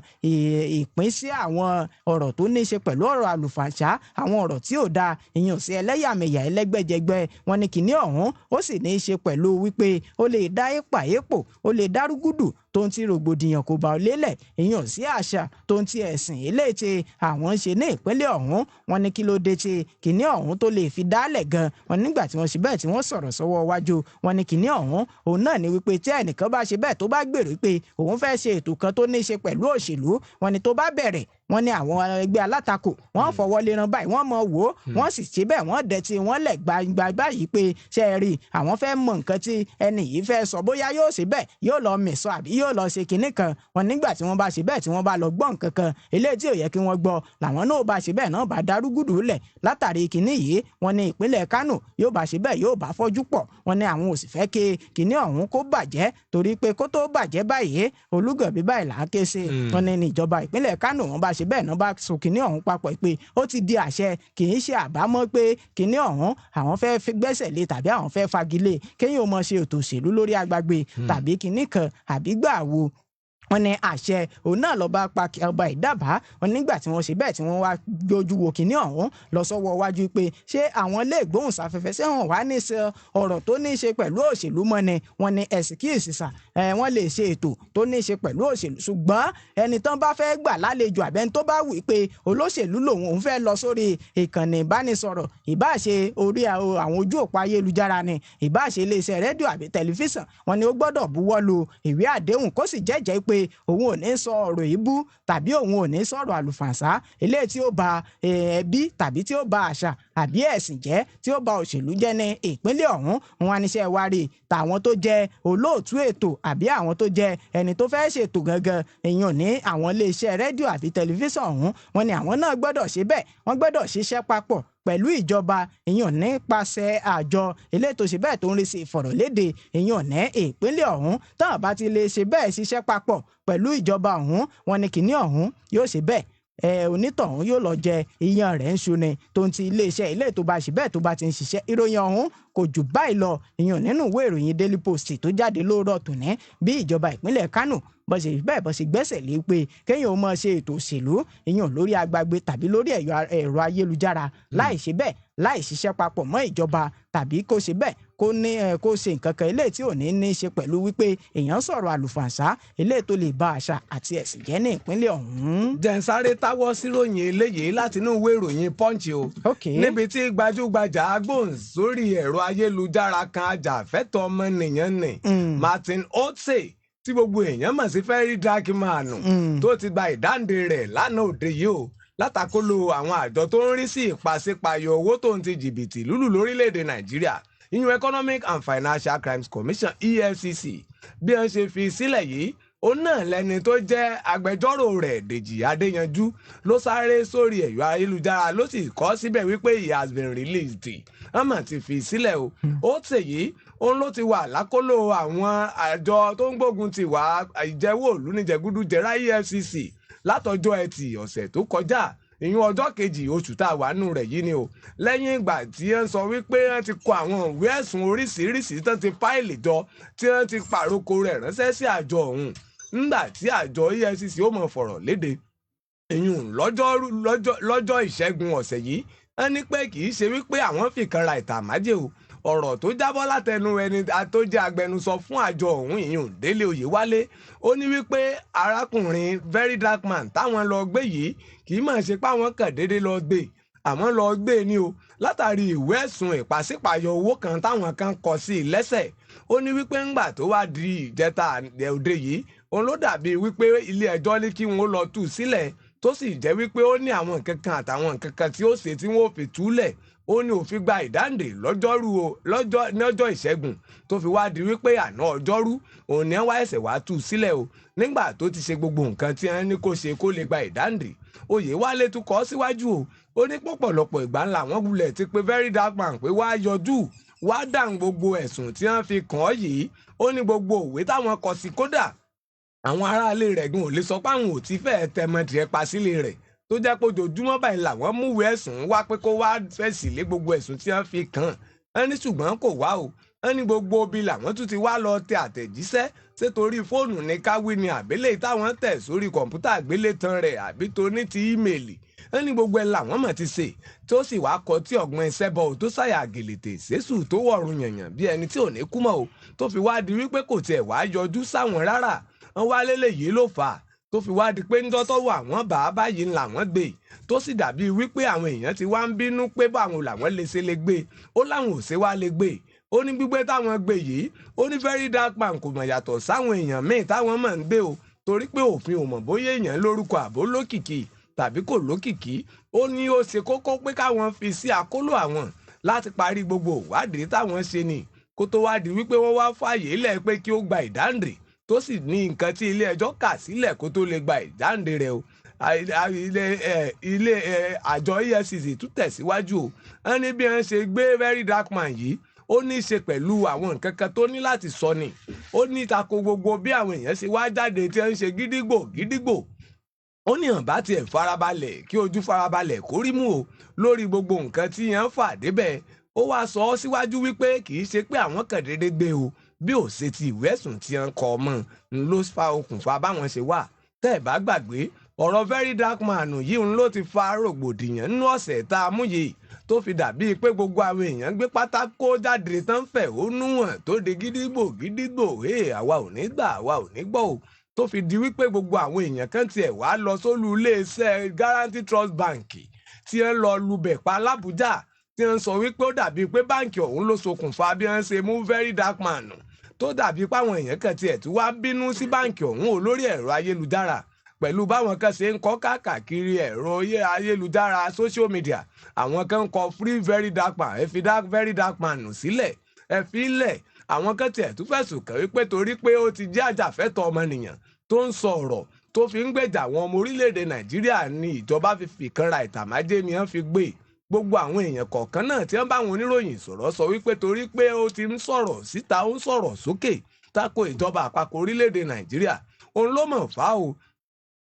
ìpín sí àwọn ọ̀rọ̀ tó ní í ṣe pẹ̀lú ọ̀rọ̀ àlùfàǹṣá, àwọn ọ̀rọ̀ tí ò dáa, ìyẹn sí ẹlẹ́yàmẹ̀yà, ẹlẹ́gbẹ́jẹgbẹ́. Wọ́n ní kinní ọ̀hún ó sì ní í ṣe pẹ̀lú wípé ó lè dá èpà èpò, ó lè dárúgúdù tó ń ti rògbòdìyàn kò bá lélẹ̀, ìyẹn sí àṣà tó ń ti ẹ̀sìn eléyìí tí àwọn ń ṣe ní ìpínlẹ̀ ọ̀hún. Wọ́n ní kí ló dé tí kinní ọ̀hún tó lè fi dálẹ̀ gan? Wọ́n nígbà tí wọ́n ṣe bẹ́ẹ̀ tí wọ́n sọ̀rọ̀ sọ́wọ́ wájú, wọ́n ní kinní ọ̀hún òun náà ní wípé tí ẹnìkan bá ṣe bẹ́ẹ̀ tó bá gbèrò pé òun fẹ́ ṣe ètò kan tó ní í ṣe pẹ̀lú òṣèlú, wọ́n ní tó bá bẹ̀rẹ̀, wọ́n ní àwọn ẹgbẹ́ alátakò wọ́n fọwọ́ léran báyìí, wọ́n mọ̀ wò ó, wọ́n sì ṣe bẹ́ẹ̀ wọ́n dẹ̀ tí wọ́n lẹ̀ gbangba báyìí pé ṣe é rí àwọn fẹ́ mọ nǹkan tí ẹni yìí fẹ́ sọ, bóyá yóò ṣe bẹ́ẹ̀ yóò lọ mìsọ àbí yóò lọ ṣe kinní kan. Wọ́n nígbà tí wọ́n bá ṣe bẹ́ẹ̀ tí wọ́n bá lọ gbọ́ nǹkan kan eléyìí tí ò yẹ kí wọ́n gbọ́, làwọn náà bá ṣe bẹ́ẹ̀ náà bá darúgúdù lẹ̀ látàrí kinní yìí. Wọ́n ní ìpínlẹ̀ Kánò yóò bá ṣe bẹ́ẹ̀ yóò bá fọ́jú pọ̀. Wọ́n ní àwọn ò sì fẹ́ kí kinní ọ̀hún kó bàjẹ́, torí pé kó tó bàjẹ́ báyìí Olúgànbí báyìí là ń ké sí. Wọ́n ní ìjọba ìpínlẹ̀ Kánò wọ́n bá ṣe bẹ́ẹ̀ náà bá so kinní ọ̀hún papọ̀ pé ó ti di àṣẹ, kì í ṣe àbámọ̀ pé kinní ọ̀hún àwọn fẹ́ gbẹ́sẹ̀ lé tàbí àwọn fẹ́ fagilé kéyìn ó mọ̀ ṣe ètò òṣèlú lórí agbágbé tàbí kinní kan àbí gbà wo. Wọ́n ní àṣẹ òun náà lọ́ba pa ọba ìdábàá. Wọ́n nígbà tí wọ́n ṣe bẹ́ẹ̀ tí wọ́n wá gbójú wo kinní ọ̀hún lọ sọ́wọ́ wájú pé ṣé àwọn ilé ìgbóhùnsáfẹ́fẹ́ ṣé wọ́n wá ní sọ ọ̀rọ̀ tó ní í ṣe pẹ̀lú òṣèlú mọ́ ni? Wọ́n ní ẹ̀sìkíìsì sà, wọ́n lè ṣe ètò tó ní í ṣe pẹ̀lú òṣèlú, ṣùgbọ́n ẹni tán bá fẹ́ gbà lálejò àbẹ́ni tó bá wù pé olóṣèlú lòun òun fẹ́ lọ sórí ìkànnì ìbánisọ̀rọ̀, ìbáṣe orí àwọn ojú òpó ayélujára ni, ìbáṣe iléeṣẹ́ rédíò àbí tẹlifíṣàn, wọ́n ní ó gbọ́dọ̀ buwọ́ lu ìwé àdéhùn kó sì jẹ́jẹ́ pé òun ò ní sọ ọ̀rọ̀ ìbú tàbí òun ò ní sọ̀rọ̀ àlùfànṣá eléyìí tí ó ba ẹbí tàbí tí ó ba àṣà àbí ẹ̀sìn jẹ́, tí ó ba òṣèlú jẹ́ ní ìpínlẹ̀ ọ̀hún. Wọn aníṣẹ́ wa rí tàwọn tó jẹ́ olóòtú ètò àbí àwọn tó jẹ́ ẹni tó fẹ́ ṣètò gangan èèyàn ní àwọn iléeṣẹ́ rédíò àbí tẹlifíṣàn ọ̀hún, wọn ni àwọn náà gbọ́dọ̀ ṣe bẹ́ẹ̀, wọ́n gbọ́dọ̀ ṣiṣẹ́ papọ̀ pẹ̀lú ìjọba ìyàn nípasẹ̀ àjọ elétò ṣe bẹ́ẹ̀ tó ń rí sí ìfọ̀rọ̀lédè ìyàn ní ìpínlẹ̀ ọ̀hún. Tán bá ti lè ṣe bẹ́ẹ̀ ṣiṣẹ́ papọ̀ pẹ̀lú ìjọba ọ̀hún, wọn ni kìíní ọ̀hún yóò ṣe bẹ́ẹ̀ onítọ̀hún yóò lọ jẹ iyán rẹ̀ ń ṣu ni tó ń ti iléeṣẹ́ ilé tó bá ṣe bẹ́ẹ̀ tó bá ti ń ṣiṣẹ́. Ìròyìn ọ̀hún kò jù báyìí lọ ìyàn nínú ìwé ìròyìn Daily Post tó jáde lóòrọ̀ tòní bí ìjọba ìpínlẹ̀ Kánò bó ṣe bẹ́ẹ̀ bó ṣe gbẹ́sẹ̀ lé pé kéèyàn ó máa ṣe ètò òṣèlú ìyàn lórí agbágbé tàbí lórí ẹ̀rọ ayélujára láì ṣe bẹ́ẹ̀ láì ṣiṣẹ́ papọ̀ mọ́ ìjọba tàbí kó ṣe bẹ́ẹ̀ kó ní kó ṣe nǹkan kan eléyìí tí ò ní ní ṣe pẹ̀lú wípé èèyàn sọ̀rọ̀ àlùfànṣá eléyìí tó lè ba àṣà àti ẹ̀sìn jẹ́ ní ìpínlẹ̀ ọ̀hún. Jẹ̀nsáré táwọ́ síròyìn eléyìí láti inú ìwé ìròyìn Punch o. Níbi tí gbajúgbajà agbóhùnsórí ẹ̀rọ ayélujára kan ajàfẹ́tọ̀ọ́ ọmọnìyàn ni Martin Otse tí gbogbo èèyàn mọ̀ sí Very Dark Man tó ti gba ìdáǹdè rẹ̀ lánàá òde yìí o látàkóló àwọn àjọ tó ń rí sí ìpàsípàyọ owó tó ń ti jìbìtì lúlù lórílẹ̀‐èdè Nàìjíríà, ìyún Economic and Financial Crimes Commission EFCC. Bí wọ́n ṣe fi sílẹ̀ yìí, ó náà lẹni tó jẹ́ agbẹjọ́rò rẹ̀ Dèjì Adéyanjú ló sáré sórí ẹ̀yọ́ ayélujára ló sì kọ síbẹ̀ wípé he has been released. Wọ́n mà ti fi sílẹ̀ o. Ó tèyí òun ló ti wà lákọlò àwọn àjọ tó ń gbógun ti wà ìjẹ́wọ́ òlú níjẹ̀gúdújẹrá EFCC látọjọ́ Ẹtì ọ̀sẹ̀ tó kọjá, ìyún ọjọ́ kejì oṣù tá a wà nù rẹ̀ yìí ni o. Lẹ́yìn ìgbà tí wọ́n sọ wípé wọ́n ti kọ àwọn ìwé ẹ̀sùn oríṣiríṣi tán ti fáìlì jọ tí wọ́n ti pàrokò rẹ̀ ránṣẹ́ sí àjọ ọ̀hún, nígbà tí àjọ EFCC ó mọ̀ fọ̀rọ̀ léde ìyún lọ́jọ́ ìṣẹ́gun ọ̀sẹ̀ yìí, wọ́n ní pé kì í ṣe wípé àwọn fìkan ra ìtàmájẹ́ o. Ọ̀rọ̀ tó jábọ́ látẹnu ẹni tó jẹ́ agbẹnusọ fún àjọ ọ̀hún ìyún Délé Oyèwálé, ó ní wípé arákùnrin Very Dark Man táwọn lọ gbé yìí kì í mọ̀ ṣe páwọn kàn déédéé lọ gbé, Àwọn lọ gbé e ní o látàrí ìwé ẹ̀sùn ìpàsípàyọ owó kan táwọn kan kọ sí i lẹ́sẹ̀. Ó ní wípé ńgbà tó wá di ìjẹta òde yìí, òun ló dàbí wípé ilé ẹjọ́ ní kí wọ́n lọ tú sílẹ̀, tó sì jẹ́ wípé ó ní àwọn nǹkan kan àtàwọn nǹkan kan tí ó ṣe tí wọ́n fi túlẹ̀. Ó ní òfin gba ìdáǹdè lọ́jọ́rú o, lọ́jọ́ ní ọjọ́ ìṣẹ́gun, tó fi wá di wípé àná ọjọ́rú òun ní wá ẹsẹ̀ wá tú sílẹ̀ o, nígbà tó ti ṣe gbogbo nǹkan tí wọ́n ní kó ṣe kó lè gba ìdáǹdè. Oyèwálé tún kọ síwájú o, ó ní pọ̀pọ̀lọpọ̀ ìgbà ńlá wọn wulẹ̀ ti pé Very Dark Man pé wá yọjú, wá dáhùn gbogbo ẹ̀sùn tí wọ́n fi kàn ọ́ yìí. Ó ní gbogbo òwe táwọn kọ sí, kódà àwọn aráalé rẹ̀ gan ò lè sọ pé àwọn ò ti fẹ́ẹ̀ tẹmọdìẹ pa sílé rẹ̀, tó jẹ́ pé ojoojúmọ́ báyìí làwọn múwèé ẹ̀sùn wá pé kó wá fèsì lé gbogbo ẹ̀sùn tí wọ́n fi kàn án ní, ṣùgbọ́n kò wá o. Wọ́n ní gbogbo ibi làwọn tún ti wá lọ tẹ àtẹ̀jíṣẹ́, ṣé torí fóònù ní káwí ni, àbílẹ̀ táwọn tẹ̀ sórí kọ̀ǹpútà àgbélétan rẹ̀, àbí tó ní ti email. Wọ́n ní gbogbo ẹ̀ làwọn mọ̀ ti ṣe, tó sì wá kọ tí ọ̀gbọ́n iṣẹ́ bọ̀ tó ṣàyà gèlètè ṣésù tó wọ̀run yànyàn bí ẹni tí ò ní kú mọ́ o, tó fi wá di wípé kò tiẹ̀ wá yọjú sáwọn rárá. Wọ́n wá lélẹ̀ yìí ló fà á tó fi wá di pé ńjọ́ tọ́wọ́ àwọn bá a báyìí ń làwọn gbé, tó sì dàbí wípé àwọn èèyàn ti wá ń bínú pé báwọn làwọn lè ṣe lè gbé. Ó láwọn ò ṣe wá lè gbé. Ó ní gbígbé táwọn gbé yìí, ó ní Very Dark Man kò mọ̀ yàtọ̀ sáwọn èèyàn míì táwọn mọ̀ ń gbé o, torí pé òfin ò mọ̀ bóyá èèyàn lórúkọ àbó lókìkí tàbí kò lókìkí. Ó ní ó ṣe kókó pé káwọn fi sí àkólò àwọn láti parí gbogbo ìwádìí táwọn ṣe ni, kó tó wá di wípé wọ́n wá fààyè lẹ̀ pé kí ó gba ìdáǹdè, tó sì ní nǹkan tí ilé ẹjọ́ kà sílẹ̀ kó tó lè gba ìdáǹdè rẹ̀ o. Ilé àjọ EFCC tún tẹ̀síwájú o. Wọ́n ní bí wọ́n ṣe gbé Very Dark Man yìí, ó ní í ṣe pẹ̀lú àwọn nǹkan kan tó ní láti sọ ni. Ó ní tako gbogbo bí àwọn èèyàn ṣe wá jáde tí wọ́n ń ṣe gídígbò gídígbò. Ó ní hàn bá tiẹ̀ farabalẹ̀ kí ojú farabalẹ̀ kó rí mú o lórí gbogbo nǹkan tí yẹn ń fà débẹ̀. Ó wáá sọ ọ́ síwájú wípé kì í ṣe pé àwọn kan déédéé gbé o, bí ò ṣe ti ìwé ẹ̀sùn tí wọ́n kọ ọmọ ń ló fa okùnfà báwọn ṣe wà. Tẹ́ ẹ̀ bá gbàgbé, ọ̀rọ̀ Very Dark Man yìí ń ló ti fa rògbòdìyàn nínú ọ̀sẹ̀ tá a mú yìí, tó fi dàbíi pé gbogbo àwọn èèyàn gbé pátákó jáde tán fẹ̀hónú hàn, tó di gídígbò gídígbò, ee, àwa ò ní gbà, àwa ò ní gbọ́ o, tó fi di wípé gbogbo àwọn èèyàn kan tiẹ̀ wá lọ sólú iléeṣẹ́ Guaranty Trust Bank tí ń lọ lubẹ̀ pa l'Ábújá, tí ń sọ wípé ó dàbíi pé báǹkì ọ̀hún ló ṣokùnfà bí wọ́n ṣe mú Very Dark Man, tó dàbíi pé àwọn èèyàn kan tiẹ̀ tún wá bínú sí báǹkì ọ̀hún ò lórí ẹ̀rọ ayélujára, pẹ̀lú báwọn kan ṣe ń kọ́ káàkiri ẹ̀rọ ayélujára, social media. Àwọn kan ń kọ "Free Very Dark Man", "Ẹ fi Very Dark Man sílẹ̀, ẹ fi lẹ̀". Àwọn kan tiẹ̀ tún fẹ̀sùn kàn wípé torí pé ó ti jẹ́ àjàfẹ́tọ̀ ọmọnìyàn tó ń sọ ọ̀rọ̀ tó fi ń gbèjà àwọn ọmọ orílẹ̀-èdè Nàìjíríà ní ìjọba fi fìkanra ìtàmájé ni wọ́n fi gbé. Gbogbo àwọn èèyàn kọ̀ọ̀kan náà tí wọ́n bá àwọn oníròyìn sọ̀rọ̀ sọ wípé torí pé ó ti ń sọ̀rọ̀ síta, ó ń sọ̀rọ̀ sókè tako ìjọba àpapọ̀ orílẹ̀-èdè Nàìjíríà, òun ló mọ̀ fá o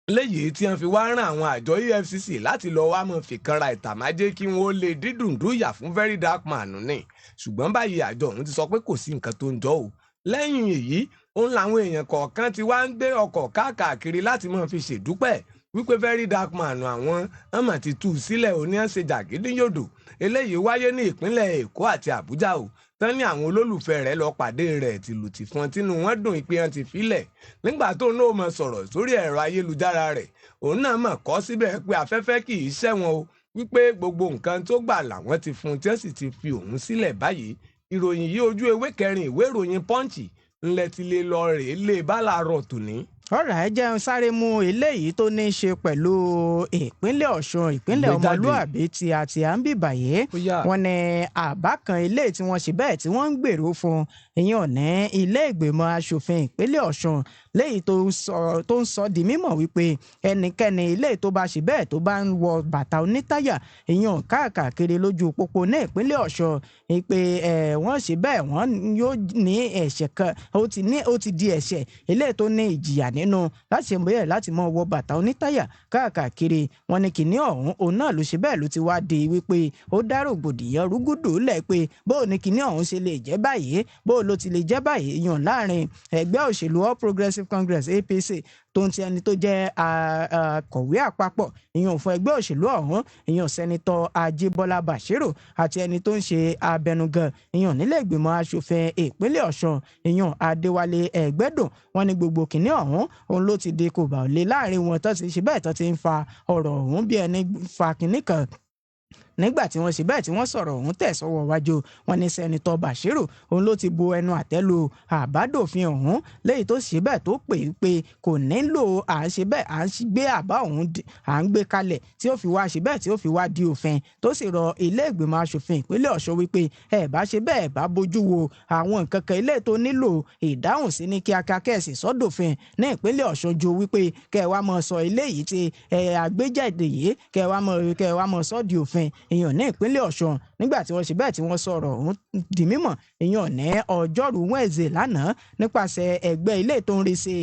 léyìí tí wọ́n fi wá rán àwọn àjọ EFCC láti lọ wá mọ̀ fìkanra ìtàmájé kí wọ́n lè dídùn dúyà fún Very Dark Man ní. Ṣùgbọ́n báyìí, àjọ ọ̀hún ti sọ pé kò sí nǹkan tó ń jọ o. Lẹ́yìn èyí, òun làwọn èèyàn kọ̀ọ̀kan ti wá ń gbé ọkọ̀ káàkiri láti máa fi ṣèdúpẹ́ wípé Very Dark Man àwọn ọmọ ti tú sílẹ̀, òní ẹ̀ ṣe jàgídíyòdò. Eléyìí wáyé ní ìpínlẹ̀ Èkó àti Àbújá o, tán ní àwọn olólùfẹ́ rẹ̀ lọ pàdé rẹ̀ tìlù tìfọn, tínú wọn dùn ìpè hàn ti filẹ̀. Nígbà tó náà mọ̀ sọ̀rọ̀ sórí ẹ̀rọ ayélujára rẹ̀, òun náà mọ̀ kọ́ síbẹ̀ pé afẹ́fẹ́ kì í ṣẹ̀wọ̀n o, wípé gbogbo nǹkan tó gbà làwọn ti fún un, tí wọ́n sì ti fi òun sílẹ̀ báyìí. Ìròyìn yìí, ojú ewé kẹrin ìwé ìròyìn Punch ńlẹ̀ ti lè lọ rèé lé bá láàárọ̀ tòní. Ọ̀rọ̀ ẹ jẹun sáré mú eléyìí tó ní í ṣe pẹ̀lú ìpínlẹ̀ Ọ̀ṣun, ìpínlẹ̀ Gbé jáde. ọmọlúàbí tí a ti à ń bìbàyè. Ó yá. Wọ́n ní àbá kan ilé tí wọ́n ṣe bẹ́ẹ̀ tí wọ́n ń gbèrò fún ìyẹn ní ilé ìgbìmọ̀ asòfin ìpínlẹ̀ Ọ̀ṣun, léyìí tó ń sọ di mímọ̀ wípé ẹnikẹ́ni ilé tó bá ṣe bẹ́ẹ̀ tó bá ń wọ bàtà onítáyà ìyẹn káàkiri lójú pópó ní ìpínlẹ̀ Ọ̀ṣun, wípé ẹ wọ́n ṣe bẹ́ẹ̀ wọ́n yóò ní ẹ̀ṣẹ̀ kan, ó ti di ẹ̀ṣẹ̀ ilé tó ní ìjìyà nínú láti ṣe bẹ́ẹ̀ láti mọ wọ bàtà onítáyà káàkiri. Wọ́n ní kìnìún ọ̀hún òun náà ló ṣe bẹ́ẹ̀ ló ti wá di wípé ó dá rògbòdìyàn rúgúdù lẹ̀ pé bóò ní kìnìún ọ̀hún ṣe lè jẹ́ báyìí, bóò ló ti lè jẹ́ báyìí, yàn láàrin ẹgbẹ́ òṣèlú All Progressives Congress, APC, tó ń ti ẹni tó jẹ́ akọ̀wé àpapọ̀ ìyàn fún ẹgbẹ́ òṣèlú ọ̀hún, ìyàn Senator Ajíbọ́lá Bashiru, àti ẹni tó ń ṣe abẹnugan ìyàn nílé ìgbìmọ̀ asòfin ìpínlẹ̀ Ọ̀ṣun, ìyàn Adéwálé Ẹgbẹ́dùn. Wọ́n ní gbogbo kìnìún ọ̀hún òun ló ti di kò bá lè láàrin wọn tó ti ṣe bẹ́ẹ̀ tó ti ń fa ọ̀rọ̀ ọ̀hún bí ẹni fa kìnìún kan. Nígbà tí wọ́n ṣe bẹ́ẹ̀ tí wọ́n sọ̀rọ̀ ọ̀hún tẹ̀ sọ́wọ́ wájú, wọn ní Sẹ́nitọ́ Bashiru òun ló ti bu ẹnu àtẹ́ lu àbádòfin ọ̀hún, léyìí tó ṣe bẹ́ẹ̀ tó pè é pé kò nílò à ń ṣe bẹ́ẹ̀ à ń gbé àbá ọ̀hún à ń gbé kalẹ̀ tí ó fi wá ṣe bẹ́ẹ̀ tí ó fi wá di òfin, tó sì rọ ilé ìgbìmọ̀ asòfin ìpínlẹ̀ Ọ̀ṣun wípé ẹ bá ṣe bẹ́ẹ̀ bá bójú wo àwọn nǹkan kan ilé tó nílò ìdáhùn sí ní kíákíá kẹ́ẹ̀sì sọ́dọ̀fin ní ìpínlẹ̀ Ọ̀ṣun, ju wípé kẹ́ ẹ wá mọ̀ sọ ilé yìí ti ẹ àgbéjáde yìí kẹ́ ẹ wá mọ̀ sọ di òfin èèyàn ní ìpínlẹ̀ Ọ̀ṣun. Nígbà tí wọ́n ṣe bẹ́ẹ̀ tí wọ́n sọ̀rọ̀ ọ̀hún di mímọ̀ èèyàn ní ọjọ́rú Wednesday lánàá, nípasẹ̀ ẹgbẹ́ ilé tó ń rí sí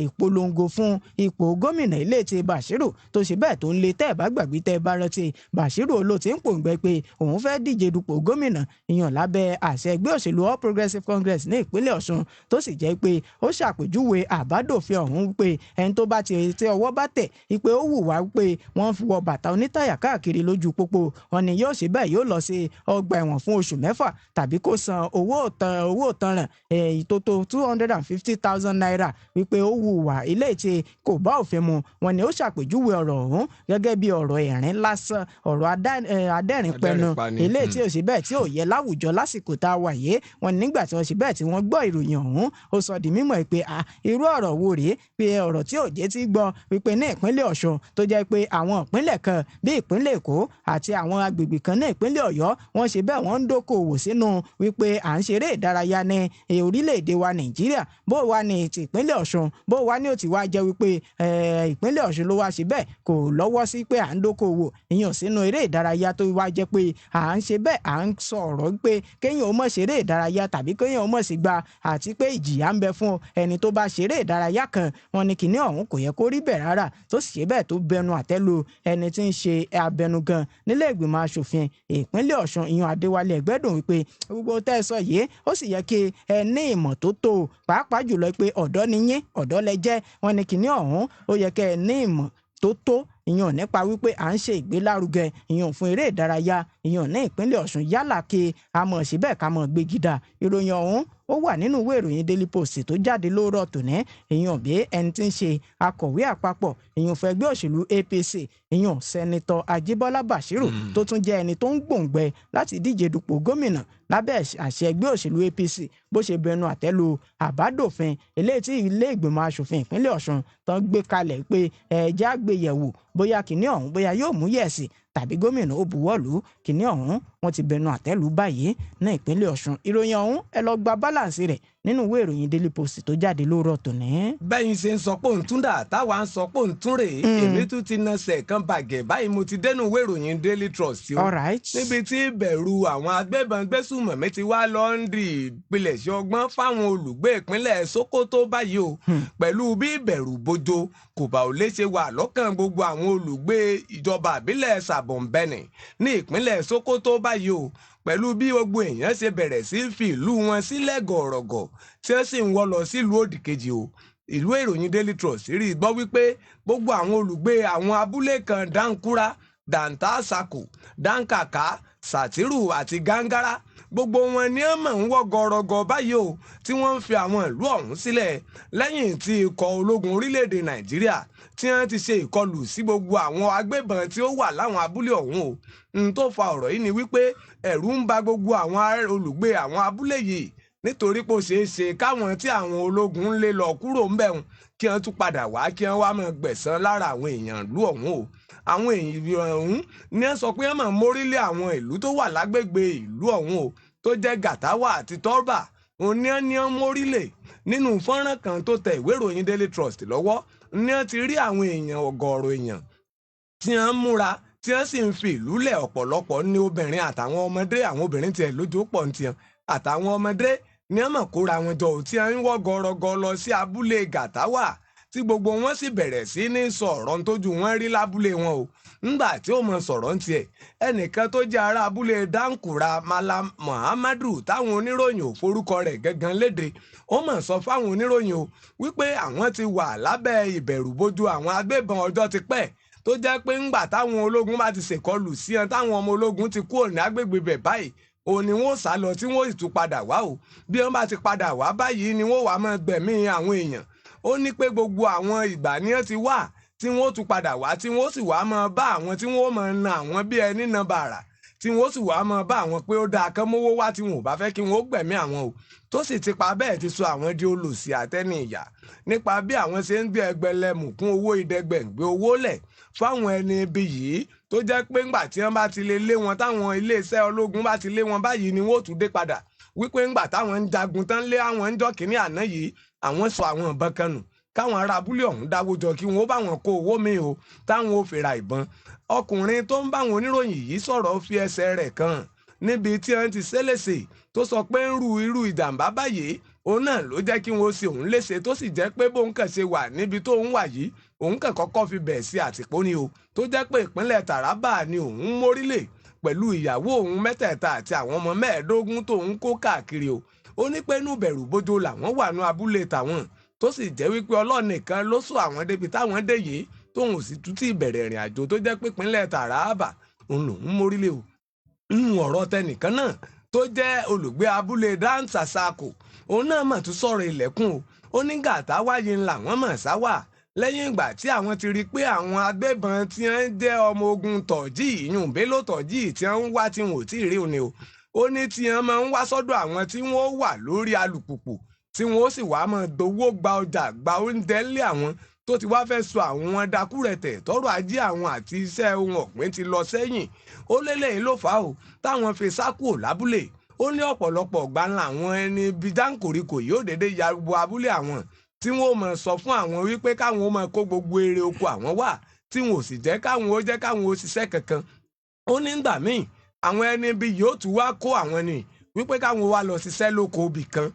ìpolongo fún ipò gómìnà ilé ti Bashiru tó ṣe bẹ́ẹ̀ tó ń lé. Tẹ́ ẹ̀ bá gbàgbé, tẹ́ ẹ bá rántí, Bashiru ló ti ń pòǹgbẹ pé òun fẹ́ díje dupò gómìnà ìyàn lábẹ́ àṣẹ ẹgbẹ́ òṣèlú All Progressives Congress ní ìpínlẹ̀ Ọ̀ṣun, tó sì jẹ́ pé ó ṣàpèjúwe àbádòfin ọ̀hún pé ẹni tó bá ti tí ọwọ́ bá tẹ̀ pé ó wù wá pé wọ́n fi wọ bàtà onítàyà káàkiri lójú pópó, wọn ni yóò ṣe bẹ́ẹ̀ yóò lọ sí ọgbà ẹ̀wọ̀n fún oṣù 6 tàbí kó san owó ìtanràn èyí tó tó ₦250,000, wípé ó wù wá ilé tí kò bá òfin mu. Wọn ni ó ṣàpèjúwe ọ̀rọ̀ ọ̀hún gẹ́gẹ́ bí ọ̀rọ̀ ẹ̀rín lásán, ọ̀rọ̀ adẹ́rìn-pẹnu ilé tí ò ṣe bẹ́ẹ̀ tí ò yẹ láwùjọ lásìkò tá a wà yìí. Wọn nígbà tí wọ́n ṣe bẹ́ẹ̀ tí wọ́n gbọ́ ìròyìn ọ̀hún, ó sọ di mímọ̀ pé irú ọ̀rọ̀ wo rèé, pé ọ̀rọ̀ tí ò jẹ́ ti gbọ́ wípé ní ìpínlẹ̀ Ọ̀ṣun tó jẹ́ pé àwọn ìpínlẹ̀ kan bí ìpínlẹ̀ Èkó àti àwọn agbègbè kan ní ìpínlẹ̀ Ọ̀yọ́, wọ́n ṣe bẹ́ẹ̀ wọ́n ń dókòwò sínú wípé à ń ṣeré ìdárayá ní orílẹ̀-èdè wa Nàìjíríà, bó wà ní ti ìpínlẹ̀ Ọ̀ṣun, bó wà ní ó ti wá jẹ́ wípé ìpínlẹ̀ Ọ̀ṣun ló wá ṣe bẹ́ẹ̀ kò lọ́wọ́ sí pé à ń dókòwò ìyàn sínú eré ìdárayá, tó wá jẹ́ pé à ń ṣe bẹ́ẹ̀ à ń sọ ọ̀rọ̀ pé kéèyàn ó mọ̀ ṣeré ìdárayá tàbí kéèyàn ó mọ̀ sí gba àti pé ìjìyà ń bẹ fún ẹni tó bá ṣeré ìdárayá kan. Wọn ní kinní ọ̀hún kò yẹ kó rí bẹ́ẹ̀ rárá, tó sì ṣe bẹ́ẹ̀ tó bẹnu àtẹ́ lu ẹni tí ń ṣe abẹnugan nílé ìgbìmọ̀ asòfin ìpínlẹ̀ Ọ̀ṣun ìyàn Adéwálé Ẹgbẹ́dùn wípé gbogbo tẹ́ ẹ sọ yìí ó sì yẹ kí ẹ ní ìmọ̀ tó tó, pàápàá jùlọ pé ọ̀dọ́ ni yín, ọ̀dọ́ lẹ jẹ́. Wọn ní kinní ọ̀hún ó yẹ kẹ́ ẹ ní ìmọ̀ tó tó ìyàn nípa wípé à ń ṣe ìgbélárugẹ ìyàn fún eré ìdárayá ìyàn ní ìpínlẹ̀ Ọ̀ṣun, yálà kí a mọ̀ síbẹ̀ ká mọ̀ gbégidà. Ìròyìn ọ̀hún ó wà nínú ìwé ìròyìn Daily Post tó jáde lóòrọ̀ tòní, ìyàn bí ẹni tí ń ṣe akọ̀wé àpapọ̀ ìyàn fún ẹgbẹ́ òṣèlú APC ìyàn Sẹ́nitọ́ Ajíbọ́lá Bashiru tó tún jẹ́ ẹni tó ń gbòǹgbẹ láti díje dupò gómìnà lábẹ́ àṣẹ ẹgbẹ́ òṣèlú APC, bó ṣe bẹnu àtẹ́ lu àbádòfin eléyìí tí ilé ìgbìmọ̀ asòfin ìpínlẹ̀ Ọ̀ṣun tán gbé kalẹ̀ pé ẹ̀ẹ́dá gbéyẹ̀wò bóyá kìnìún ọ̀hún bóyá yóò mú yẹ̀sì tàbí gómìnà ó buwọ́lù kìnìún ọ̀hún. Wọ́n ti bẹnu àtẹ́lù báyìí ní ìpínlẹ̀ Ọ̀ṣun. Ìròyìn ọ̀hún ẹ lọ gba balance rẹ̀ nínú ìwé ìròyìn Daily Post tó jáde lóòrọ̀ tòní. Bẹ́yìn ṣe ń sọ pé òun tún dà táwa ń sọ pé òun tún rèé, èmi tún ti nasẹ̀ kan bàgẹ́ báyìí, mo ti dénú ìwé ìròyìn Daily Trust o. Níbi tí ìbẹ̀rù àwọn agbébọn gbésùmọ̀mí ti wá lọ ń di ìpilẹ̀ṣẹ̀ ọgbọ́n fáwọn olùgbé ìpínlẹ̀ Sokoto báyìí o, pẹ̀lú bí ìbẹ̀rù bojo kò bá ò lè ṣe wà lọ́kàn gbogbo àwọn olùgbé ìjọba àbílẹ̀ Sàbọ̀nbẹ́nì ní ìpínlẹ̀ Sokoto báyìí o, pẹ̀lú bí gbogbo èèyàn ṣe bẹ̀rẹ̀ sí fi ìlú wọn sílẹ̀ gọ̀ọ̀rọ̀gọ̀ tí wọ́n sì ń wọ́ lọ sílùú òdìkejì o. Ìlú ìròyìn Daily Trust rí gbọ́ wípé gbogbo àwọn olùgbé àwọn abúlé kan Dankura, Dantasako, Dankaka, Satiru àti Gangara, gbogbo wọn ni wọ́n máa ń wọ́ gọ̀ọ̀rọ̀gọ̀ báyìí o, tí wọ́n ń fi àwọn ìlú ọ̀hún sílẹ̀ lẹ́yìn tí ikọ̀ ológun orílẹ̀-èdè Nàìjíríà tí wọ́n ti ṣe ìkọlù sí gbogbo àwọn agbébọn tí ó wà láwọn abúlé ọ̀hún o. N tó fa ọ̀rọ̀ yìí ni wípé ẹ̀rù ń ba gbogbo àwọn olùgbé àwọn abúlé yìí nítorí pé ó ṣeé ṣe káwọn tí àwọn ológun ń lé lọ kúrò ń bẹ̀rùn kí wọ́n tún padà wá kí wọ́n wá máa gbẹ̀san lára àwọn èèyàn ìlú ọ̀hún o. Àwọn èèyàn ọ̀hún ni wọ́n sọ pé wọ́n máa mórílé àwọn ìlú tó wà lágbègbè ìlú ọ̀hún o, tó jẹ́ Gàtáwà àti Tọ́rbà, òun ni wọ́n ní wọ́n mórílé. Nínú fọ́nrán kan tó tẹ ìwé ìròyìn Daily Trust lọ́wọ́ ni wọ́n ti rí àwọn èèyàn, ọ̀gọ̀ọ̀rọ̀ èèyàn tí wọ́n múra tí wọ́n sì ń fi ìlú lẹ̀, ọ̀pọ̀lọpọ̀ ní obìnrin àtàwọn ọmọdé, àwọn obìnrin tiẹ̀ lójú pọ̀ ní tiẹ̀, àtàwọn ọmọdé ní wọ́n mọ̀ kóra wọn jọ tí wọ́n ń wọ́ gọrọgọ lọ sí abúlé Gàtáwà, tí gbogbo wọn sì bẹ̀rẹ̀ sí ní sọ ọ̀rọ̀ tójú wọn rí lábúlé wọn o. Ńgbà tí ó mọ sọ̀rọ̀ ń tiẹ̀, ẹnìkan tó jẹ́ ará abúlé Dankura, Malam Muhammadu, táwọn oníròyìn ò forúkọ rẹ̀ gangan léde, ó mọ̀ sọ fáwọn oníròyìn o wípé àwọn ti wà lábẹ́ ìbẹ̀rùbojo àwọn agbébọn ọjọ́ ti pẹ́, tó jẹ́ pé ńgbà táwọn ológun bá ti ṣèkọlù sí wọn, táwọn ọmọ ológun ti kúrò ní agbègbè bẹ̀ báyìí, òun ni wọ́n sá lọ tí wọ́n sì tún padà wá o. Bí wọ́n bá ti padà wá báyìí ni wọ́n wàá máa gbẹ̀mí àwọn èèyàn. Ó ní pé gbogbo àwọn ìgbà ni wọ́n ti wà tí wọ́n tún padà wá, tí wọ́n sì wá máa bá àwọn tí wọ́n máa na àwọn bí ẹni na bàrà. Tí wọ́n sì wá máa bá àwọn pé ó dáa kán mówó wá tí wọn ò bá fẹ́ kí wọ́n ó gbẹ̀mí àwọn o, tó sì ti pa bẹ́ẹ̀ ti sọ àwọn di olòṣì àtẹni ìyà nípa bí àwọn ṣe ń gbé ẹgbẹ̀lẹ́mùkún owó ìdẹ́gbẹ̀ǹgbẹ̀ owó lẹ̀ fáwọn ẹni ibi yìí, tó jẹ́ pé ńgbà tí wọ́n bá ti lè lé wọn, táwọn iléeṣẹ́ ológun bá ti lé wọn báyìí ni wọ́n ó tún dé padà, wípé ńgbà táwọn ń jagun tán lé àwọn ń jọ́ kínní àná yìí, àwọn sọ àwọn ìbọn kan nù, káwọn ará abúlé ọ̀hún dáwó jọ kí wọ́n bá wọn kó owó mi o táwọn ò fi ra ìbọn. Ọkùnrin tó ń báwọn oníròyìn yìí sọ̀rọ̀ fi ẹsẹ̀ rẹ̀ kan níbi tí wọ́n ti ṣẹlẹ̀ṣẹ̀, tó sọ pé ń ru irú ìjàmbá báyìí òun náà ló jẹ́ kí wọ́n ṣe òun léṣe, tó sì jẹ́ pé bóun kàn ṣe wà níbi tó ń wà yìí, òun kàn kọ́kọ́ fi bẹ̀ sí àtìpó ni o, tó jẹ́ pé ìpínlẹ̀ Taraba ni òun mórílẹ̀ pẹ̀lú ìyàwó òun mẹ́tẹ̀ẹ̀ta àti àwọn ọmọ 25 tóun kó káàkiri o. Ó ní pé inú bẹ̀rù bójó làwọn wà ní abúlé tàwọn, tó sì jẹ́ wípé Ọlọ́run nìkan ló sọ àwọn débi táwọn dé yìí, tóun sì tún ti bẹ̀rẹ̀ ìrìn àjò, tó jẹ́ pé ìpínlẹ̀ Taraba òun lòún mórílẹ̀ o. Nínú ọ̀rọ̀ tẹnìkan náà tó jẹ́ olùgbé abúlé Dáńsàsàkò, òun náà mà tún sọ̀rọ̀ ilẹ̀kùn o. Ó ní gàtá wáyé ńlá wọ́n mọ̀ sáwà lẹ́yìn ìgbà tí àwọn ti rí i pé àwọn agbébọn tí wọ́n jẹ́ ọmọ ogun tọ̀jí ìyún Bello Tọ̀jí tí wọ́n ń wá tí wọn ò tí ì rí òní o. Ó ní tí wọ́n máa ń wá sọ́dọ̀ àwọn tí wọ́n wà lórí alùpùpù, tí wọ́n ó sì wá máa dowó gba ọjà gba oúnjẹ ńlé àwọn, tó ti wá fẹ́ sọ àwọn dakúrẹ̀tẹ̀ tọrọ ajé àwọn àti iṣẹ́ ohun ọ̀gbìn ti lọ sẹ́yìn. Ó lélẹ́yìn ló fà á o táwọn fi sá kúrò lábúlé. Ó ní ọ̀pọ̀lọpọ̀ ọ̀gbà ńlá àwọn ẹni bíi dáńkòríkò yóò dédé ya bo abúlé àwọn, tí wọn ò mọ̀ sọ fún àwọn wípé káwọn ó máa kó gbogbo èrè oko àwọn wá, tí wọn ò sì jẹ́ káwọn ó jẹ́ káwọn ó ṣiṣẹ́ kankan. Ó ní ìgbà míì àwọn ẹni bíi yóò tún wá kó àwọn ni wípé káwọn wá lọ ṣiṣẹ́ lóko ibì kan.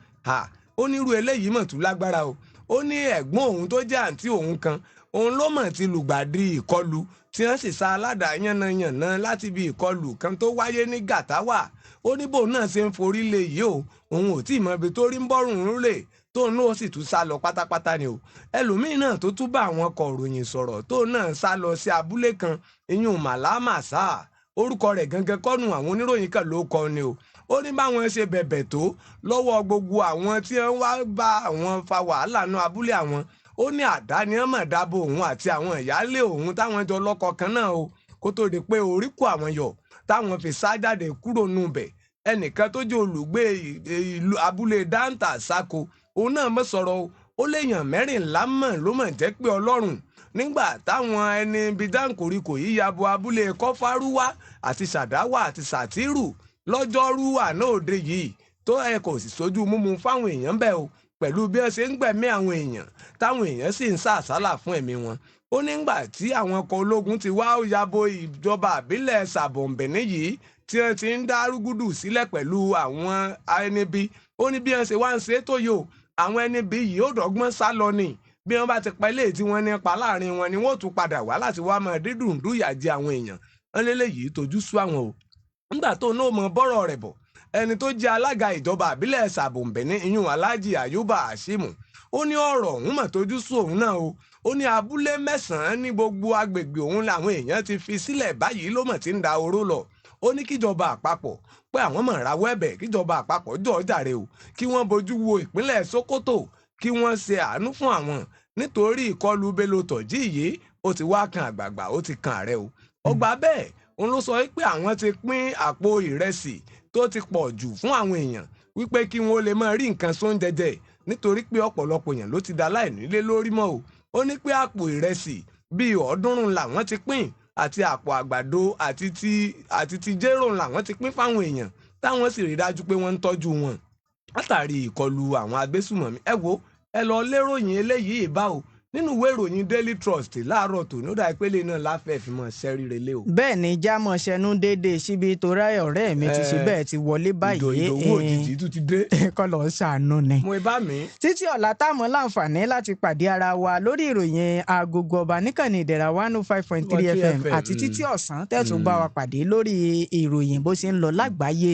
Ó ní irú eléyìí mọ̀ tún lágbára o. Ó ní ẹ̀gbọ́n òun tó jẹ́ àǹtí òun kan, òun ló mọ̀ ti lùgbàdì ìkọlù tí wọ́n sì sa aládàá yánnayànna láti ibi ìkọlù kan tó wáyé ní Gàtáwà. Ó ní bóun náà ṣe ń forí lé yìí o, òun ò tí ì mọ ibi tó rí ń bọ́rùn ún lè, tóun náà sì tún sá lọ pátápátá ni o. Ẹlòmíín náà tó tún bá àwọn kọ̀ròyìn sọ̀rọ̀, tóun náà sá lọ sí abúlé kan, ìyún Màlámàsá, orúkọ rẹ̀ gangan kọ́nù àwọn oníròyìn kan ló kọ ni o. Ó ní báwọn ṣe bẹ̀bẹ̀ tó lọ́wọ́ gbogbo àwọn tí wọ́n wá bá àwọn fa wàhálà náà abúlé àwọn, ó ní àdá ni wọ́n mọ̀ dábò òun àti àwọn ìyáálé òun táwọn jọ lọ́kọ kan náà o, kó tó di pé orí kó àwọn yọ táwọn fi sá jáde kúrò nù bẹ̀. Ẹnìkan tó jẹ́ olùgbé ìlú abúlé Dáńtà Sáko, òun náà mọ̀ sọ̀rọ̀ o. Ó léèyàn 14 mọ̀ ló mọ̀ jẹ́ pé Ọlọ́run nígbà táwọn ẹni bíi dáńkòríkò yìí ya bo abúlé Kọfárúwá àti Sàdáwà àti Sàtírù lọ́jọ́rú àná òde yìí, tó ẹ kò sì sójú múmu fáwọn èèyàn bẹ́ẹ̀ o, pẹ̀lú bí wọ́n ṣe ń gbẹ̀mí àwọn èèyàn táwọn èèyàn sì ń sá àsálà fún ẹ̀mí wọn. Ó nígbà tí àwọn ọkọ̀ ológun ti wá ya bo ìjọba àbílẹ̀ Sàbọ̀nbẹ̀ní yìí tí wọ́n ti ń dá rúgúdù sílẹ̀ pẹ̀lú àwọn ẹni bí, ó ní bí wọ́n ṣe wá ń ṣe é tó yìí o, àwọn ẹni bí yìí ó dọ́gbọ́n sá lọ ni. Bí wọ́n bá ti pa eléyìí tí wọ́n ní pa láàrin wọn ni wọ́n ó tún padà wá láti wá máa dídùn dúyà jẹ àwọn èèyàn. Wọ́n léléyìí tójú sú àwọn o. Nígbà tó náà mọ bọ́rọ̀ rẹ̀ bọ̀, ẹni tó jẹ́ alága ìjọba àbílẹ̀ Sàbọ̀nbẹ̀ní ìyún Alhaji Ayuba Hashimu, ó ní ọ̀rọ̀ òun mọ̀ tójú sú òun náà o. Ó ní abúlé 9 ní gbogbo agbègbè òun làwọn èèyàn ti fi sílẹ̀ báyìí ló mọ̀ tí ń da oró lọ. Ó ní kíjọba àpapọ̀ pé àwọn mọ̀ rawọ́ ẹ̀bẹ̀ kíjọba àpapọ̀ jọ̀ọ́ jàre o, kí wọ́n bójú wo ìpínlẹ̀ Sokoto, kí wọ́n ṣe àánú fún àwọn, nítorí ìkọlù Bello Tọ̀jí yìí ó ti wá kan àgbààgbà, ó ti kan ààrẹ o. Ọgbà bẹ́ẹ̀ òun ló sọ pé àwọn ti pín àpò ìrẹsì tó ti pọ̀ jù fún àwọn èèyàn wípé kí wọ́n lè máa rí nǹkan sóúnjẹ jẹ, nítorí pé ọ̀pọ̀lọpọ̀ èèyàn ló ti da láìnílé lórí mọ́ o. Ó ní pé àpò ìrẹsì bíi 300 làwọn ti pín, àti àpò àgbàdo àti ti jéró làwọn ti pín fáwọn èèyàn, táwọn sì rí dájú pé wọ́n ń tọ́jú wọn látàrí ìkọlù àwọn agbésùmọ̀mí. Ẹ wo, ẹ lọ léròyìn eléyìí bá o nínú ìwé ìròyìn Daily Trust láàárọ̀ tòní, ó dà ìpele náà láfẹ́ fi mọ̀ ṣẹ́ríre lé o. Bẹ́ẹ̀ ni jámọ̀ ṣẹnu déédéé síbi torí ọ̀rẹ́ mi ti ṣe bẹ́ẹ̀ ti wọlé báyìí. Ìdòwú òjijì tún ti dé. Kọ́ lọ ṣàánú ni. Mo bá mi. Títí ọ̀la táwọn láǹfààní láti pàdé ara wa lórí ìròyìn agogo ọba níkànnì Ìdẹ̀ra 105.3 FM àti títí ọ̀sán tẹ̀tún bá wa pàdé lórí ìròyìn bó ṣe ń lọ lágbàáyé,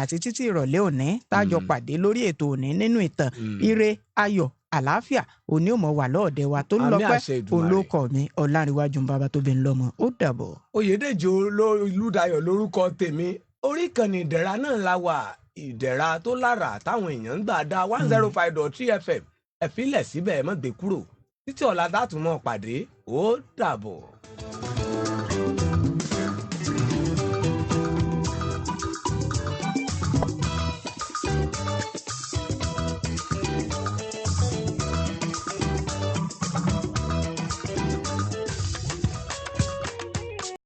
àti títí ìrọ̀lẹ́ òní tájọ pàdé lórí ètò òní nínú ìtàn. Ire, ayọ̀, àlàáfíà òní ò mọ̀ wà lọ́ọ̀dẹ wa tó ń lọ́pẹ́ olókọ̀ mi Ọláńrewájú bàbá tó bí ń lọ́mọ. Ó dàbọ̀. Oyèdèjì Olúdayọ̀ lórúkọ tèmi. Orí ìkànnì Ìdẹ̀ra náà la wà, Ìdẹ̀ra tó lára táwọn èèyàn ń gbà dá 105.3 FM. Ẹ filẹ̀ síbẹ̀, ẹ má gbé kúrò títí ọ̀la tá a tún mọ́ pàdé. Ó dàbọ̀.